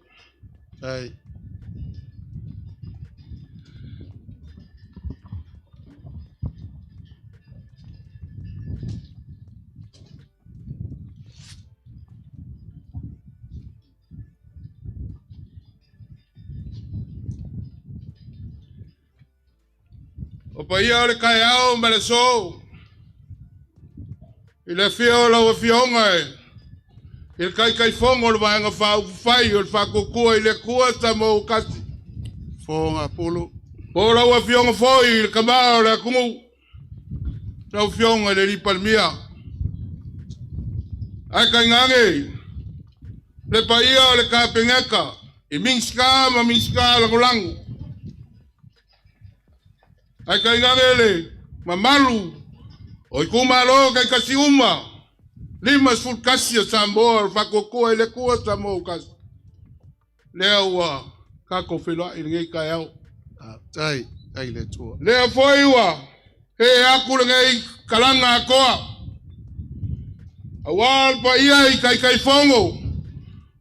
O paia o le taeao ma le aso, i le afio o lau Afioga i le Taitaifono o le Vaega Faaupufai o le Faatuatua i le Atua Samoa ua Tasi. Fofoga Pulu. Po o lau Afioga foi i le Tama o le atunuu, lau Afioga i le Alii Palemia. Ae tainane le paia o le Kapeneta i Minisita ma Minisita Lagolago. Ae tainane le mamalu o itumalo taitasi uma, 51 o Samoa o le Faatuatua i le Atua Samoa ua Tasi. Lea ua tatou feiloai i lenei taeao. Tai, tai le Atua. Lea foi ua ee atu lenei kalaga atoa, aua le paia i Taitaifono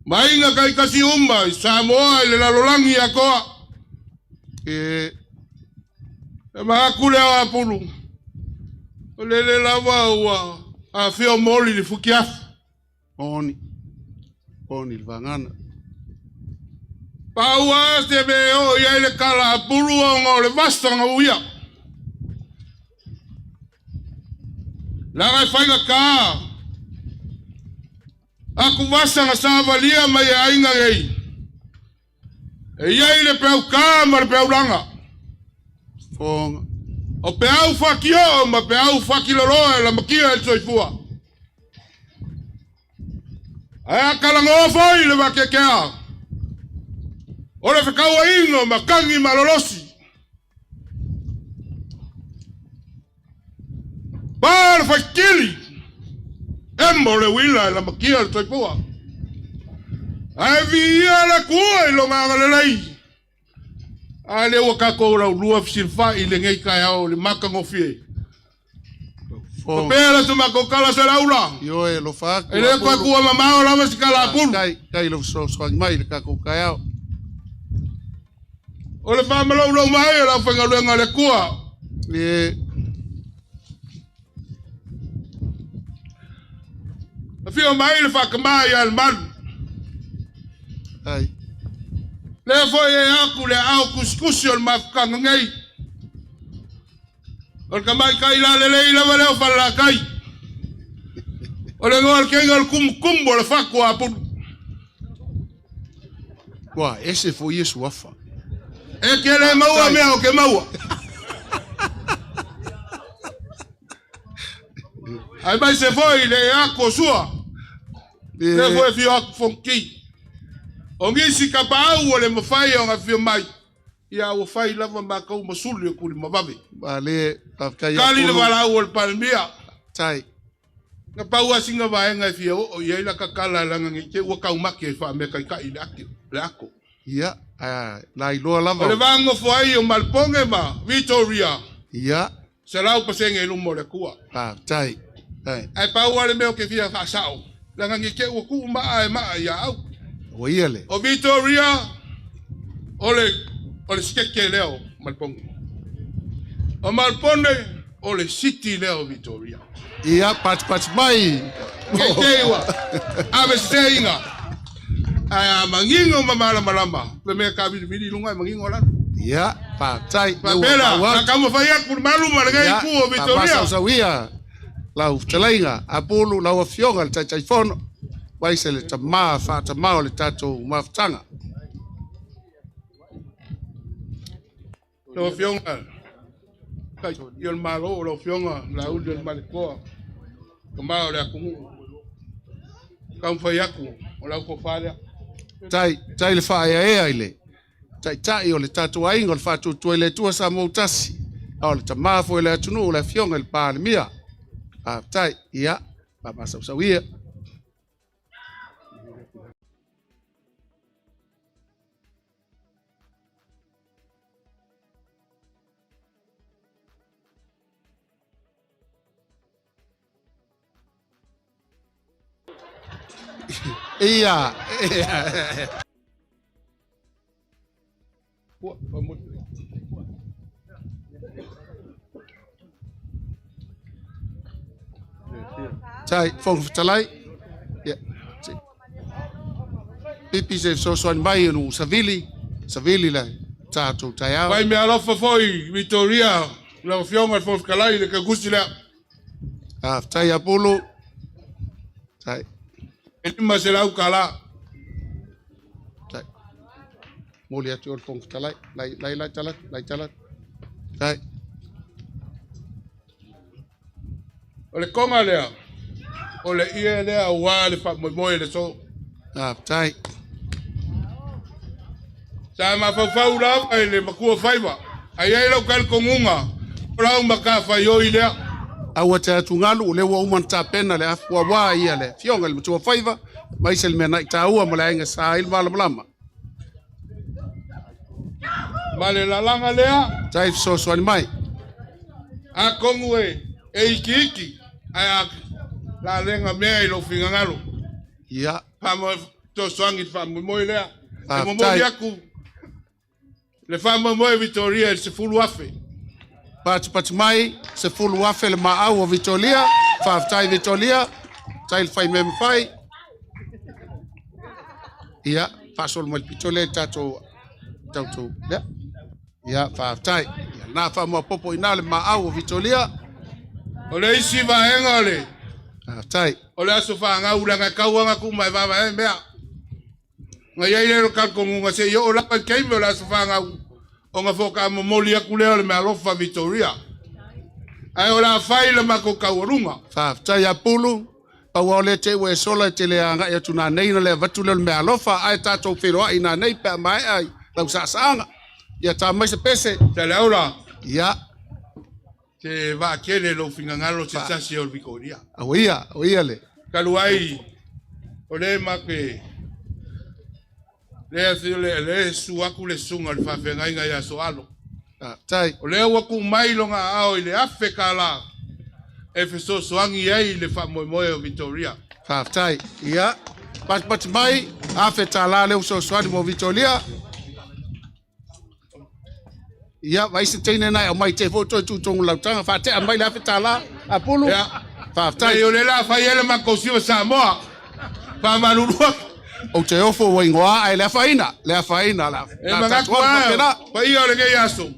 ma aiga taitasi uma i Samoa i le lalolagi atoa. E E manatu lea o Apulu, o lele lava ua afio moli i le futiafu. Oni, oni le vagana. Pau lava se mea e oo i ai le tala a Apulu ona o le vasa na uia. Leaga e faigata atuvasa na savalia mai e aiga nei. E i ai le peautā ma le peaulaga. Fofoga. O peau fatioo ma peau fatiloloa e lamatia e le soifua. Ae a talanoa foi le vateatea, o le fetauaiga o matagi malolosi. Pa le faitili, emo le uila e lamatia le soifua. Ae viia le Atua i lona agalelei. A lea ua tatou laulua fesilafai i lenei taeao i le matagofie. Faapea la se matou tala Saleaula. Ioe, alofa atu. E le toe tuua mamao lava se tala a Pulu. Tai, tai lau fesoasoani mai i le tatou taeao. O le faamaloulou mai o le aufaigaluega a le Atua. E Afio mai le faatama ia Lemalu. Ai. Lea foi e aku le aao tusitusi o le mafutaga nei. O le tamaitai lalelei lava lea o Falelatai. O le igoa o le keiga o le kumukumu o le fatu a Apulu. Ua ese foi ia suafa. E te le maua mea o ke maua. Ai mai se foi le e aku o sua. Le foi e fio aku fonki. O nisi ka paau o le mawhai o ngā fio mai. Ia ua fai lava matou ma suli o Tulimavave. Vale, faafetai Tali le valaau a le Palemia. Tai. Na pau lava sina vaega e fia oo i ai laka tala leaga ne i te i ua taumate e faameataitai le ake, le ako. Ia, a lailoa lava. O le va nofo ai o Malpone ma Vitoria. Ia. 100% i luma o le Atua. Faafetai. Tai. Ae pau lava le mea ou te fia faasao, leaga ne i te i ua tuu maa e maa ia au. Ua ia le. O Vitoria, o le, o le sikeke lea o Malpone. O Malpone, o le city lea o Vitoria. Ia, patipati mai. Kei te ua ave seseiga, ae a manino ma malamalama, le mea tavilivili i luga e manino lalo. Ia, faafetai. Faapea la, sa taumafai atu le malu ma lenei itu o Vitoria. Faamasausau ia lau fetalaiga Apulu, lau Afioga i le Taitaifono, aemaise le tama faatamao o le tatou mafutaga. Lau Afioga i le Malo, lau Afioga Laauli o le Malietoa, tama o le atunuu, taumafai atu o lau tofa lea. Tai, tai le faaeaea i le taitai o le tatou aiga o le Faatuatua i le Atua Samoa ua Tasi, a o le tama foi o le atunuu, le Afioga i le Palemia. Faafetai. Ia, faamasausau ia. Ia, ia. Tai, Fofoga Fetalai. Ia. Pipi se fesoasoani mai onu savili, savili le tatou taeao. Fai meaalofa foi Vitoria. Lau Afioga i le Fofoga Fetalai i le tautusi lea. Faafetai Apulu. Tai. E $500. Tai. Moli atu o le Fofoga Fetalai. Lai lai lai tala, lai tala. Tai. O le koga lea, o le ie lea auā le faamoemoe i le aso. Faafetai. Sa mafaufau lava i le matua faiva, ae i ai lou talitonuga, o lau matafaioi lea. Aua te atugalu, o lea ua uma ona tapena le afu auā ia le afioga i le matua faiva, aemaise le mea na i taua ma le aiga sa ai le malamalama. Ma le lalaga lea. Tai fesoasoani mai. Atonu e itiiti, ae a lalega mea i lou finagalo. Ia. Fesoasoani i le faamoemoe lea. E momoli atu le faamoemoe Vitoria i le 10,000. Patipati mai, 10,000 le maau o Vitoria. Faafetai Vitoria. Tai le fai mea mafai. Ia, faasolo mai le pito lea i tatou tautou. Ia, ia faafetai. Ia, na faamaopopo i na le maau o Vitoria. O le isi vaega o le Faafetai. O le aso fanau leaga e tau lava ona tuu mai vaavaai mea. Na i ai lea o le talitonuga se i oo lava i le taimi o le aso fanau ona faatoa momoli atu lea o le meaalofa Vitoria. Ae o le a fai le matou taualuga. Faafetai Apulu. Pau lava o lea te i ua e sola e te le agai atu nanei ona le avatu lea o le meaalofa, ae tatou feiloai nanei pe a maea i lau saasaaga. Ia ta mai se pese. Saleaula. Ia. Se vaatele lou finagalo se tasi o le Vitoria. O ia, o ia le. Talu ai o lea matou te lea le le susu atu le susuga o le faafeagaiga ia Soalo. Faafetai. O lea ua tuu mai lona aao i le $1,000 e fesoasoani ai i le faamoemoe o Vitoria. Faafetai. Ia, patipati mai, $1,000 lea ua fesoasoani mo Vitoria. Ia, vai se teine na e aumai te foi toe tutongu lautaga, faatea mai le $1,000. Apulu. Ia. Faafetai. Nei o le la fai ai le matou siva Samoa. Faamalulu atu. Ou te ofo ua igoa ae le afaina, le afaina la. E manatu lava, paia o lenei aso,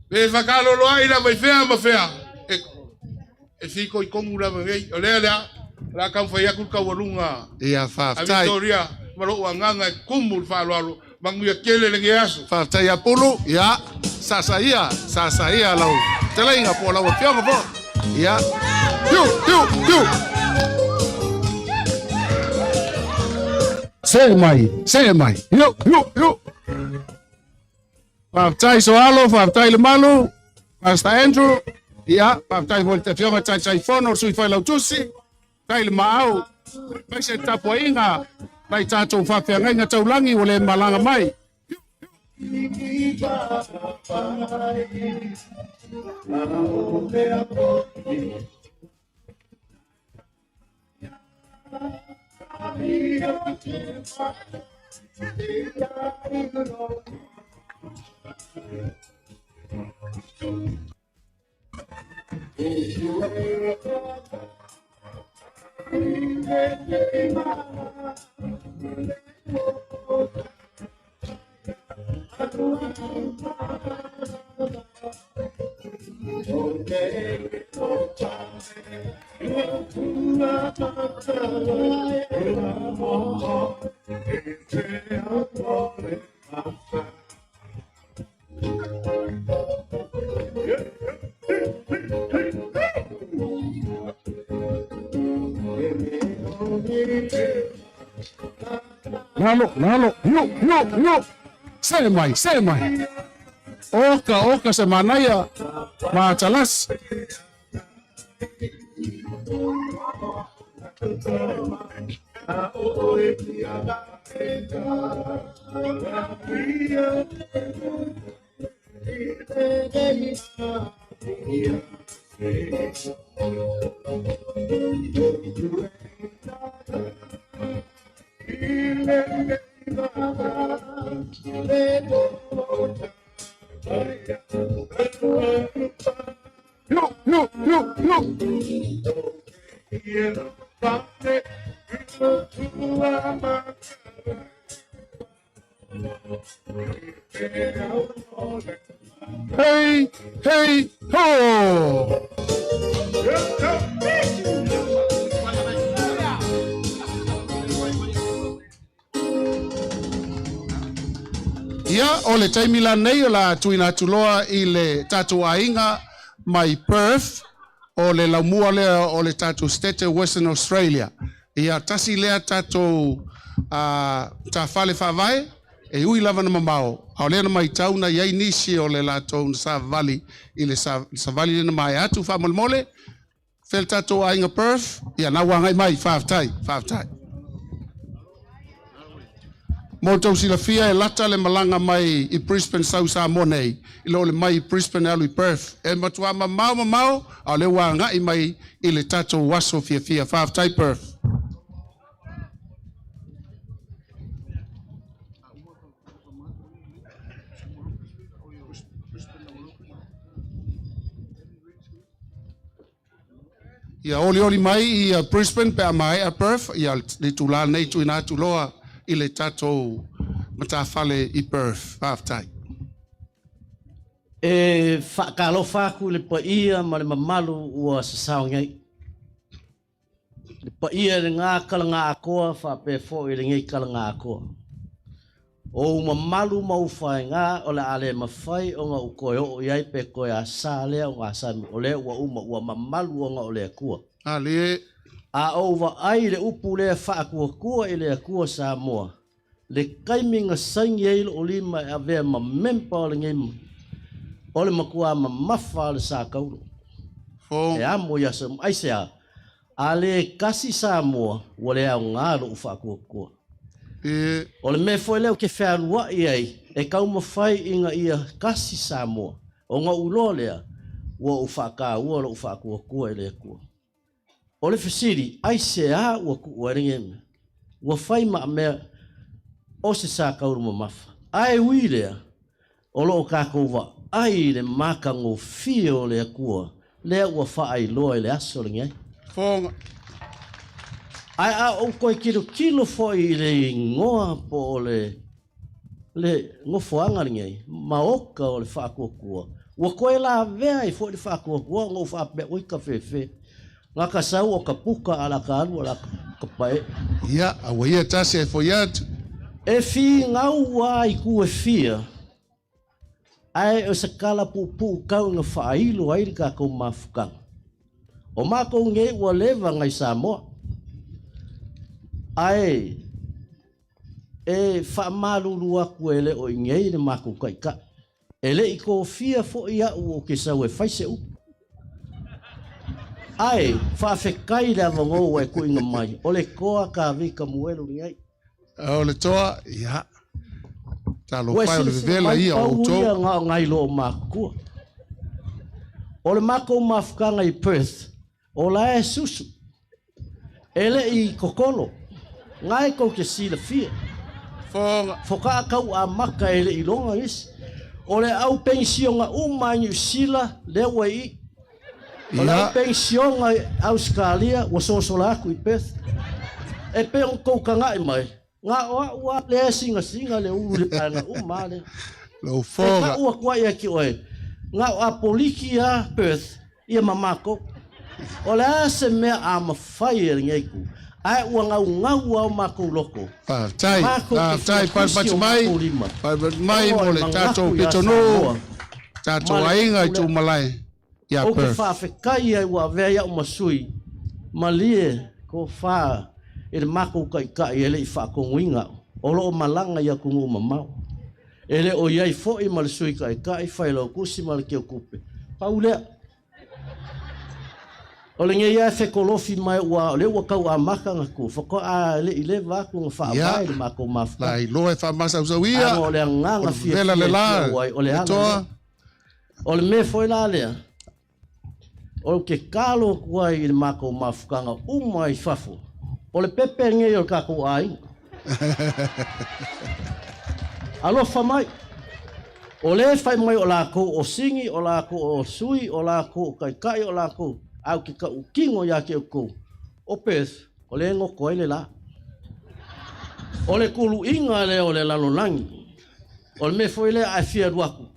pe fakaloloai lava i fea ma fea, e fitoitonu lava nei. O lea lea, o le a taumafai atu le taualuga Ia, a faafetai. Victoria ma lou agaga e tumu le faaaloalo. Manuia tele lenei aso. Faafetai Apulu. Ia, saasaia, saasaia lau fetalaiga po o lau afioga foi. Ia. Piu, piu, piu. See mai, see mai. Iu, iu, iu. Faafetai Soalo, faafetai Lemalu, Pastor Andrew. Ia, faafetai foi i le afioga Taitaifono, le sui failautusi. Tai le maau, aemaise le tapuaiga nai tatou faafeagaiga taulagi ua le malaga mai. Lalo, lalo, io, io, io. See mai, see mai. Oka, oka se manaia, ma talasi. Io, io, io, io. Hei, hei, ho! Ia, o le taimi lanei o la tuina atu loa i le tatou aiga mai Perth, o le laumua lea o le tatou State Western Australia. Ia, tasi lea tatou tafale faavae, e ui lava na mamao, a o lea na matau na i ai nisi o le latou na savavali i le savali lea na maea atu faamolemole, fea le tatou aiga Perth, ia na ua agai mai, faafetai, faafetai. Mo le tou silafia e lata le malaga mai i Brisbane sau i Samoa nei, i lo le mai i Brisbane e alu i Perth. E matua mamao mamao, a o lea ua agai mai i le tatou aso fiafia. Faafetai Perth. Ia olioli mai i Brisbane pe a maea Perth, ia le itulā lenei tuuina atu loa i le tatou matafale i Perth. Faafetai. E faatalofa atu i le paia ma le mamalu ua sasao nei. Le paia i lena talaga atoa faapea foi i lenei talaga atoa. O ou mamalu ma ou faigā o le a le mafai ona ou toe oo i ai pe toe asa lea ona asa o lea ua uma ua mamalu ona o le Atua. Ale. A ou vaai i le upu lea faatuatua i le Atua Samoa, le taimi na saini ai lou lima e avea ma memba o lenei o le matua mamafa o le sa taulo. E amo ia sa aisea, a le kasi Samoa ua le aoga lou faatuatua. O le mea foi lea ou te fealuai ai e taumafai ina ia kasi Samoa, ona ou iloa lea ua ou faataua lou faatuatua i le Atua. O le fesili, aisea ua tuu ai lenei mea? Ua fai maamea o se sa taulu mamafa. Ae ui lea, o lo o tatou vaai i le matagofie o le Atua lea ua faailoa i le aso lenei. Fofoga. Ae a ou toe tilotilo foi i le igoa po o le le nofoaga lenei, maota o le faatuatua, ua toe lavea ai foi le faatuatua ona ou faapea, oi ka fefe, na ka sau o ka puka a la ka alu a la ka pae. Ia, a ua ia tasi ai foi atu. E finau a i ku e fia, ae o se kala puupuu kau na faailo ai le tatou mafutaga. O matou nei ua leva nai Samoa, ae e faamalulu atu e le o i nei le matou taitai. E le i tofia foi au ou te sau e fai se upu. Ae faafetai le avanoa ua e tuuina mai, o le toa Kavika Muelu lenei. O le toa, ia. Talofa e o le vevela ia o outou. Ua na o nai loo matutua. O le matou mafutaga i Perth, o la e susu. E le i totolo. Nga e tou te silafia. Fokaa kau amata e le i loga isi. O le au penisiona uma i Niu Sila, lea ua i i. O le au penisiona i Ausetalia, ua sosola atu i Perth. E pei ona tou tagai mai, na o au lava lea e singasinga le ulu i le vaega uma lava lea. Lou E foga. tau atu ai ia te oe, na o Apoliki a Perth, ia ma matou. O le a se mea a mafai e lenei itu, ae ua gaugau lava o matou loto. Faafetai, Matou te faafetai fia tusi Palepatu o mai, matou lima. Palepatu mai Ona mo o le le tatou manatu ia pitonuu, Samoa tatou ma le aiga i upu lea. Tumalae ia Ou te Perth. faafetai ai ua avea ia'u ma sui, malie tofa i le matou taitai e le i faatonuina au, o lo o malaga i atunuu mamao. E le o i ai foi ma le sui taitai, Failautusi ma le Teutupe. Pau lea. O lenei lava e fetolofi mai ua o lea ua tau amata ona tu, faatoa le i leva atu ona faavae le matou mafutaga. La iloa e faamasausauia, Ae o le agaga o le fiafia vela le e la, fia ai, o le le ala toa. lea. O le mea foi la lea, ou te talo atu ai i le matou mafutaga uma i fafo, o le pepe lenei o le tatou aiga. Alofa mai. O lea e fai mai o latou o sini, o latou o sui, o latou o taitai, o latou, ae ou te tautino ia te outou, o Perth, o lea e goto ai le la. O le tuluiga lea o le lalolagi, o le mea foi lea a e fia alu atu,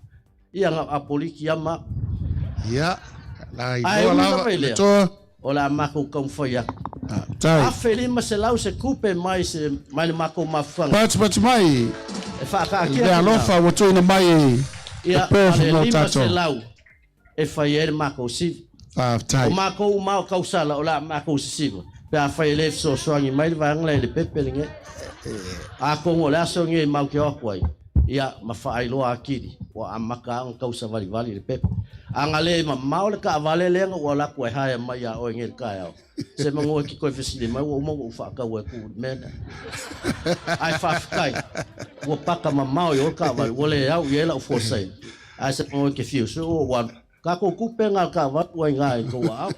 Ia ga apoliki ama. Ia, la Ae iloa ui lava lava i le lea, toa. o le a makou taumafai atu. Tai. 1500 se tupe mai se mai le makou mafuaga. Patipati mai E faakaatia le atu alofa la. ua tuuina mai e Ia, Perth ma le mo tatou. 500 e fai ai le makou siva. Faafetai. O makou uma o tausala o le a makou sisiva pe afai e le fesoasoani mai le vaega lea i le pepe lenei. Atonu o le aso lenei matou te o atu ai, ia, ma faailoa atili ua amata lava ona tausavalivali i le pepe. A na le mamao le taavale lea na ou alu atu ai haea mai ia oe nei i le taeao, semanu e te toe fesili mai ua uma ona ou faatau atu i le mea lea. Ae faafetai, ua paka mamao i o le taavale, ua le au i ai lau fuasaina. Ae semanu e te fiu sue ua ou alu, tatou tupe na o le taavale ua i ina i tou aao.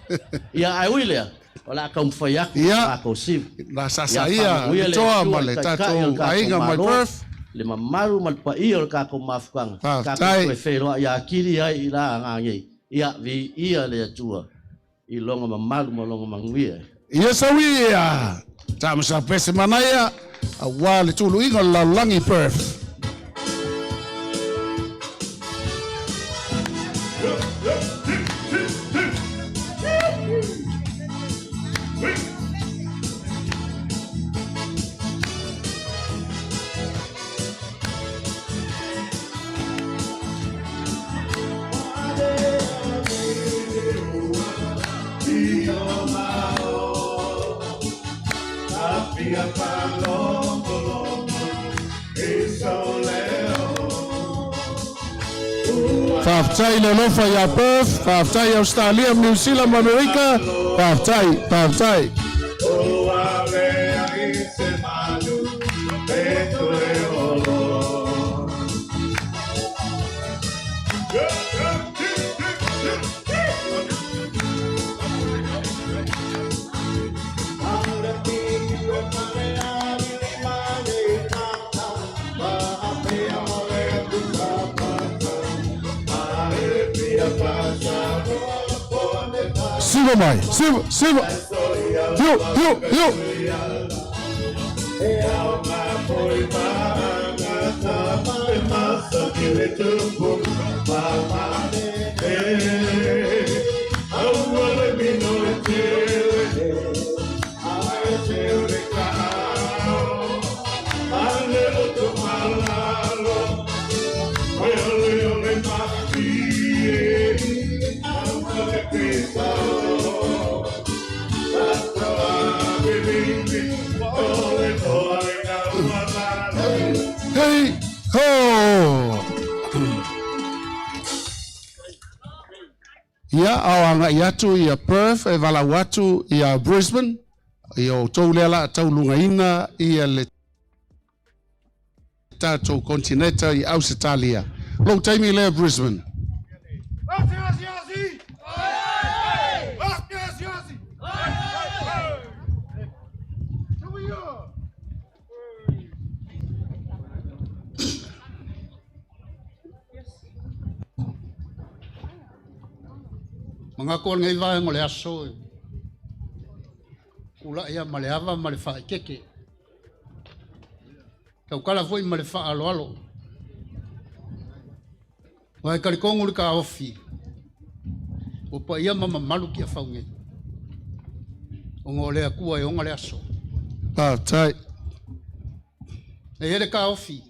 Ia, ae ui lea, o le a taumafai atu Ia, matou siva. na Ia sasa ia faamanuia le le toa Atua ma i le Taitai o le tatou tatou aiga mai Malo, Perth. le mamalu ma le paia o le tatou mafutaga, tatou Faafetai. toe feiloai atili ai i la aga nei. Ia, viia le Atua i lona mamalu ma lona manuia. Ia sau ia, tamasa pese manaia, auā le tuluiga o le lalolagi i Perth. Faafetai le alofa ia Perth, faafetai Ausetalia ma Niu Sila ma Amerika, faafetai, faafetai. Siva mai, siva, siva. Hiu, hiu, hiu. Hey, ho! Ia, ao agai atu ia Perth e valaau atu ia Brisbane, ia outou lea la taulugaina ia le tatou kontineta i Ausetalia. Lou taimi lea Brisbane. Mangaku o lenei vaega o le aso e tulai lava ma le ava ma le faaeteete. Tautala foi ma le faaaloalo. Aua e talitonu le taofi, ua paia ma mamalu Tiafau nei, ona o le Atua e ona le aso. Faafetai. E i ai le taofi,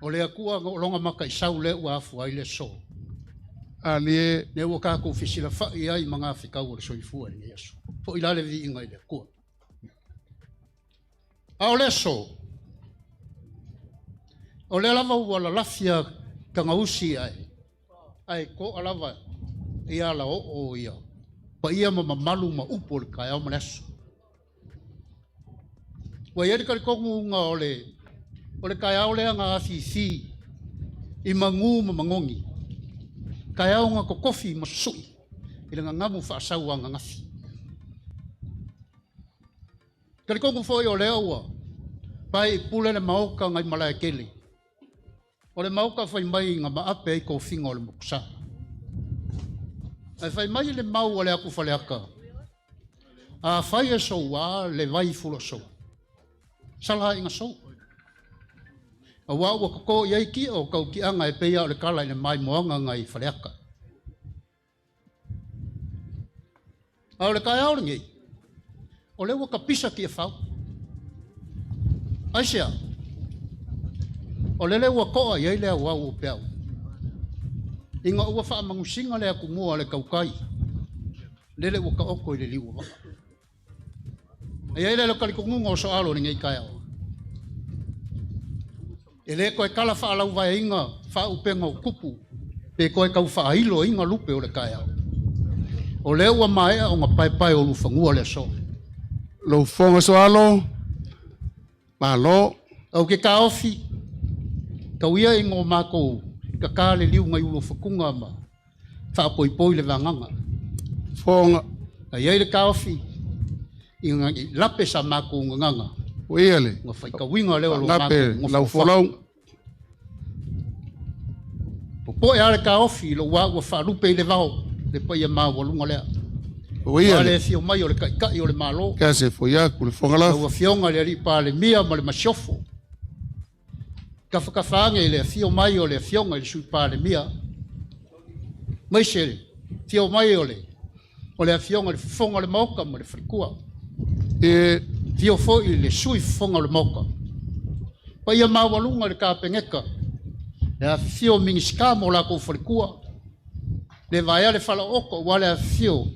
o le Atua na o lona mataisau lea ua afua ai le aso. Alie. Lea ua tatou fesilafai ai ma gafetau o le soifua i lenei aso. Foi la le viiga i le Atua. A o le aso, o lea lava ua lalafia tagausi ae, ae to'a lava i alaoo ia paia ma mamalu ma upu o le taeao ma le aso. Ua i ai le talitonuga o le, o le taeao lea na afifi i magū ma magogi, taeao na totofi ma su'i i le gagamu faasau ananafi. Talitonu foi o lea ua pae i pule le maota nai Malaetele. O le maota fai mai na maape ai tofiga o le mokusa. Ae fai mai le mau a le atu Faleata, afai e soua le vai fulosoa, sala ina sou. Auā ua totō i ai tia o tautiaga e pei lava o le tala i le maimoaga nai Faleata. A o le taeao lenei, o lea ua tapisa Tiafau. Aisea? O lele ua to'a i ai le auau o peau. Ina ua faamanusiga le atumua a le tautai, lele ua taoto i le liu o vaa. E i ai le talitonuga o Soalo i lenei taeao. E le toe tala faalauvaeina faaupega o tupu pe toe tau faailoina lupe o le taeao. O lea ua maea ona paepae o lufanua le aso. Lou fofoga Soalo, malo. Ou te taofi, tau ia ina o matou tata le liu nai ulofatuga ma faapoipoi le vagaga. Fofoga. A i ai le taofi, ina ne i lape sa matou gagana, Ua ia le. ona faitauina lea o lo Lape matou lau folauga. Popoe lava le taofi i lou au ua faalupe i le vao le paia maualuga lea. Ua ia le le. afio mai o le Taitai o le Malo, Kase foi aku le fofoga lafi. lau Afioga i le Alii Palemia ma le Masiofo. Tafatafa age i le afio mai o le Afioga i le Sui Palemia, maise le afio mai o le Afioga i le Fofoga o le Maota ma le Faletua. E. Afio foi i le Sui Fofoga o le Maota. Paia maualuga i le Kapeneta, le afifio o Minisita ma o latou faletua, le vaea le falaooto aua le afifio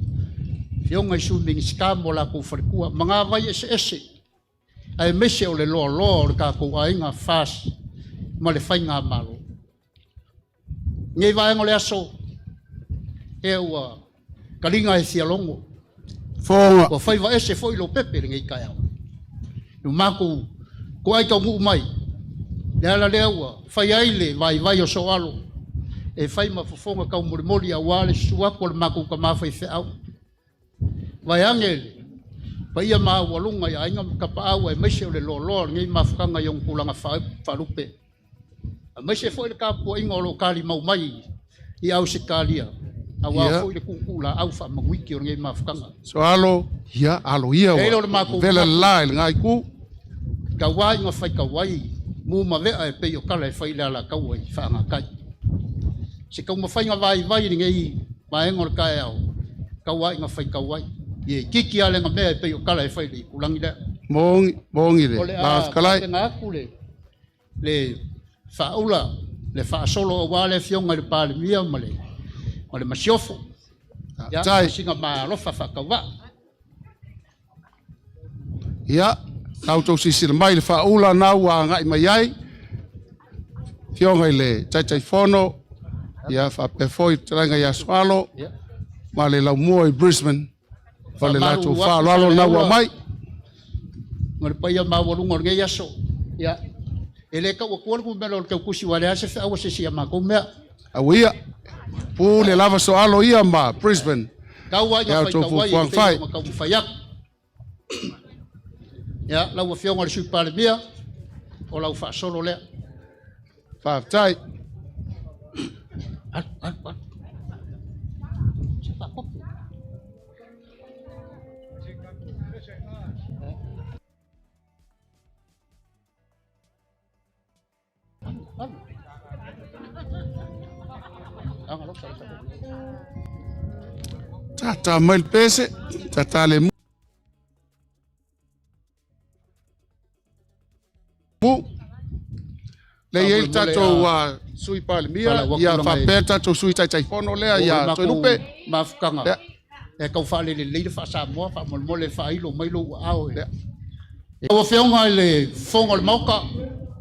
Afioga i Sui Minisita ma o latou faletua, magavai eseese, aemaise o le loaloa o le tatou aiga FAST ma le Faigamalo. Nei vaega o le aso, e ua taliga e fialogo. Fofoga. Ua faiva ese foi lo pepe lenei taeao. No matou toai taunuu mai, le ala lea ua fai ai le vaivai o Soalo, e fai ma fofoga taumolimoli aua le susu atu o le matou tama faifeau. Vaeane le paia maualuga i aiga ma tapaau aemaise o le loaloa o lenei mafutaga i ona tulaga faalupe. Aemaise foi le tapuaiga o lo o talimau mai i Ausetalia, aua foi le tuutuulaau faamanuiti o lenei mafutaga. Soalo, ia, alo ia E i ai ua. le matou Vela manatu. la i le ngai ku. Tauā ina faitau ai mu ma vea e pei o tala e fai i le alataua i faagatai. Se taumafaiga vaivai i lenei vaega o le taeao, tauā ina faitau ai. Ia itiiti lava le gamea e pei o tala e fai i le itulagi lea. Mongi, mongi le. O le La a fetalai. tapena atu le faaula, le faasolo aua le Afioga i le Palemia ma le Masiofo. Ia, Tai. sina maalofa faatauvaa. Ia, lau tou silasila mai i le faaula na ua agai mai ai. Afioga i le Taitaifono, ia faapea foi le fetalaiga ia Soalo ma le laumua i Brisbane, o le latou Faamalulu atu faaaloalo na ua Saleaula mai. ma le paia maualuga o lenei aso. Ia, e le tau atua le numera o le tautusi ua leai se feau a se isi a matou mea. Aua ia, pule lava Soalo ia ma Brisbane. Tau ai Ia na outou faitau ai e fuafuaga pei fai. ona taumafai atu. Ia, lau Afioga i le Sui Palemia, o lau faasolo lea. Faafetai. Alu, alu, alu. Se faakopo. Alu, alu. Aga losa, losa. Tata mai le pese, tata le mu. Le i ai le Faamolemole, tatou sui Palemia, Pala ua ia tulaga e- faapea le tatou sui Taitaifono lea O le ia matou Toelupe. mafutaga. Ia. E tau faalelelei le faasamoa faamolemole e faailo mai lou aao e. Lau Afioga i le Fofoga o le Maota,